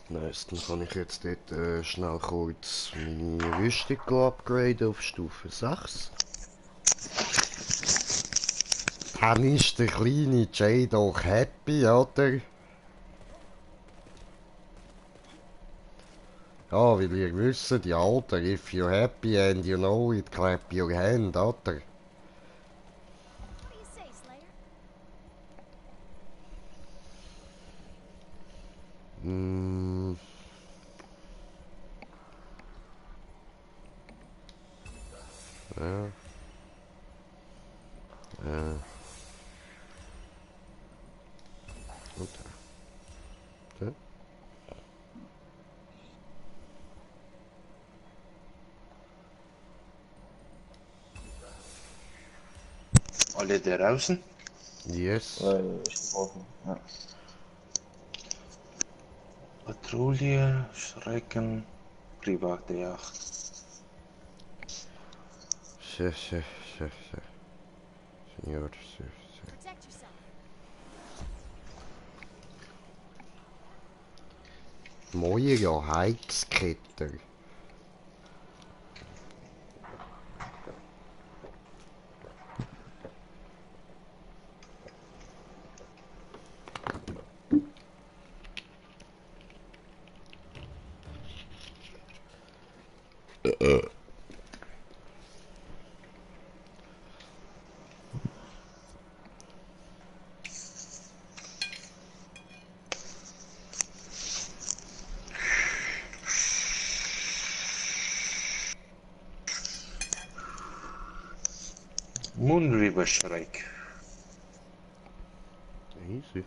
Nice, dann kann ich jetzt dort schnell kurz meine Rüstung upgraden auf Stufe 6. Dann ist der kleine Jay doch happy, oder? Ja, weil ihr wisst, ja, Alter, if you're happy and you know it, clap your hand, oder? What do you say, Slayer? Mm. Ja. Und da. Da. Alle da draußen? Yes. Ich brauche. Ja. Patrouille, Schrecken, private Yacht. Chef, chef, chef, chef. Senor, chef, chef. Protect yourself. Mooie ja, Heizketter. Moon River Shrike. Easy.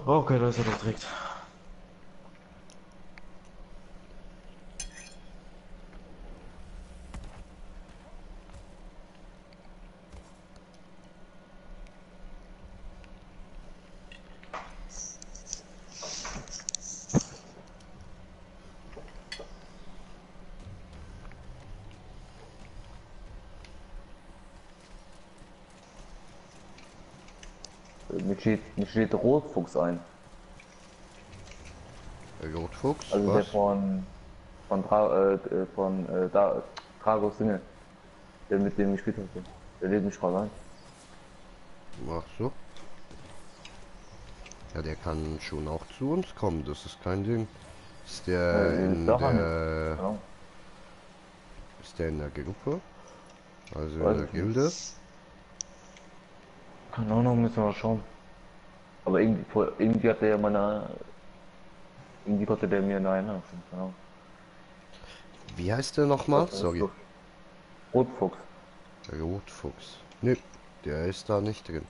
Okay, da ist er doch direkt. Mir steht Rotfuchs ein. Der Rotfuchs, Also der was? von Dragos Single. Der mit dem gespielt hat. Der lebt nicht gerade ein. Ach so. Ja, der kann schon auch zu uns kommen, das ist kein Ding. Ist der in der... Genau. Ist der in der Gruppe? Also in Weiß der ich nicht. Gilde? Keine Ahnung, müssen wir mal schauen. Aber irgendwie hat der ja meine. Irgendwie konnte der mir eine Einladung schicken, keine Ahnung. Wie heißt der nochmal? Sorry. Rotfuchs. Rotfuchs. Nö, der ist da nicht drin.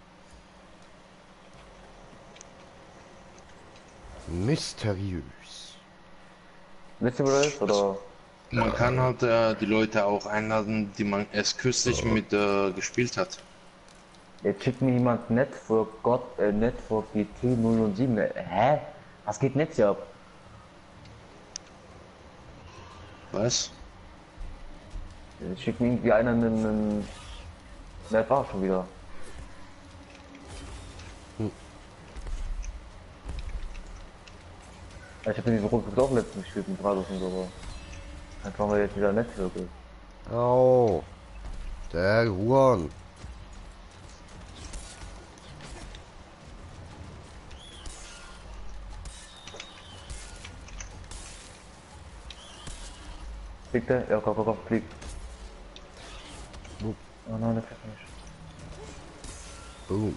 Mysteriös. Wisst ihr, wo das ist? Oder? Man kann halt die Leute auch einladen, die man erst kürzlich mit gespielt hat. Jetzt schickt mir jemand Net for GT 007. Hä? Was geht Netz hier ab? Was? Jetzt schickt mir irgendwie einer einen. Der war schon wieder. Ich habe diesen Rundfunk auch letztens gespielt mit Radus und so, aber dann waren wir jetzt wieder nett wirklich. Au. Der Huan. Fliegt der? Ja, komm, flieg. Wupp. Oh nein, der fliegt nicht. Boom.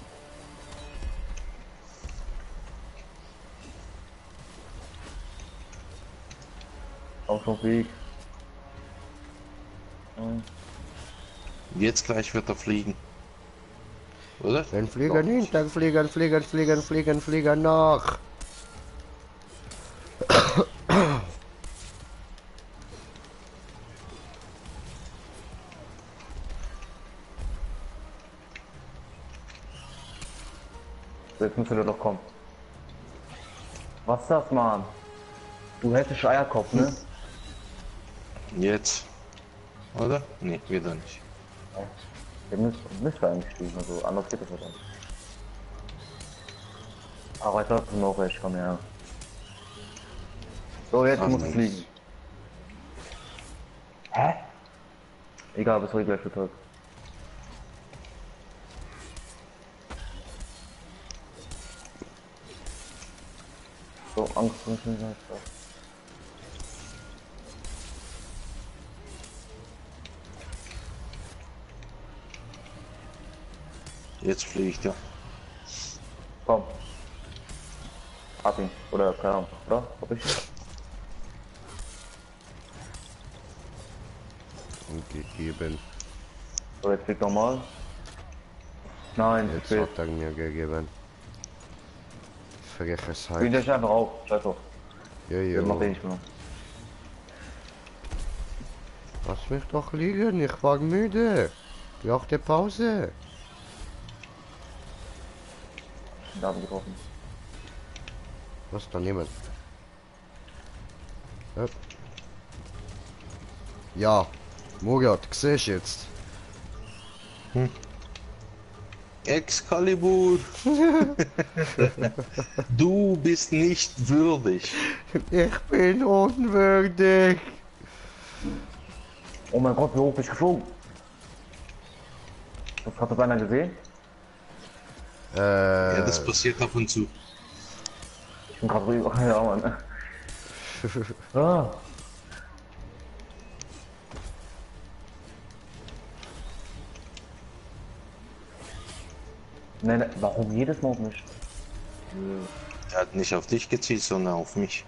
Auch schon flieg. Jetzt gleich wird er fliegen. Oder? Wenn Flieger nicht, dann Flieger nach. Jetzt müsste der doch kommen. Was ist das, Mann? Du hättest Eierkopf, ne? Jetzt. Oder? Nee, wieder nicht. Der müsste eigentlich fliegen, also anders geht das nicht an. Aber jetzt hast du noch recht, komm her. So, jetzt Ach, muss nice. fliegen. Hä? Egal, bis wir gleich gedrückt. So, Angst muss nicht sein. Jetzt fliegt er. Komm. Hab ihn. Oder keine Ahnung, oder? Hab ich? Und gegeben. So, jetzt fliegt nochmal. Nein, zu Jetzt spät. hat er mir gegeben. Freches Spiel Halt. dich einfach auf. Scheiß drauf. Das macht eh Jojo. nicht mehr. Lass mich doch liegen, ich war müde. Brauchte Pause. Da hab ich getroffen. Was da niemand? Ja, Murat, siehst du jetzt? Excalibur! Du bist nicht würdig. Ich bin unwürdig. Oh mein Gott, wie hoch bin ich geflogen? Das hat das einer gesehen? Ja, das passiert ab und zu. Ich bin gerade rüber. Ja, Mann. Ah. Nein, warum jedes Mal auf mich? Er hat nicht auf dich gezielt, sondern auf mich.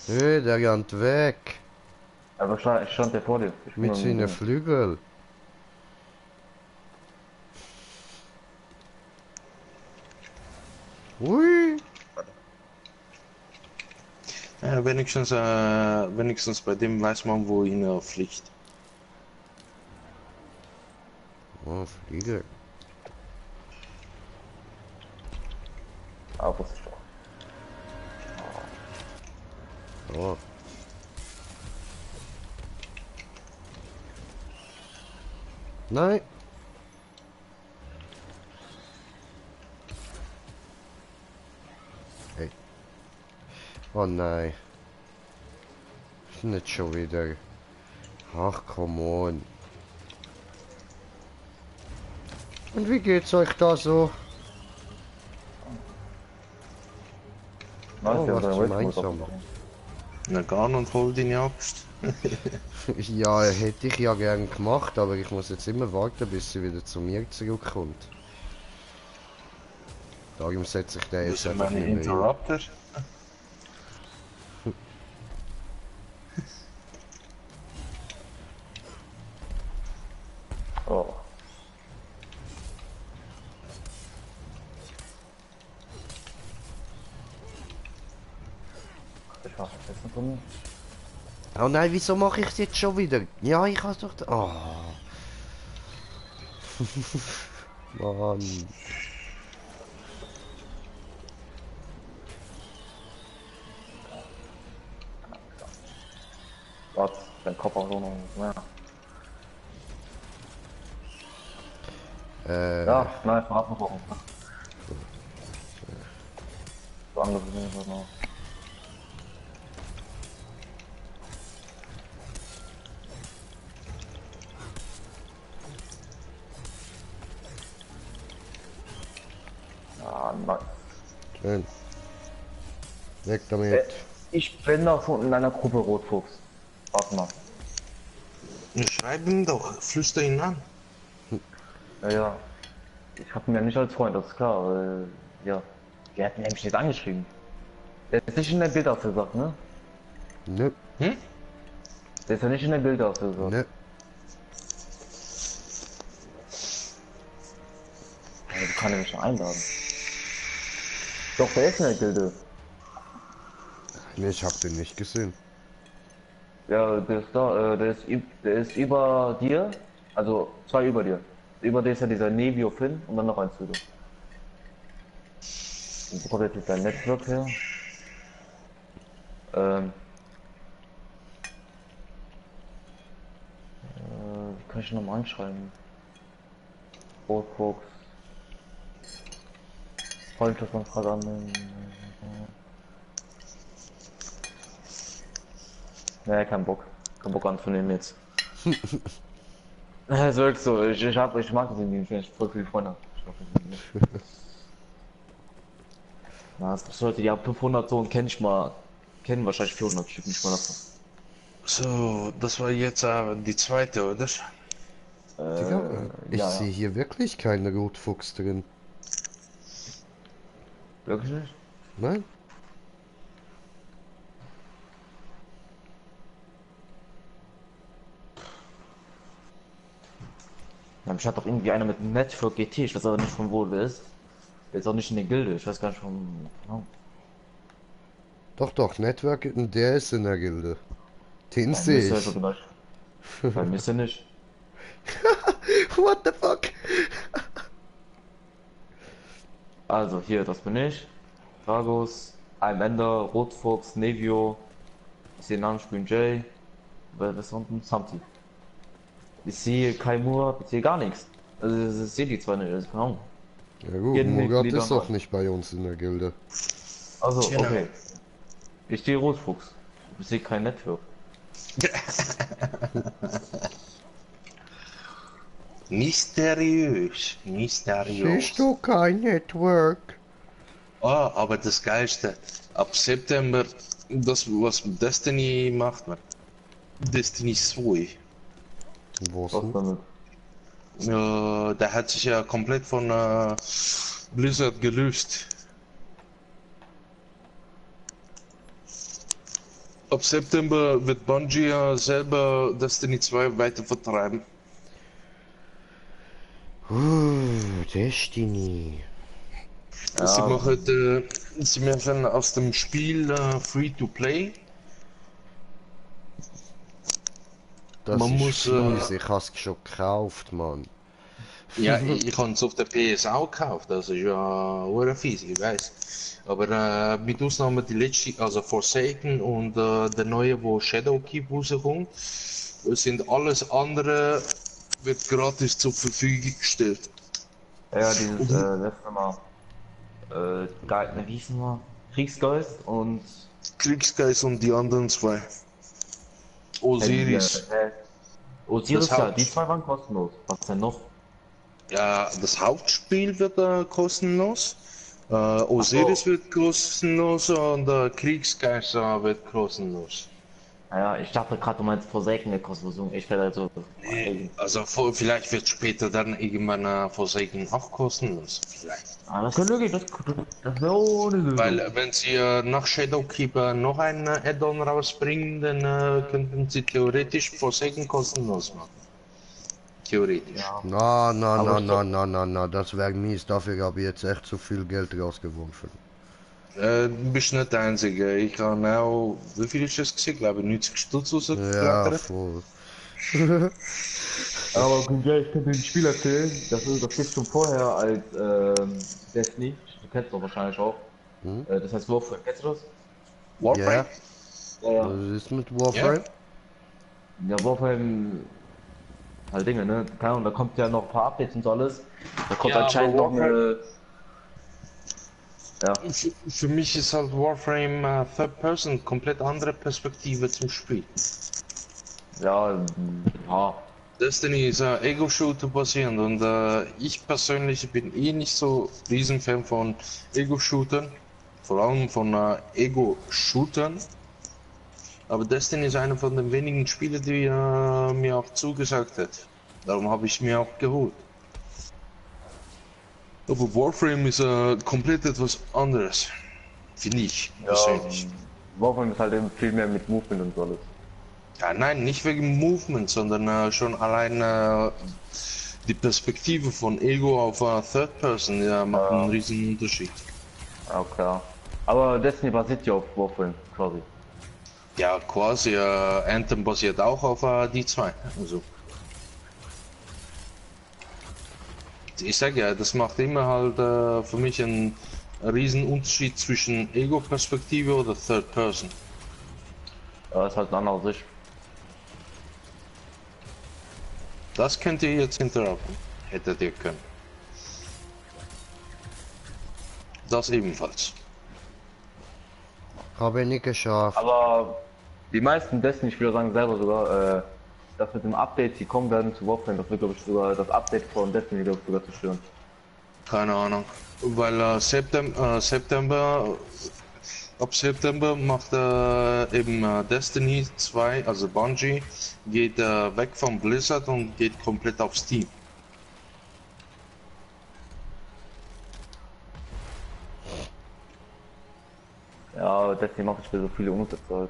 Hey, der rennt weg. Aber ich stand ja vor dir. Ich bin Mit noch seinen nicht Flügel. Ui. Ja, wenigstens bei dem weiß man, wohin er fliegt. Oh, Flügel. Ah, wusste ich doch. Oh. Nein. Hey. Oh nein. Nicht schon wieder. Ach, come on. Und wie geht's euch da so? Nice, Oh, der was hat seinen Wave-Modus gemeinsam. aufgemacht. Na, gar und hol den Jagd. Ja, hätte ich ja gern gemacht, aber ich muss jetzt immer warten, bis sie wieder zu mir zurückkommt. Darum setze ich den Wo jetzt sind einfach meine nicht mehr ein. Interrupter? Oh. Ich mach das jetzt von mir. Oh nein, wieso mache ich es jetzt schon wieder? Ja, ich hab's doch... Oh. Mann. Gott, dein Kopf auch so noch. Ja. Ja, nein, abgebrochen. So angesehen, was noch. Ja, nein. Schön. Weg damit. Ich bin doch schon in einer Gruppe Rotfuchs. Warte mal. Schreib ihm doch, flüster ihn an. Ja. Ich hab ihn ja nicht als Freund, das ist klar. Ja. Der hat nämlich nicht angeschrieben. Der ist nicht in der Bildaufsatz, ne? Nö. Hm? Der ist ja nicht in der Bildaufsatz. Nö. Ja, du kannst mich schon einladen. Doch, der ist in der Gilde. Nee, ich hab den nicht gesehen. Ja, der ist da, der ist über dir, also zwei über dir. Über dir ist ja dieser Nevio Finn und dann noch ein Pseudo. Und wo kommt jetzt dein Netzwerk her? Wie kann ich nochmal anschreiben? Rotfuchs. Freundschaftsanfrage annehmen. Nee, kein Bock. Kein Bock anzunehmen jetzt. Das ist wirklich so. Ich mag sie nicht. Ich voll viele Freunde. Na, es gibt Leute, die haben 500 so und kennen wahrscheinlich 400 Stück nicht mal davon. So, das war jetzt die zweite, oder? Digga, ich ja. sehe hier wirklich keinen Rotfuchs drin. Wirklich nicht? Nein? Ja, mich hat doch irgendwie einer mit einem Network GT, ich weiß aber nicht von wo der ist. Der ist auch nicht in der Gilde, ich weiß gar nicht von. Oh. Doch, Network, der ist in der Gilde. Den Bei mir sehe ist er ich. so gleich. Bei mir ist er nicht. What the fuck? Also hier, das bin ich. Dragos, Ender, Rotfuchs, Nevio. Ich sehe Namen spielen Jay. Wer ist unten? Samti. Ich sehe Kaimura, ich sehe gar nichts. Also ich sehe die zwei nicht, keine Ahnung. Ja gut, Jeden Murat Mitglieder ist doch neu. nicht bei uns in der Gilde. Also, Genau. okay. Ich sehe Rotfuchs. Ich sehe kein Network. Mysteriös, Siehst mysteriös. du kein Network? Ah, aber das Geilste, ab September, das was Destiny macht, man. Destiny 2. Was Was denn? damit? Der hat sich ja komplett von Blizzard gelöst. Ab September wird Bungie ja selber Destiny 2 weiter vertreiben. Destiny. Ja, Sie machen aus dem Spiel Free-to-Play. Das Man ist muss, fies, ich hab's schon gekauft, Mann. Ja, ich habe es auf der PS auch gekauft, das ist ja hure fies, ich weiß. Aber mit Ausnahme die letzte, also Forsaken und der neue, wo Shadowkeep rauskommt, sind alles andere wird gratis zur Verfügung gestellt. ja, dieses letzte Mal. Wie hießen wir? Kriegsgeist und. Kriegsgeist und die anderen zwei. Osiris. Osiris, Das ja, Haupt- die zwei waren kostenlos. Was denn noch? Ja, das Hauptspiel wird kostenlos. Osiris wird kostenlos und Kriegsgeist wird kostenlos. Naja, ich dachte gerade, du meinst Forsaken kostenlos. Ich werde also. Also vielleicht wird später dann irgendwann Forsaken auch kostenlos. Vielleicht. Ah, das könnte gehen, das wäre ohne Lösung. Weil wenn sie nach Shadowkeeper noch ein Add-on rausbringen, dann könnten sie theoretisch Forsaken kostenlos machen. Theoretisch. Ja. Na, das wäre mies, dafür habe ich jetzt echt zu viel Geld rausgeworfen. Du bist nicht der Einzige. Ich habe auch, wie viel ist das gewesen? Ich glaube 90 Stutz Ja, rausgeklettert. voll. Aber ja, ich kann dir ein Spiel erzählen, das gibt schon vorher als Destiny, du kennst doch wahrscheinlich auch. Hm? Das heißt Warframe, kennst du das? Warframe? Ja, Was ist mit Warframe? ja, Warframe, halt Dinge, ne? Keine Ahnung, da kommt ja noch ein paar Updates und so alles. Da kommt Ja, anscheinend aber noch eine. Ja, Für mich ist halt Warframe Third Person komplett andere Perspektive zum Spiel. ja. Destiny ist Ego-Shooter basierend und ich persönlich bin eh nicht so Riesenfan von Ego-Shootern, vor allem von Ego-Shootern. Aber Destiny ist einer von den wenigen Spielen, die mir auch zugesagt hat. Darum habe ich mir auch geholt. Aber Warframe ist komplett etwas anderes, finde ich persönlich. Warframe ist halt eben viel mehr mit Movement und so alles. Ja, nein, nicht wegen Movement, sondern schon allein die Perspektive von Ego auf Third Person macht einen riesen Unterschied. Ja, klar. Aber Destiny basiert ja auf Warframe, quasi. Ja, quasi, Anthem basiert auch auf die zwei. Also. Ich sag ja, das macht immer halt für mich einen riesen Unterschied zwischen Ego-Perspektive oder Third Person. Ja, ist halt eine andere Sicht. Das könnt ihr jetzt interrupten. Hättet ihr können. Das ebenfalls. Habe ich nicht geschafft. Aber die meisten Destiny-Spieler sagen selber sogar, dass mit dem Update, die kommen werden zu Warframe, das wird glaube ich sogar das Update von Destiny glaub ich, sogar zerstören. Keine Ahnung. Weil ab September macht eben Destiny 2, also Bungie, geht weg von Blizzard und geht komplett auf Steam. Ja, Destiny macht nicht mehr so viele Umsätze halt.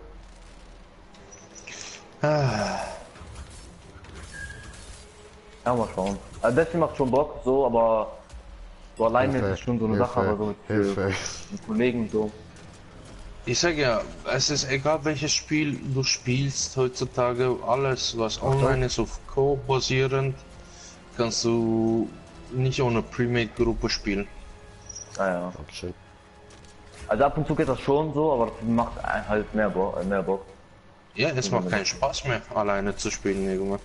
Ja, mal schauen. Also Destiny macht schon Bock, so, aber so alleine ist es schon so eine Sache, aber so mit Kollegen und so. Ich sag ja, es ist egal welches Spiel du spielst heutzutage, alles was online ist auf Co basierend, kannst du nicht ohne Premade-Gruppe spielen. Ah, ja. Dankeschön. Also ab und zu geht das schon so, aber das macht halt mehr Bock. Ja, es macht keinen Spaß mehr, alleine zu spielen, Junge.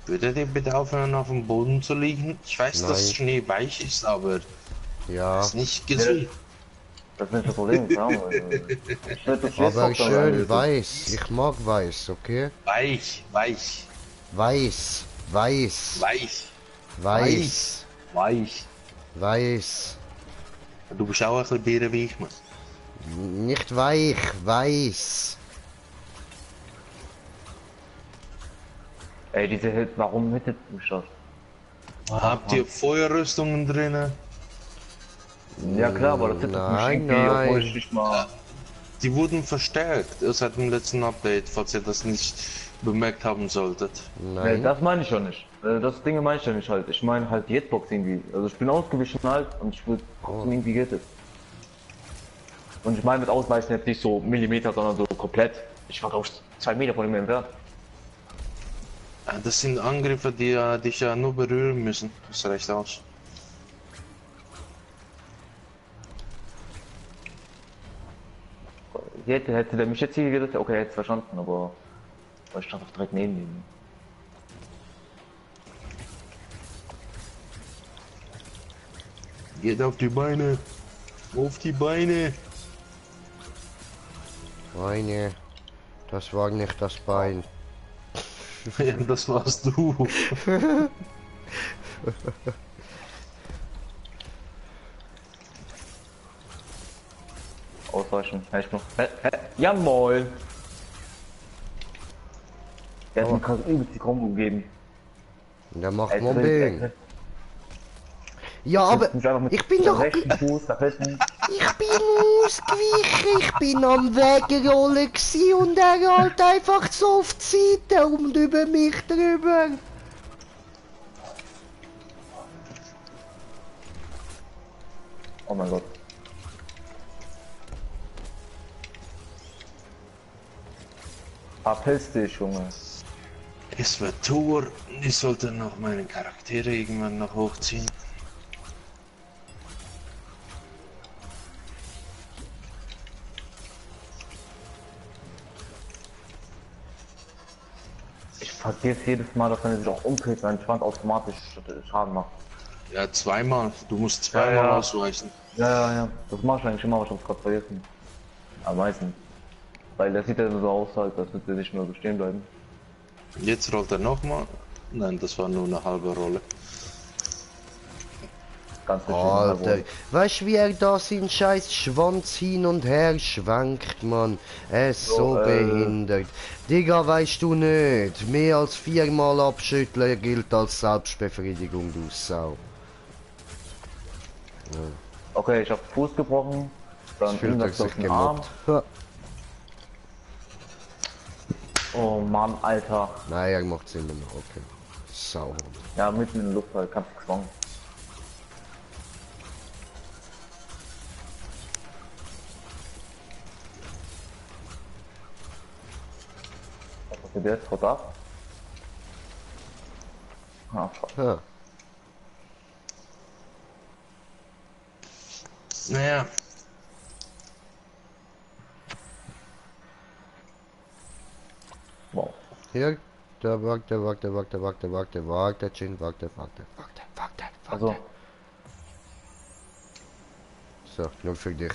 Würdet ihr bitte aufhören, auf dem Boden zu liegen? Ich weiß, Nein. dass Schnee weich ist, aber Ja, ist nicht gesund. Das ist nicht das Problem, klar. aber schön weiß. Ich mag weiß, okay? Weich, weich, Weiß, weiß, weich, weiß, weich. weiß. Du bist auch ein bisschen Bier wie ich, Mann. Nicht weich, weiß. Ey, diese Hit, warum hittet mich das? Habt ihr Feuerrüstungen drinnen? Ja klar, aber das hittet mich Nein, irgendwie, obwohl nein. ich nicht mal... Die wurden verstärkt seit dem letzten Update, falls ihr das nicht bemerkt haben solltet. Nee, Nein. das meine ich ja nicht. Das Ding meine ich ja nicht halt. Ich meine halt die Hitbox irgendwie. Also ich bin ausgewichen halt und ich will gucken, irgendwie geht es. Und ich meine mit Ausweichen jetzt nicht so Millimeter, sondern so komplett. Ich war glaube ich 2 Meter von ihm entfernt. Das sind Angriffe, die dich ja nur berühren müssen. Das reicht aus. Hätte der mich jetzt hier geredet, okay, hätte es verstanden, aber ich stand doch direkt neben ihm. Geht auf die Beine. Auf die Beine. Beine. Das war nicht das Bein. Ja, das warst du. Ausweichen, echt noch. Ja moin! Der hat mir gerade übelst die Kombo gegeben. Der macht Er Mobbing. Ja, aber ich bin doch... Fuß, da hinten. Ich bin ausgewichen, ich bin am Wegrollen gsi und er rollt einfach so auf die Seite und über mich drüber. Oh mein Gott. Verpiss dich, Junge. Es wird Tour. Ich sollte noch meine Charaktere irgendwann noch hochziehen. Ich vergesse jedes Mal, dass wenn er sich auch umkriegt, sein Schwanz automatisch Schaden macht. Ja, zweimal. Du musst zweimal Ja, ja. ausweichen. Ja. Das mach ich eigentlich immer, aber ich hab's gerade vergessen. Am meisten. Weil das sieht ja so aus, halt, als würde er nicht mehr so stehen bleiben. Jetzt rollt er nochmal. Nein, das war nur eine halbe Rolle. Ganz Alter, weißt du, wie er da seinen scheiß Schwanz hin und her schwankt, Mann? Er ist so behindert. Digga, weißt du nicht, mehr als 4-mal abschütteln gilt als Selbstbefriedigung, du Sau. Okay, ich hab Fuß gebrochen, dann Fühlt er irgendwas auf sich den Arm. gemobbt. Ha. Oh Mann, Alter. Nein, er macht's immer noch, okay. Sau. Ja, mitten in der Luft halt, kannst gezwungen. Was passiert jetzt? Haut ab? Ah, fuck. Ha. Naja, Wow. Hier, warte, Chin, warte. Also, So, nur für dich.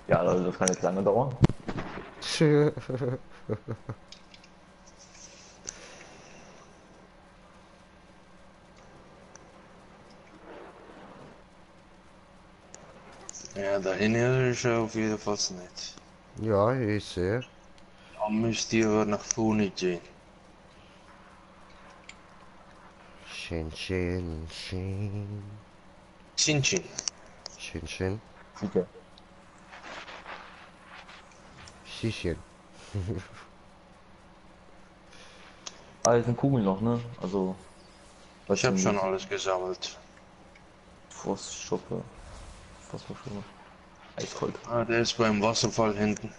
ja, also das kann jetzt lange dauern. ja, dahin ist er auf jeden Fall nicht. Ja, ich sehe. Dann müsst ihr aber nach vorne gehen. Schön. Chin Chin. Schön. Sicher. Schischen. Ah, jetzt sind Kugeln noch, ne? Also. Ich habe schon alles gesammelt. Frostschoppe. Was war schon? Eiskalt. Ah, der ist beim Wasserfall hinten.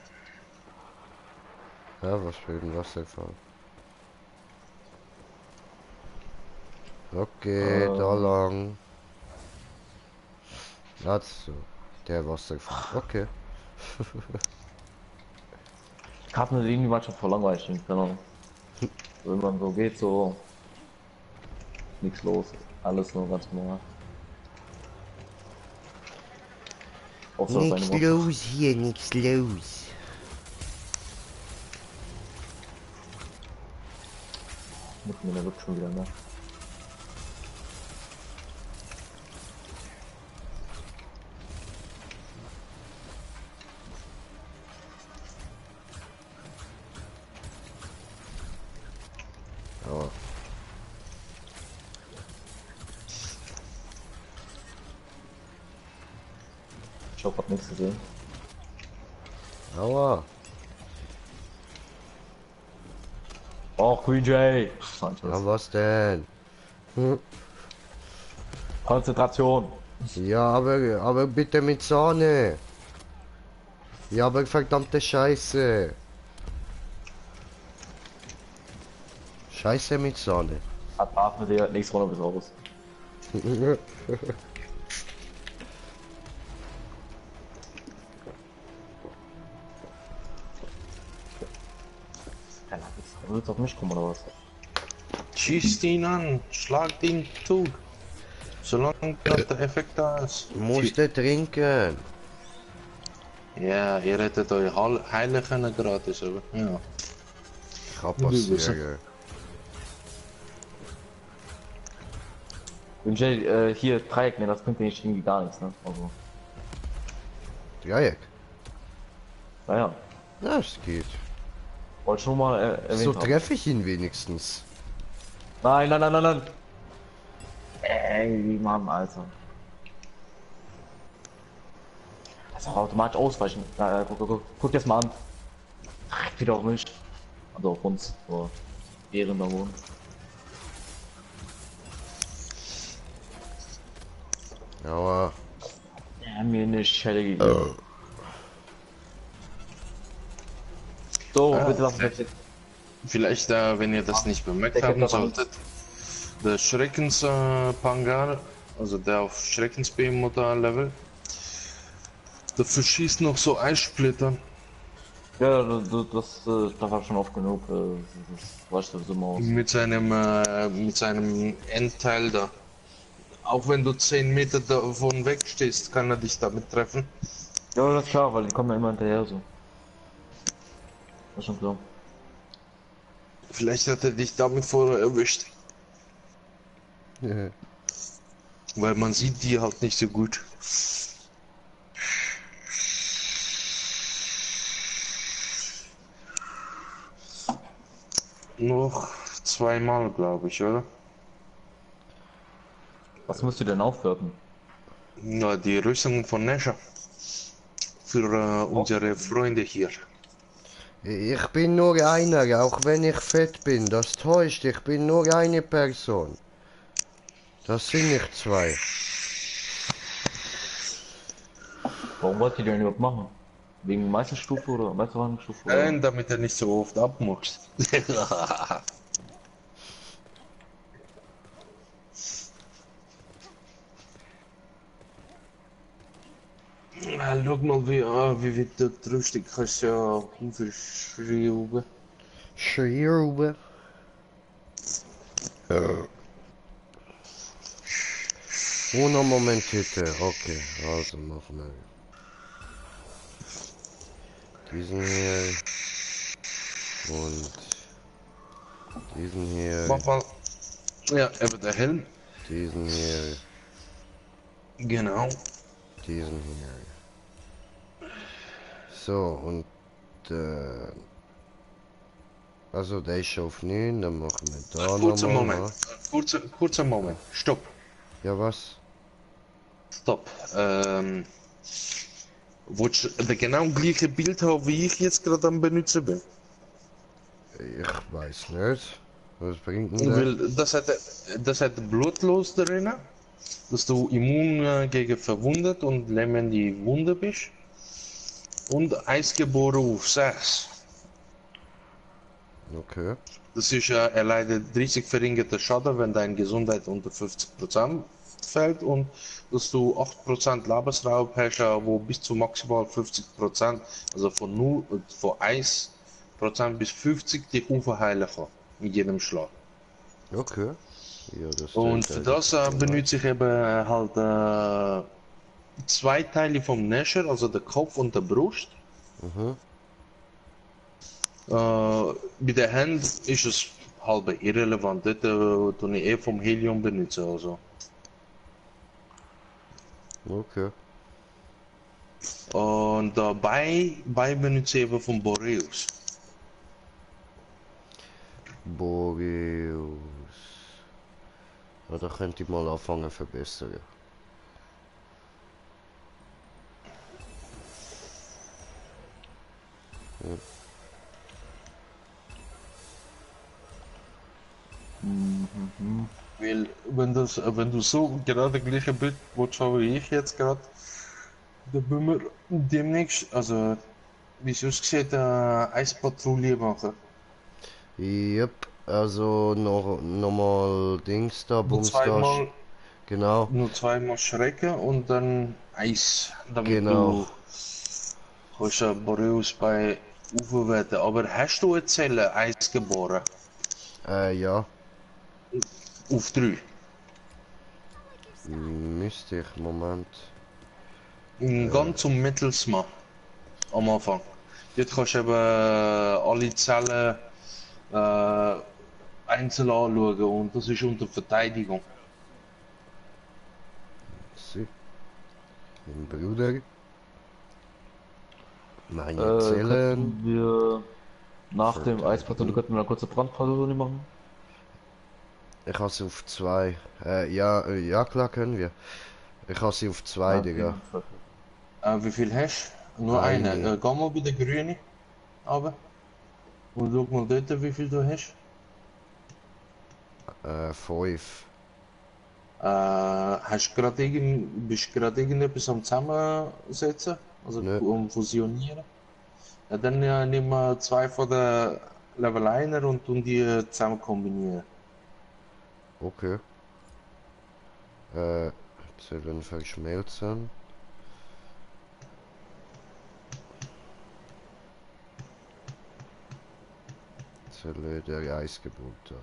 Ja, was für ein Wasserfall. Okay, da lang. Also, der Wasserfall. Okay. Karten sind irgendwie manchmal voll langweilig, keine Ahnung. Wenn man so geht, so. Nichts los. Alles nur ganz normal. Außer seine Nichts Monster. los hier, nichts los. Muss mir der wird schon wieder, ne? Aber Ich hab grad nichts gesehen. aua. Oh, Queen J! Ja, was denn? Hm. Konzentration! Ja, aber bitte mit Sahne. Ja, aber verdammte Scheiße. Scheiße mit Sahne. Atmen dir nächste Runde bis raus. Du willst auf mich kommen oder was? Schießt ihn an, schlagt ihn tot. Solange der Effekt da ist. Musste trinken. Ja, ihr rettet euch Heiligen gratis, aber ja. Kann passieren. Queen J, hier Dreieck, ne, das bringt dir nicht irgendwie gar nichts, ne? Also, Dreieck. naja, Na, es geht. wollte schon mal erwähnt So haben. treffe ich ihn wenigstens. Nein! Ey, Mann, Alter. Das ist auch automatisch ausweichen. Guck das mal an. Direkt wieder auf mich. Also auf uns. So. Ehren da wohnen. Aua. Ja, mir eine Schelle gegeben. So, bitte lass mich jetzt. Vielleicht, wenn ihr das nicht bemerkt Decke haben daran. solltet, der Schreckens Pangar, also der auf Schreckensbehemoth Level, der verschießt noch so Eissplitter. Ja, das war schon oft genug. Das weißt du so aus. Mit seinem Endteil da. Auch wenn du 10 Meter davon wegstehst, kann er dich damit treffen. Ja, das ist klar, weil die kommen ja immer hinterher so. Das ist schon klar. Vielleicht hat er dich damit vorher erwischt. Weil man sieht die halt nicht so gut. Noch zweimal, glaube ich, oder? Was musst du denn aufwerten? Na, die Rüstung von Nesher. Für unsere Freunde hier. Ich bin nur einer, auch wenn ich fett bin. Das täuscht, ich bin nur eine Person. Das sind nicht zwei. Warum wollt ihr denn überhaupt machen? Wegen Meisterstufe oder Meisterrangstufe oder? Nein, damit er nicht so oft abmuckst. Schau mal, wie wird das Rüstung kannst du ja aufschreiben. Schirube. Uno momentito, okay, also machen wir. Diesen hier. Und diesen hier. Mach mal. Ja, eben der Helm. Diesen hier. Genau. Diesen hier. So, und also der ist auf 9, dann machen wir da Kurzer nochmal. Moment. Kurzer Moment. Stopp. Ja, was? Stopp. Willst du genau gleiche Bild haben, wie ich jetzt gerade am benutzen bin? Ich weiß nicht. Was bringt denn das? Weil das hat blutlos drin, dass du immun gegen verwundet und lähmende Wunde bist. Und Eisgeboren auf 6. Okay. Das ist erleidet 30 verringerte Schaden, wenn deine Gesundheit unter 50% fällt und dass du 8% Lebensraub hast, wo bis zu maximal 50%, also von 1% bis 50 dich aufheilen kann mit jedem Schlag. Okay. Ja, das Und tönt für eigentlich das schon mal. benutze ich eben halt zwei Teile vom Nesher, also der Kopf und der Brust. Mhm. Mit der Hand ist es halb irrelevant. Dort tue ich vom Helium benutzen. Also. Okay. Und bei benutze ich eben von Boreus. Boreus. Ja, da könnte ich mal anfangen verbessern. Ja. Weil wenn du so gerade gleiche Bild willst haben wie ich jetzt gerade, dann müssen wir demnächst, also wie es aussieht, Eispatrouille machen. Yep, also nochmal Dings da, Nur Bums da. zweimal, Genau, nur zweimal Schrecken und dann Eis, damit genau. du kannst Boreus bei aufwerten. Aber hast du eine Zelle Eis geboren? Ja. Auf 3. Müsste ich, Moment. Ganz zum Mittelsmann am Anfang. Dort kannst du eben alle Zellen einzeln anschauen und das ist unter Verteidigung. Sie. Mein Bruder. Meine Zellen. Könnten wir nach dem Verteidigung. Eispatrouille könnten wir eine kurze Brandpatrouille machen? Ich habe sie auf 2. Ja, klar können wir. Ich habe sie auf 2, Digga. perfekt. Wie viel hast du? Nur Eine. eine. Geh mal bei der Grüne. Aber. Und schau mal dort, wie viel du hast. 5. Bist du gerade irgendetwas am Zusammensetzen? Also Nö. um fusionieren? Ja, dann nehmen wir zwei von der Level 1 und tun die zusammen kombinieren. Okay. Zellen verschmelzen. Zelle der Eisgebote.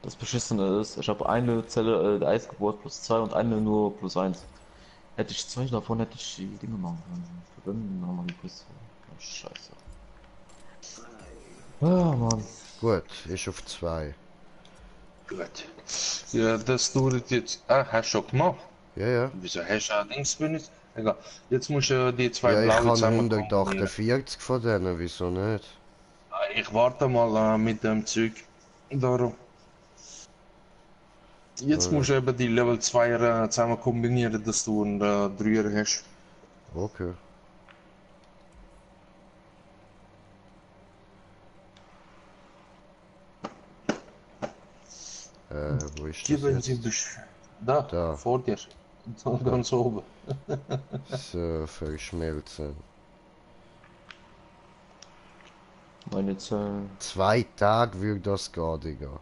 Das Beschissene ist, ich habe eine Zelle Eisgeburt +2 und eine nur +1. Hätte ich zwei davon, hätte ich die Dinge machen können. Verbinden, haben wir die +2. Oh, Scheiße. Ah, Mann. Gut, ich auf 2. Gut. Ja, das dauert jetzt. Ah, hast du schon gemacht? Ja, ja. Wieso hast du allerdings benutzt? Egal. Jetzt musst du die zwei Ja, ich blaue kann zusammen kombinieren. 148 von denen, wieso nicht? Ich warte mal mit dem Zeug. Darum. Jetzt musst du eben die Level 2 zusammen kombinieren, dass du einen 3er hast. Okay. Wo ist Hier das wenn sie jetzt? da, Da. vor dir. Ganz oben. So, verschmelzen. Meine Zellen. 2 Tage wird das gar, Digga.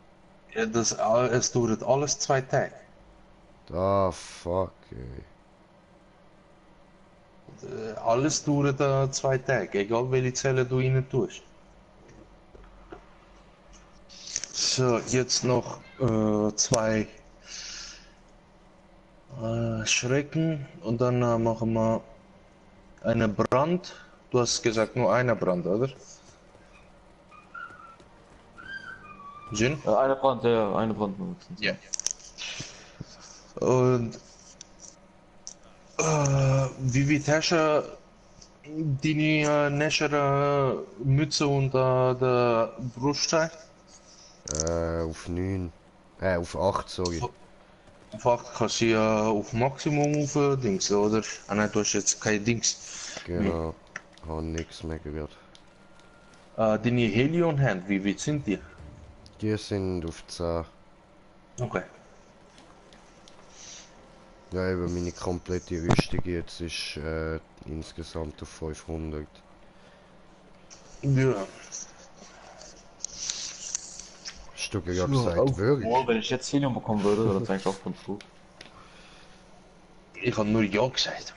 Ja, es dauert alles 2 Tage. Ah, fuck, ey. Alles dauert 2 Tage, egal welche Zelle du rein tust. So, jetzt noch zwei Schrecken und dann machen wir eine Brand. Du hast gesagt nur eine Brand, oder? Jin? Eine Brand, ja, eine Brand wenigstens. Ja. Und wie viel Tasche die nächere Mütze und der Brustteil? Auf 9. Auf 8, sorry. Einfach kannst du ja auf Maximum auf Dings, oder? Ah nein, du hast jetzt kein Dings. Genau. Hab nix mehr gehört. Deine Helion-Hand, wie weit sind die? Die sind auf 10. Okay. Ja, eben meine komplette Rüstung jetzt ist insgesamt auf 500. Ja. Hast du gerade gesagt, wirklich? Oh, wenn ich jetzt Helium bekommen würde, dann wäre ich auch ganz gut. Ich habe nur Ja gesagt.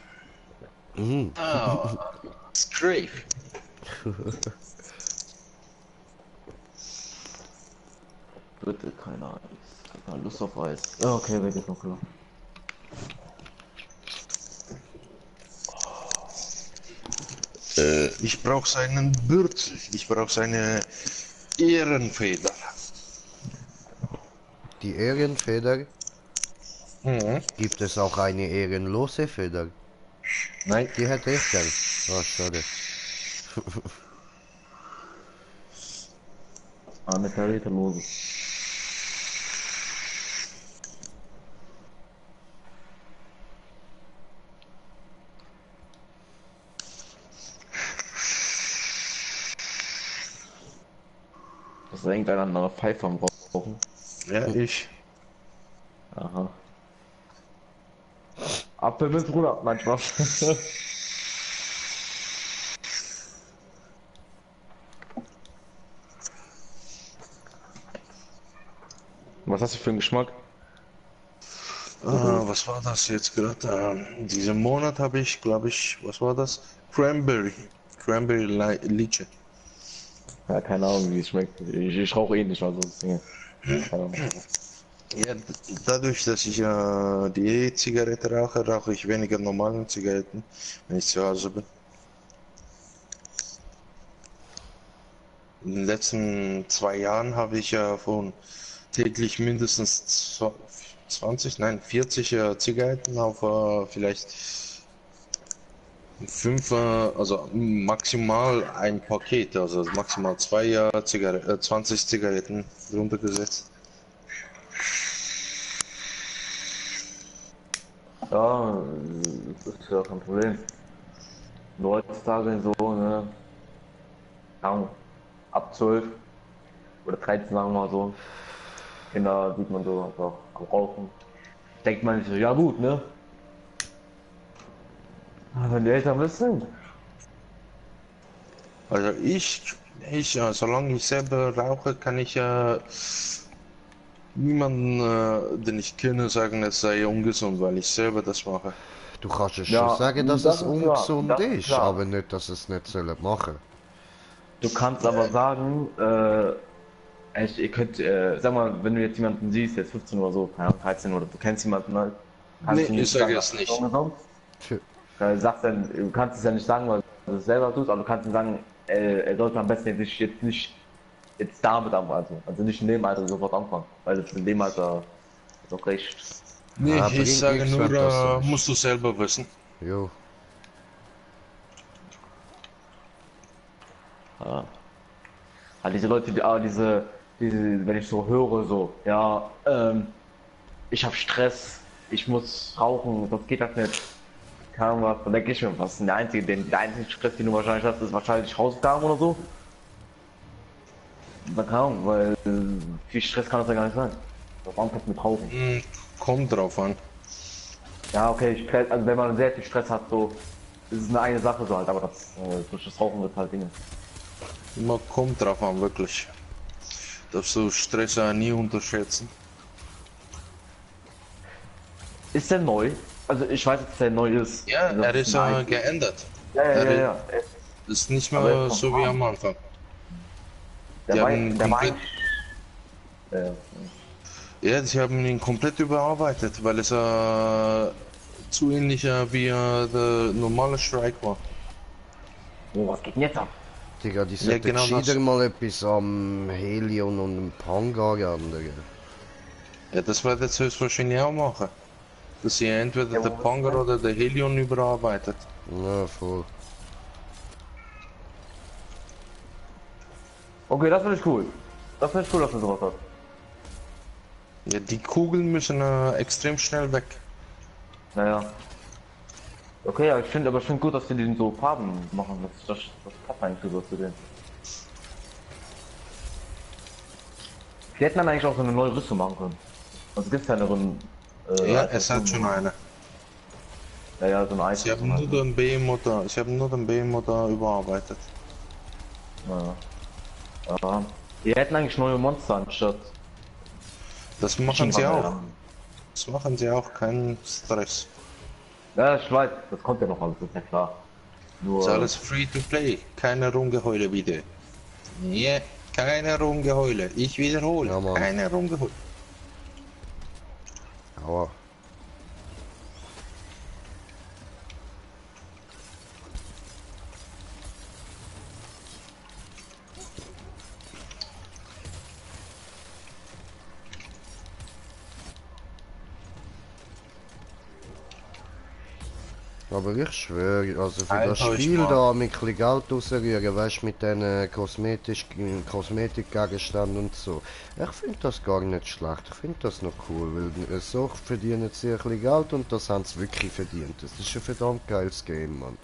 Mhm. Ah, Scrape. Bitte keine Eis. Keine Lust auf Eis. Ja, okay, weg ist noch klar. Ich brauche seinen Bürzel. Ich brauche seine Ehrenfeder. Die Ehrenfeder? Mhm. Gibt es auch eine ehrenlose Feder? Nein. Die hätte ich gern. Ah, schade. Eine Verräterlose. Das ist irgendeiner an einer Pfeife am Rauchen. Ja, ich. Aha. Apfel mit Bruder, mein Spaß. Was hast du für einen Geschmack? Was war das jetzt gerade? Diesen Monat habe ich, glaube ich, was war das? Cranberry. Cranberry Lychee. Ja, keine Ahnung, wie es schmeckt. Ich rauche eh nicht, also deswegen. Keine Ahnung. Ja, dadurch, dass ich die E-Zigarette rauche, rauche ich weniger normale Zigaretten, wenn ich zu Hause bin. In den letzten 2 Jahren habe ich ja von täglich mindestens 20, nein, 40 Zigaretten auf vielleicht 5, also maximal ein Paket, also maximal 2 20 Zigaretten runtergesetzt. Ja, das ist ja kein Problem. Nur heutzutage so, ne? Keine Ahnung, ab 12 oder 13 sagen wir mal so. Kinder sieht man so einfach am Rauchen. Denkt man sich so, ja gut, ne? Aber wenn die Eltern wissen, Also solange ich selber rauche, kann ich niemanden, den ich kenne, sagen, es sei ungesund, weil ich selber das mache. Du kannst es schon ja, sagen, dass das es ist klar, ungesund das ist ist, klar. aber nicht, dass es nicht sollen machen. Du kannst aber sagen, ihr könnt, sag mal, wenn du jetzt jemanden siehst, jetzt 15 oder so, keine Ahnung, 13 oder du kennst jemanden, ne, kannst du Nee, nicht ich sage sagen, es das ist nicht. ungesund. Tja, Du kannst es ja nicht sagen, weil du es selber tust, aber du kannst ihm sagen, er sollte am besten sich jetzt nicht jetzt damit anfangen, also nicht in dem Alter sofort anfangen, weil es in dem Alter noch recht. Nee, ja, ich bringt sage nichts, nur, wenn das so ist. musst du selber wissen. Jo. Ja. Halt diese Leute, wenn ich so höre, so, ja, ich habe Stress, ich muss rauchen, das geht das nicht. Keine Ahnung was, dann denke ich mir, was ist denn der einzige Stress, den du wahrscheinlich hast, ist wahrscheinlich Hausaufgaben oder so. Na, keine Ahnung, weil viel Stress kann das ja gar nicht sein. Das anfängt mit Rauchen. Kommt drauf an. Ja, okay, Stress, also wenn man sehr viel Stress hat, so, ist es eine Sache so halt, aber durch das Rauchen wird halt Dinge. Immer kommt drauf an, wirklich. Darfst du Stress nie unterschätzen. Ist der neu? Also ich weiß, dass der neu ist. Ja, Also, er ist nein. geändert. Ja, ja, ja, Er ja. ist nicht Aber mehr er ist so noch wie warm. am Anfang. Der Die war, haben der war komplett, eigentlich. ja, sie haben ihn komplett überarbeitet, weil es zu ähnlich wie der normale Strike war. Oh, was geht denn jetzt ab? Digga, die Ja, sollten genau gescheiter das. mal etwas am Helion und dem Panga ändern. Ja, das wird jetzt höchstwahrscheinlich auch machen. Dass sie entweder Ja, der wo ist Panger der? oder der Helion überarbeitet. Ja, voll. Okay, das finde ich cool. Das finde ich cool, dass du sowas hast. Ja, die Kugeln müssen extrem schnell weg. Naja. Okay, ja, ich finde gut, dass wir den so Farben machen. Das passt eigentlich so zu denen. Die hätten dann eigentlich auch so eine neue Rüstung machen können. Also gibt's ja eine Ja, es hat schon eine. Ja, so eine Sie Eis. haben nur den B-Motor, überarbeitet. Ja. Ja. Die hätten eigentlich neue Monster anstatt. Das machen sie Schienenwagen, auch. ja. Das machen sie auch, keinen Stress. Ja, ich weiß, das kommt ja noch alles, ist ja klar. Nur. Ist alles free to play, keine Rumgeheule bitte. Yeah, keine Rumgeheule. Ich wiederhole, Ja, Mann. keine Rumgeheule. Aua. Aber ich schwöre, also für das Alter, ich Spiel mag- da mit ein bisschen Geld rausrühren, weißt du, mit diesen Kosmetikgegenständen und so. Ich finde das gar nicht schlecht, ich finde das noch cool, weil so verdienen sie ein bisschen Geld und das haben sie wirklich verdient. Das ist ein verdammt geiles Game, Mann.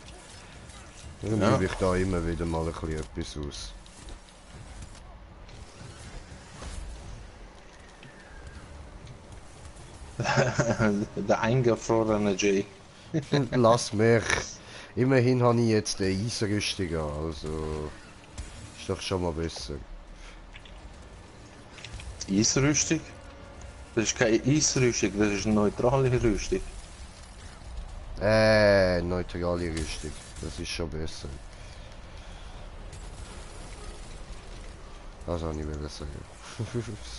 Darum Ja. gebe ich da immer wieder mal ein bisschen etwas aus. Der eingefrorene Jay. Lass mich. Immerhin habe ich jetzt eine Eisrüstung an, also ist doch schon mal besser. Eisrüstung? Das ist keine Eisrüstung, das ist eine neutrale Rüstung. Neutrale Rüstung. Das ist schon besser. Das habe ich will sagen.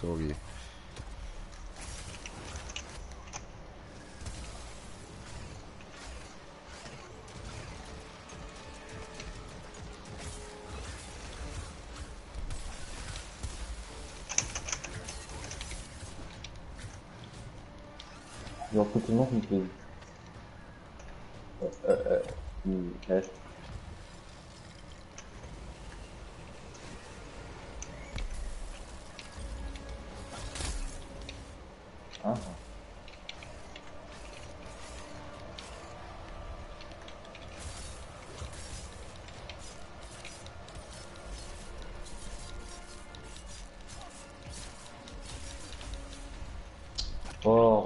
Sorry. Ja, bitte noch ein Bild. Hä? Aha.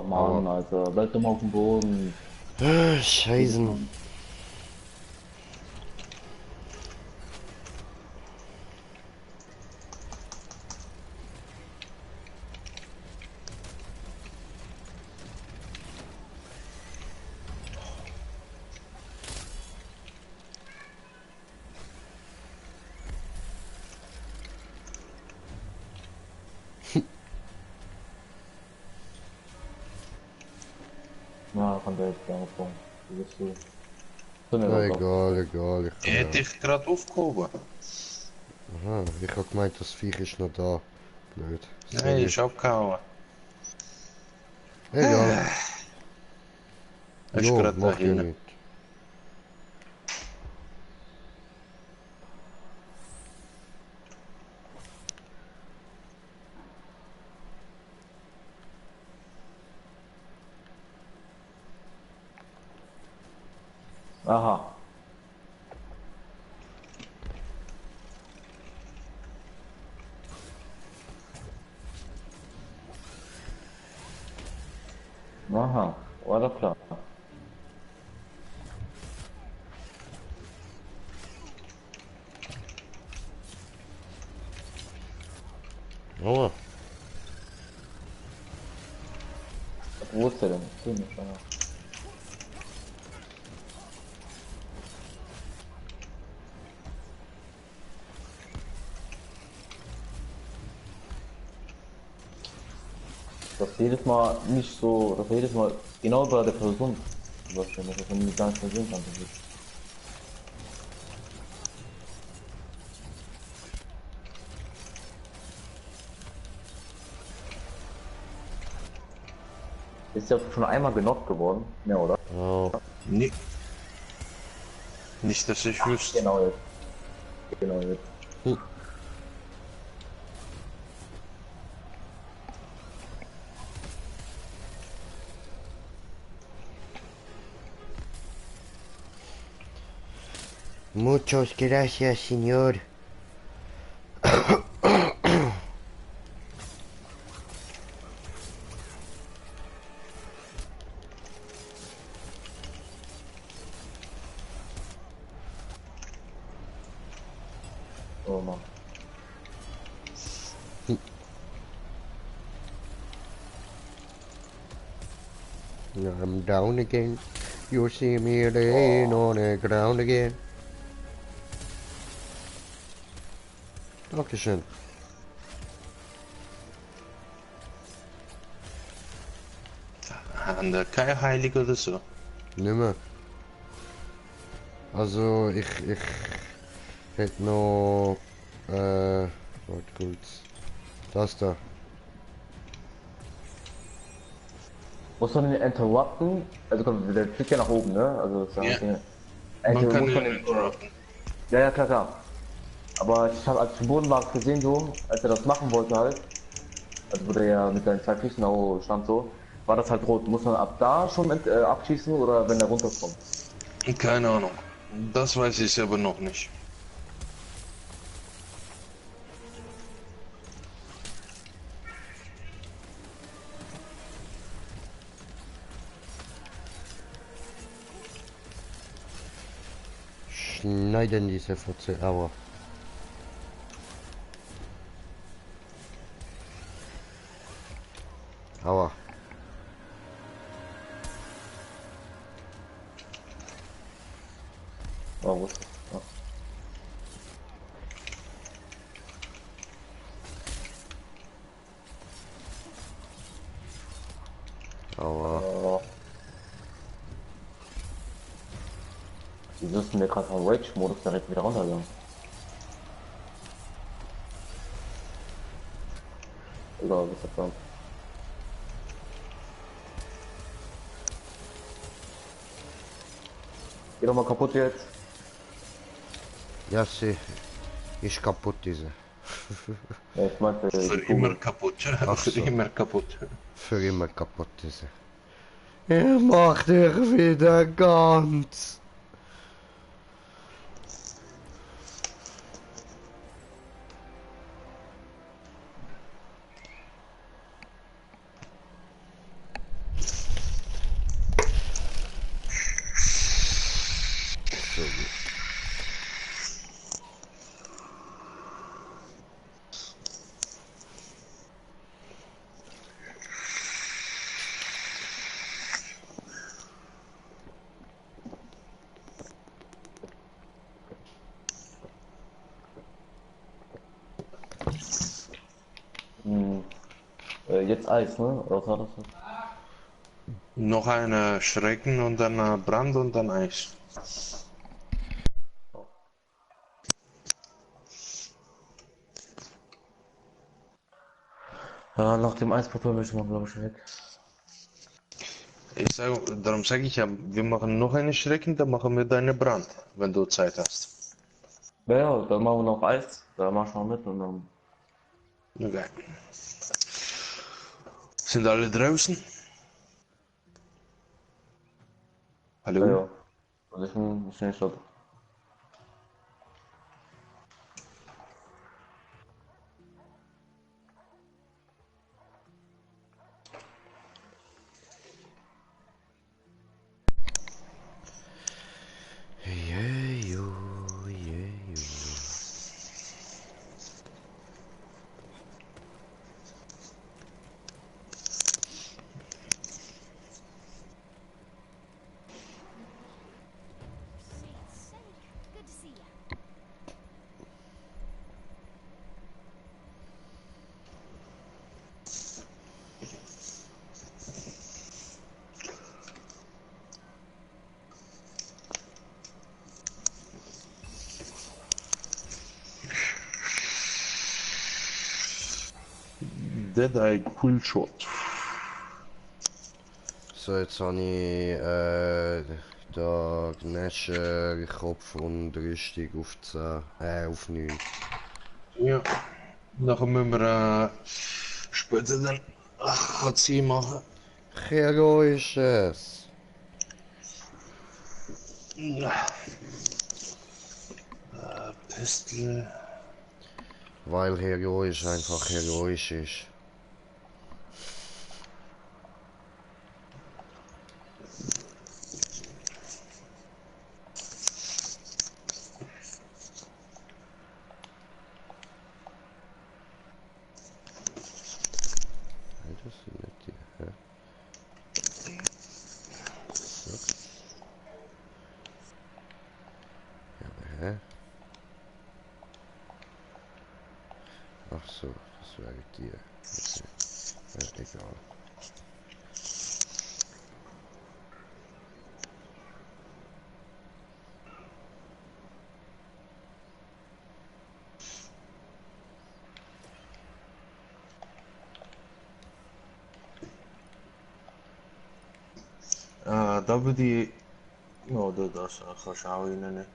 Mann, Alter. Bleib doch mal auf dem Boden. Scheiße. Ja, kann der jetzt gerne kommen. Du bist so. So eine Na, Leute. egal, egal. Ich kann Hätte ja. ich gerade aufgehoben. Aha, ich hab gemeint, das Viech ist noch da. Blöd. Nein, Sorry. ist abgehauen. Egal. Ist Jo, gerade macht ja dahin. nicht. Aha. Aha, war doch klar. Aua. Wo ist der denn? Ziemlich, ja. Das jedes Mal nicht so, das jedes Mal genau bei der Person, was wenn das man gar nicht mehr sehen kann. Das ist- Ist ja schon einmal genockt geworden, ja oder? Au. Nee. Nicht, dass ich wüsste. Genau jetzt. Genau jetzt. Muchos gracias, señor. Oh Mann. I'm down again. You see me laying on the ground again. Dankeschön. An der kein Heilig oder so. Nimmer. Also, ich hätte noch, warte kurz. Das da. Muss man den interrupten? Also komm, der klickt ja nach oben, ne? Also das Ja. heißt, ja. Man kann muss ihn den interrupten. Ja, ja, klar, klar. Aber ich habe als ich im Boden war gesehen so, als er das machen wollte halt, also wo der ja mit seinen zwei Füßen auch stand so, war das halt rot. Muss man ab da schon abschießen oder wenn er runterkommt? Keine Ahnung. Das weiß ich aber noch nicht. Schneiden diese Fotze. Aua. Aua. Oh, wo ist das? Aua. Oh. Wieso ist denn der gerade vom Rage-Modus direkt wieder runtergegangen? Egal, was das war. Geh doch mal kaputt jetzt. Ja, sie ist kaputt, diese. Ja, ich meinte, Für die immer Kugel. kaputt. Ach Für so. immer kaputt. Für immer kaputt, diese. Er macht dich wieder ganz. jetzt Eis, ne? Oder was war das? Noch eine Schrecken und dann Brand und dann Eis. Ja, nach dem Eisportal möchte man, glaube ich, weg. Darum sage ich ja, wir machen noch eine Schrecken, dann machen wir deine Brand, wenn du Zeit hast. Ja, ja, dann machen wir noch Eis. Da mach ich mal mit und dann. Okay. Sind alle draußen? Hallo? Ja, ja. Und ich bin nicht dort. Jejo, jejo. Good to see ya. Dead Eye Cool Shot. So, jetzt habe ich da Gnascher, Kopf und Rüstung auf 10, auf 9. Ja. Nachher müssen wir später dann HC machen. Heroisches. Pistole. Weil heroisch einfach heroisch ist. Nein, das sind nicht die. Hä? So. Ja, aber hä? Ach so, das wäre die. Okay. Ja, egal. Da würde ich... Ja, das kannst du auch rein.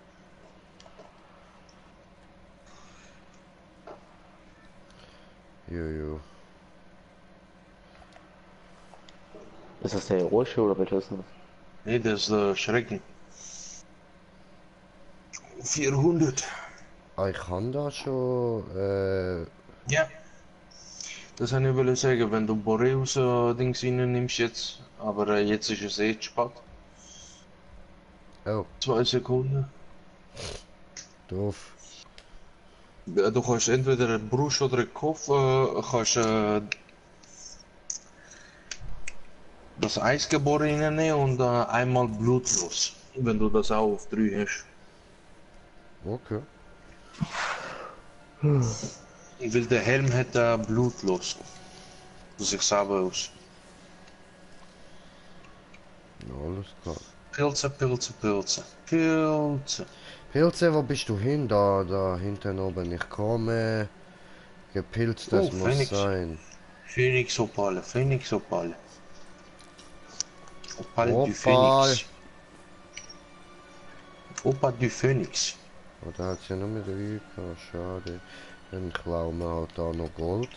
Jojo. Ist das der heroische oder welcher ist das? Nee, das ist der Schrecken. 400. Ah, ich kann da schon. Ja. Das habe ich wollte sagen, wenn du Boreus Dings rein nimmst jetzt, aber jetzt ist es eh zu spät. Oh, 2 Sekunden. doof. Ja, du kannst entweder eine Brust oder einen Kopf, kannst das Eisgebor reinnehmen und einmal blutlos, wenn du das auch auf 3 hast. Okay. Weil der Helm hat blutlos. Du sich selber aus. Na, alles klar. Pilze, Pilze, Pilze. Pilze. Pilze, wo bist du hin? Da hinten oben. Ich komme. Gepilzt, das Oh, muss Phoenix. sein. Phoenix Opale, Phoenix Opale. Opale du Opal. Phoenix. Opa du Phoenix. Oh, da hat es ja nur mit 3 gehabt. Schade. Dann klauen wir halt da noch Gold.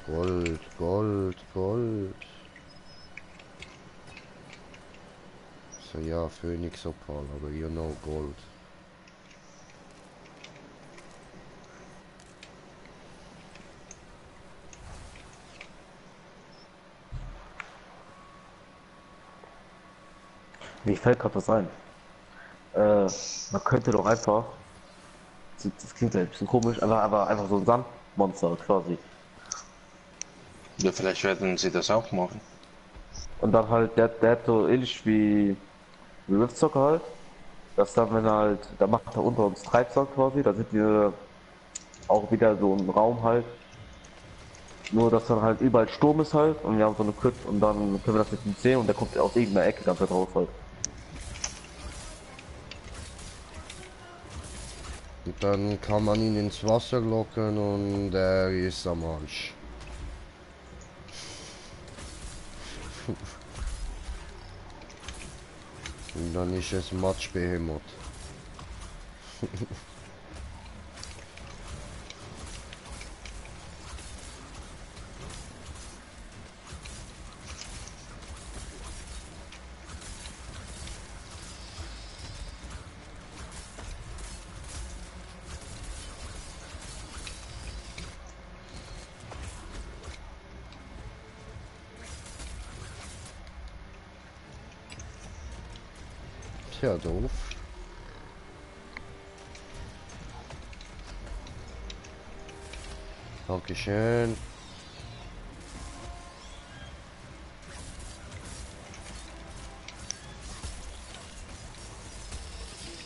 Gold, Gold, Gold. So, ja, Phoenix Opal, aber you know Gold. Mir fällt gerade was ein. Man könnte doch einfach. Das klingt ein bisschen komisch, aber einfach so ein Sandmonster quasi. Ja, vielleicht werden sie das auch machen. Und dann halt, der hat so ähnlich wie Riftzocker halt. Das dann, wenn er halt, da macht er unter uns Treibsand quasi, da sind wir auch wieder so im Raum halt. Nur, dass dann halt überall Sturm ist halt und wir haben so eine Crypt und dann können wir das jetzt nicht sehen und der kommt aus irgendeiner Ecke ganz raus halt. Und dann kann man ihn ins Wasser locken und er ist am Arsch. Und dann ist es Matschbehemoth. Tja, doof. Dankeschön.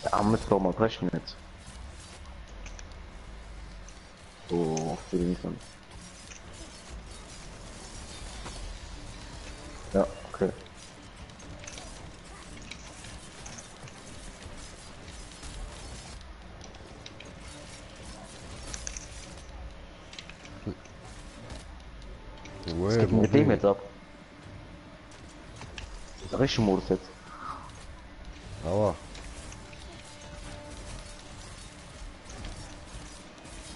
Ja, müssen wir mal brechen jetzt. So, für den dann. Ja, okay. Was geht denn mit dem jetzt ab? Der richtige Modus jetzt. Aua.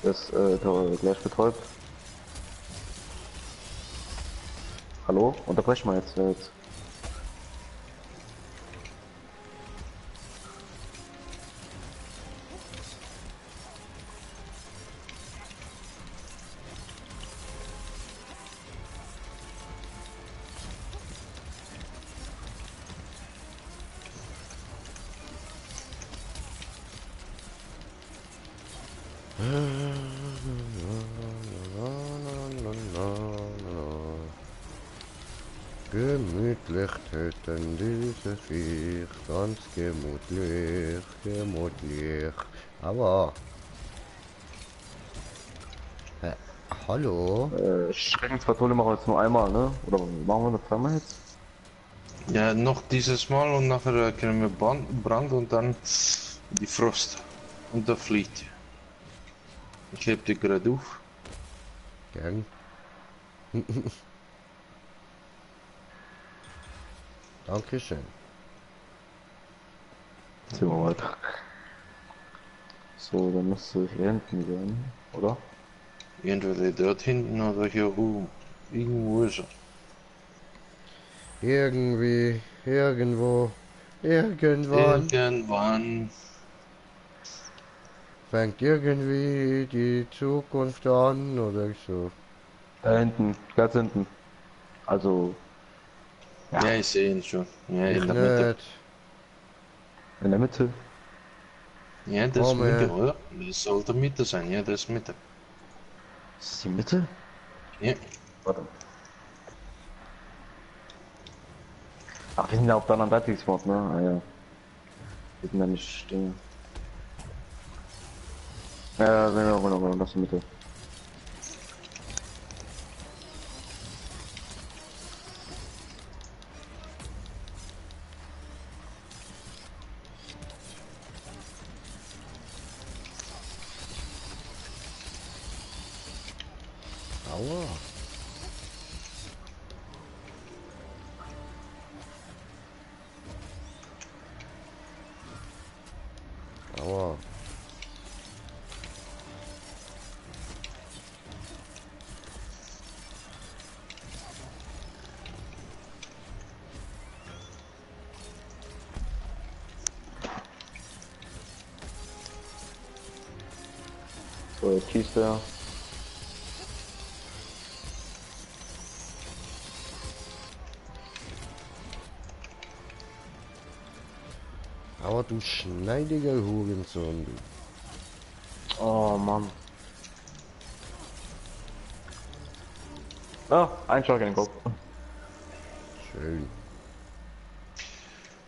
Das gleich betäubt. Hallo? Unterbrechen wir jetzt. Gemütlich töten diese Viech, ganz gemütlich, gemütlich. Aber... hallo? Schreckenspatrouille machen wir jetzt nur einmal, ne? Oder machen wir das zweimal jetzt? Ja, noch dieses Mal und nachher können wir Brand und dann die Frost. Und der Fleet. Ich heb die gerade auf. Gern. Dankeschön. Ziehen wir weiter. So, dann müsste hier hinten sein, oder? Entweder dort hinten oder hier oben. Irgendwo ist er. Irgendwie, irgendwo, irgendwann Irgendwann. fängt irgendwie die Zukunft an oder so. Da hinten, ganz hinten. Also, Ja, ich sehe ihn schon. Ja, Ich in der Mitte. nicht. in der Mitte. Ja, das ist Komm Mitte, her. oder? Das sollte Mitte sein. Ja, das ist Mitte. Ist das die Mitte? Ja. Warte. Ach, wir sind ja auf der anderen Seite gespawnt, ne? Ah ja. Wir sind ja nicht stehen. Ja, genau, das ist die Mitte. Aua. Aua. So, Kiste. Aber du schneidiger Hurensohn, du. Oh Mann. Ah, ein Schlag in den Kopf. Schön.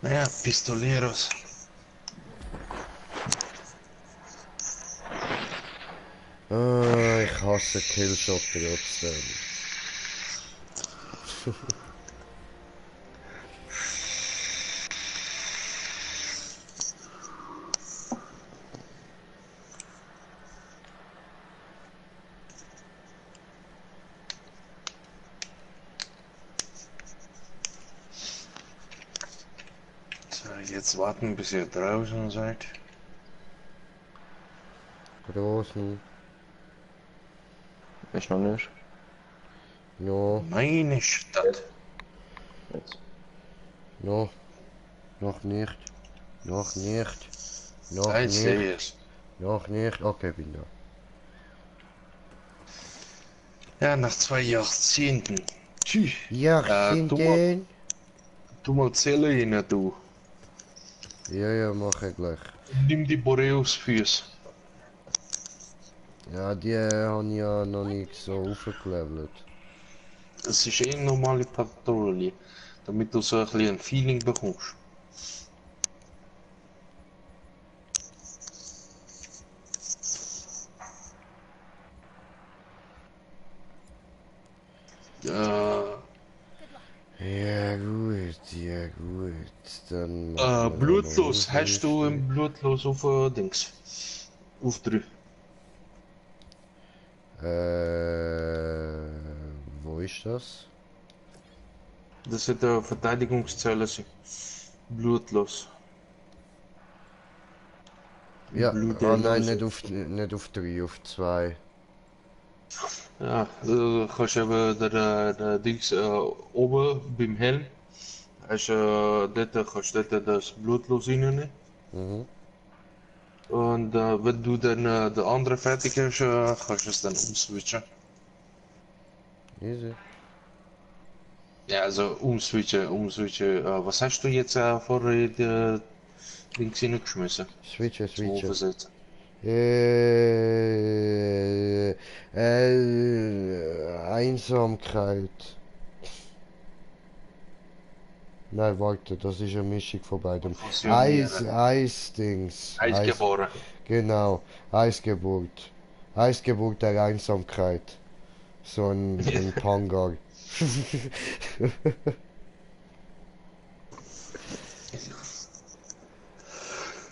Naja, Pistoleros. Ah, ich Ich hasse Killshot trotzdem. So, jetzt warten, bis ihr draußen seid. Großen. Ich noch nicht. No, Meine Stadt. Jetzt. no. Noch nicht. Noch nicht. Noch Ich sehe nicht. es. Noch nicht. Okay, bin da. Ja, nach 2 Jahrzehnten. Tschüss. Ja, Tu mal Zelle hin, du. Ja, mach ich gleich. Nimm die Boreus-Füße. Ja, die habe ich ja noch nicht so aufgelevelt. Es ist eine normale Patrouille, damit du so ein bisschen ein Feeling bekommst. Good luck. Ja gut, ja gut. Dann machen wir noch Blutlos. eine Hast du ein Blutlos auf Dings? Auf 3. Wo ist das? Das wird eine Verteidigungszelle sein. Blutlos. Ja, nein, Blutlose. nicht auf 3, auf 2. Ja, kannst eben der Dings oben beim Helm. Hast, dort, kannst du dort das Blutlos reinnehmen. Mhm. Und wenn du dann der andere fertig hast, kannst du es dann umswitchen. Easy. Ja, also umswitchen. Was hast du jetzt vorher die Dings hineingeschmissen? Switchen, Zum switchen. Oversetzen. Einsamkeit. Nein, warte, das ist eine Mischung von beidem. Fusionieren. Eisdings. Eisgeboren. Genau, Eisgeburt. Eisgeburt der Einsamkeit. So ein Pangar.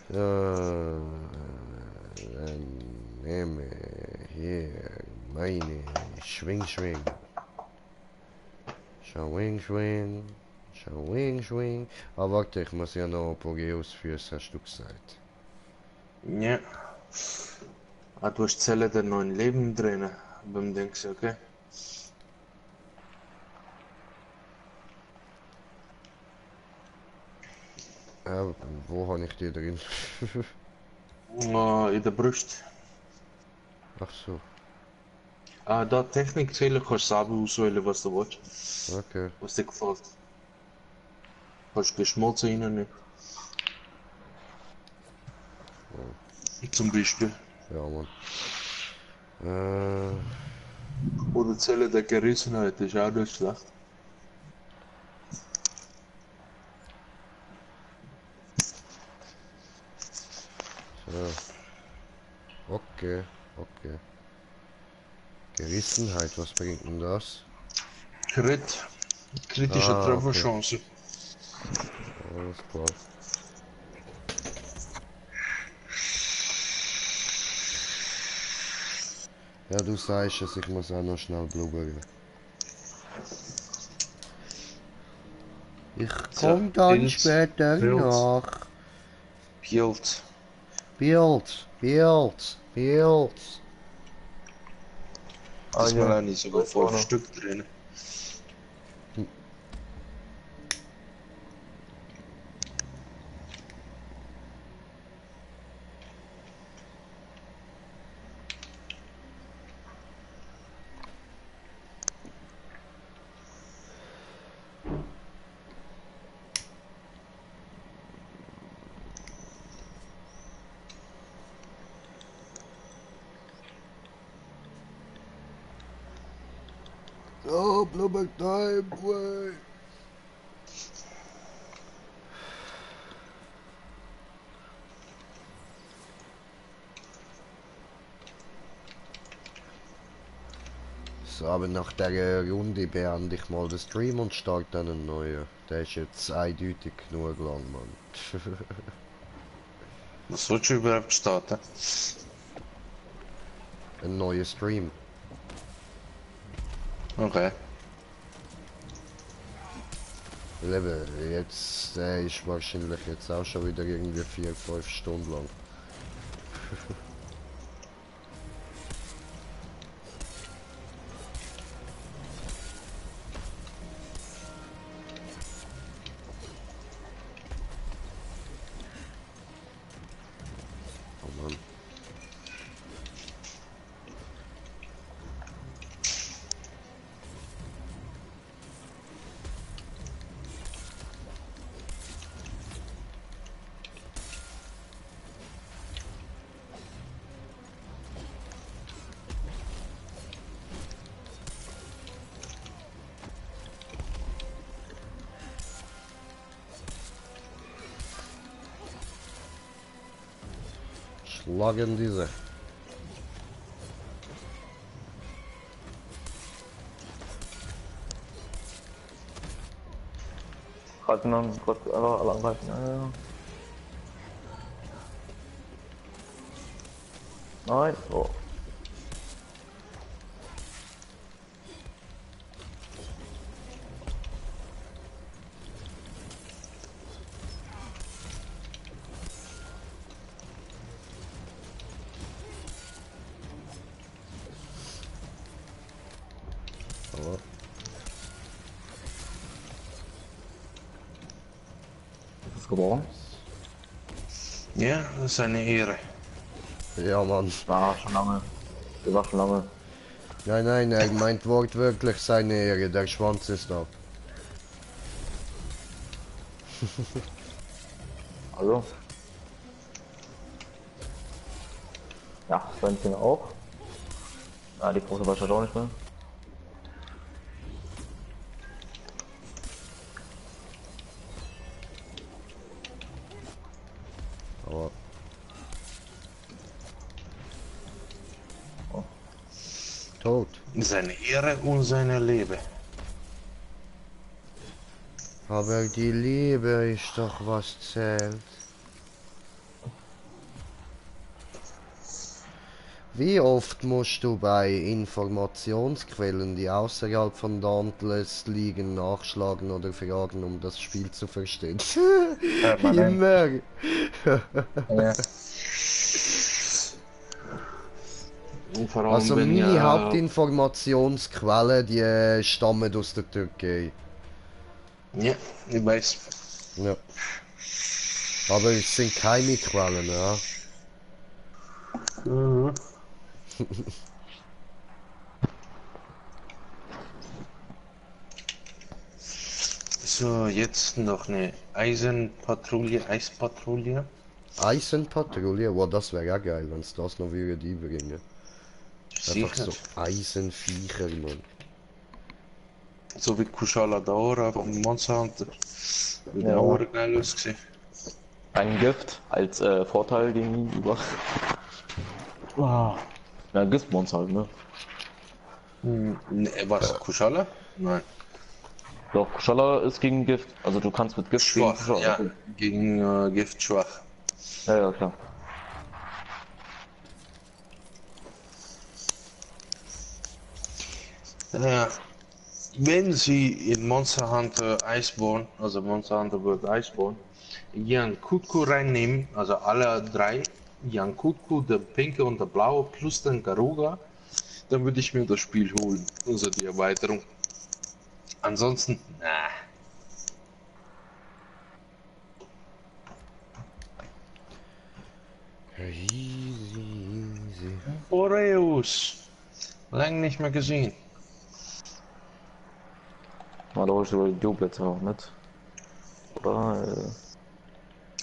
Dann nehme hier meine Schwing. Schwing. Ah, warte, ich muss ja noch Boreus Füße, hast du gesagt. Ja. Du hast Zelle der neuen Leben drin. Beim Dings, okay? Wo habe ich die drin? In der Brust. Ach so, Da Technikzelle kannst du selber auswählen, was du willst. okay. Was dir gefällt. Kannst geschmolzen reinnehmen. Zum Beispiel. Ja, Mann. Oder Zelle der Gerissenheit, ist auch nicht schlecht. Okay. Gerissenheit, was bringt denn das? Kritische Ah, okay. Trefferchance. Alles klar. Ja, du sagst es, ich muss auch noch schnell blubbern. Ich komm dann Pilz, später Pilz. nach. Pielt. Bild. Das ist mal ja. auch nicht sogar 5 Stück drin. Oh, blubber time, way. aber nach der Runde beende ich mal den Stream und starte dann einen neuen. Der ist jetzt eindeutig genug lang, Mann. Was sollst du überhaupt starten? Ein neuer Stream. Okay. Weil eben, jetzt, der ist wahrscheinlich jetzt auch schon wieder irgendwie 4-5 Stunden lang. Oh Mann. Schlagen diese. Gerade noch kurz alle angreifen. Ja. Nein, oh. Aber Ist es gebrochen? Ja, das ist eine Ehre. ja, Mann. War schon lange. Der war schon lange. Nein, nein, er meint wortwörtlich seine Ehre. Der Schwanz ist ab. Also. Ja, Schwänzchen auch. Ah, die große weiß ich auch nicht mehr. Aber tot. Seine Ehre und seine Liebe. Aber die Liebe ist doch was zählt. Wie oft musst du bei Informationsquellen, die außerhalb von Dauntless liegen, nachschlagen oder fragen, um das Spiel zu verstehen? Immer! Ja. Und vor allem, Also wenn meine ja, Hauptinformationsquellen, die stammen aus der Türkei. ja, ich weiß. Ja. Aber es sind keine Quellen, ja. So, jetzt noch eine Eisenpatrouille, Eispatrouille. Eisenpatrouille, wow, das wäre auch geil, wenn es das noch würde einbringen. Einfach Sicher. so Eisenviecher, Mann. So wie Kushala Daora vom Monster Hunter. Würde Ja. auch geil ausgesehen. Ein Gift als Vorteil gegenüber. Ja, Giftmonster halt, ne? Ne, was? Kushala? Nein. Doch, Kushala ist gegen Gift. Also du kannst mit Gift gegen Schwach, Kushala. ja. Gegen Gift schwach. Ja, ja, klar. Ja. Wenn sie in Monster Hunter Iceborne, also Monster Hunter World Iceborne, Jan Kutku reinnehmen, also alle drei, Jan Kutku, der pinke und der blaue plus den Garuga, dann würde ich mir das Spiel holen, also die Erweiterung. Ansonsten, na. Easy, easy. Boreus, lang nicht mehr gesehen. Mal da holst du die Duo-Plätze auch mit. Oder?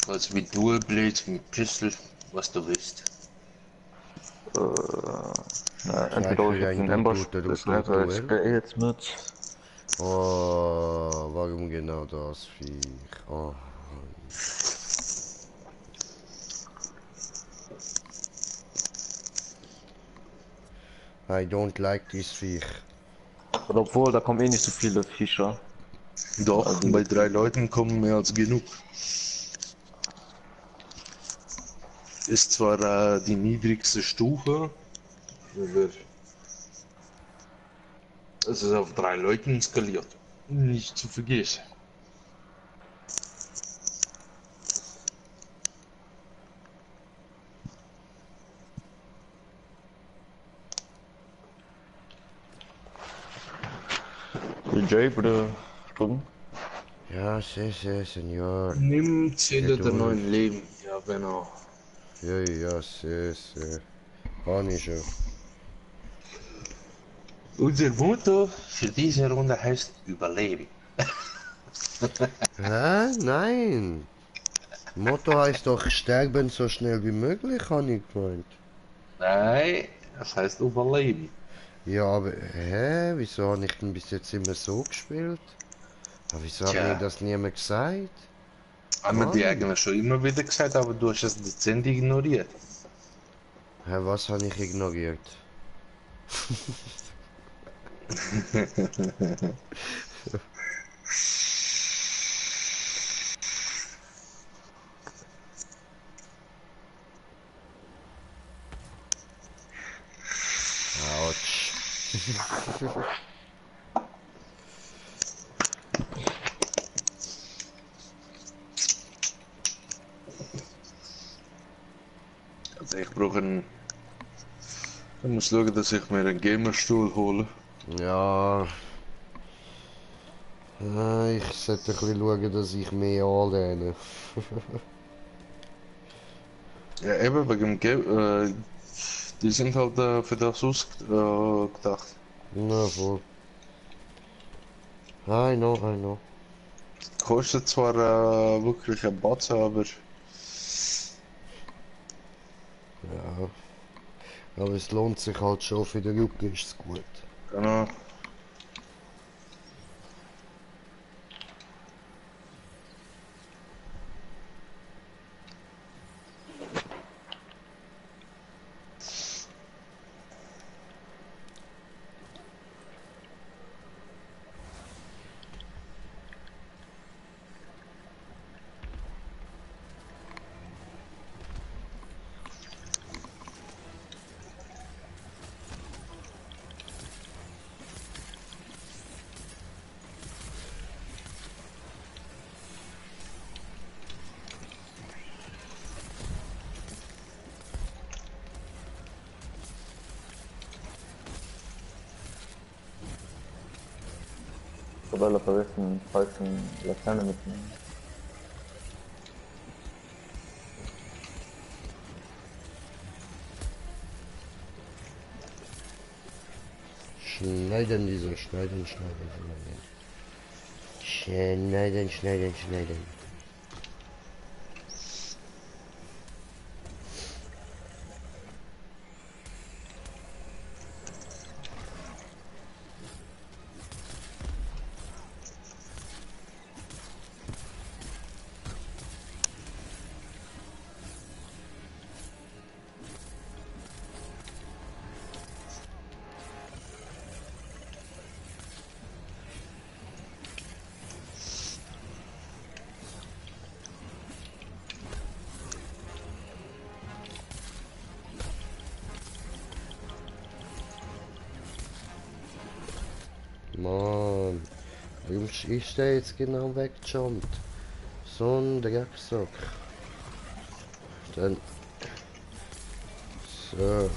Also wie Dual Blades mit Pistol, was du willst. Na, entweder hol ich jetzt den Ambush, das jetzt mit. Oh, warum genau das Viech? Oh. I don't like this Viech. Oder obwohl, da kommen eh nicht so viele Fischer. Doch, bei 3 Leuten kommen mehr als genug. Ist zwar die niedrigste Stufe, aber es ist auf 3 Leuten skaliert. Nicht zu vergessen. DJ, bitte Stunden. Ja, Senor. Nimm Zähler der Geduld. neuen Leben. Ja, genau. Ja, Kann ich schon. Unser Motto für diese Runde heißt Überleben. Hä? Nein. Motto heißt doch sterben so schnell wie möglich, habe ich gemeint. Nein, das heißt Überleben. Ja, aber, wieso habe ich denn bis jetzt immer so gespielt? Aber wieso hat Tja. mir das niemand gesagt? Haben wir dir Mann. eigentlich schon immer wieder gesagt, aber du hast es dezent ignoriert. Hä, was habe ich ignoriert? Autsch. Also ich brauche einen... Ich muss schauen, dass ich mir einen Gamerstuhl hole. Ja. Ich sollte ein bisschen schauen, dass ich mehr anlehne. Ja, eben wegen dem die sind halt für das ausgedacht. Na voll. I know. Kostet zwar wirklich ein Batzen, aber Ja. Aber es lohnt sich halt schon, für den Rücken ist es gut. genau. Weil er vergessen, falschen Laterne mitnehmen. Schneiden. Schneiden. Mann, warum ist der jetzt genau weggejumpt? So ein Drecksack. Dann... So.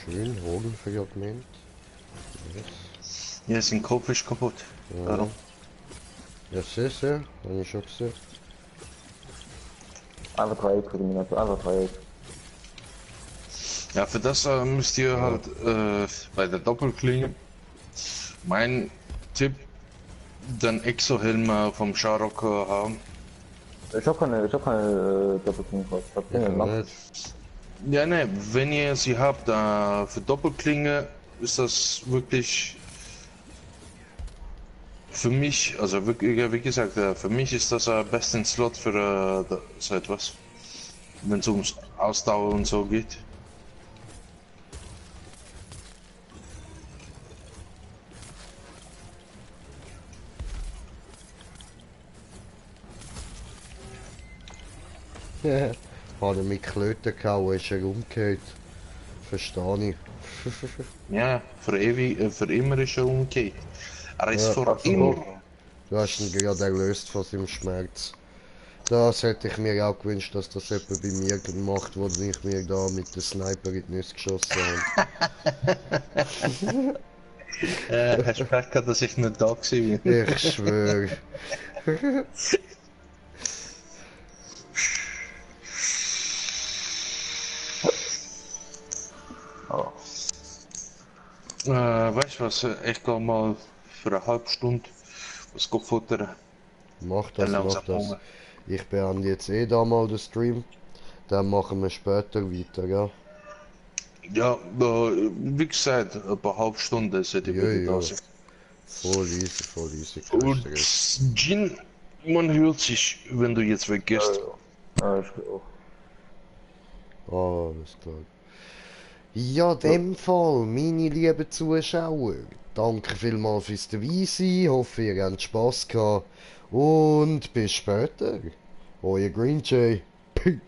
Schön, Hodenfragment. Yes. Ja, sein Kopf ist kaputt. Ja. Darum. Ja, sehr, habe ich schon gesagt. Einfach Dreieck, Koordination, einfach Dreieck. Ja, für das müsst ihr halt bei der Doppelklinge. Mein Tipp, den Exohelm vom Sharok haben. Ich hab keine Doppelklinge, ich hab Ich den auch gemacht. nicht. Ja, ne, wenn ihr sie habt, für Doppelklinge ist das wirklich für mich, also wirklich, ja, wie gesagt, für mich ist das besten Slot für so etwas, wenn es ums Ausdauer und so geht. Hat er mit Klöten gehauen, ist er umgekehrt. Verstehe ich. Ja, für ewig, für immer ist er umgekehrt. Er ist Ja, für immer. Du hast ihn gerade erlöst von seinem Schmerz. Das hätte ich mir auch gewünscht, dass das jemand bei mir gemacht, wo ich mir da mit dem Sniper in die Nüsse geschossen habe. Hast du Pech gehabt, dass ich nicht da gewesen bin? Ich schwöre. Oh. Weißt du was, ich gehe mal für eine halbe Stunde was futtern. Mach Dann das, mach langsam das. Hunger. Ich beende jetzt da mal den Stream. Dann machen wir später weiter, ja? Ja, wie gesagt, ein paar halbe Stunden sollte ich Ja, wieder ja. da sein. Voll easy, kein Und Stress. Jin, man hört sich, wenn du jetzt weggehst. Ja, ich auch. Alles klar. Ja, in dem Fall, meine lieben Zuschauer, danke vielmals fürs Dabeisein, hoffe ihr habt Spass gehabt und bis später. Euer Green Jay. Peace.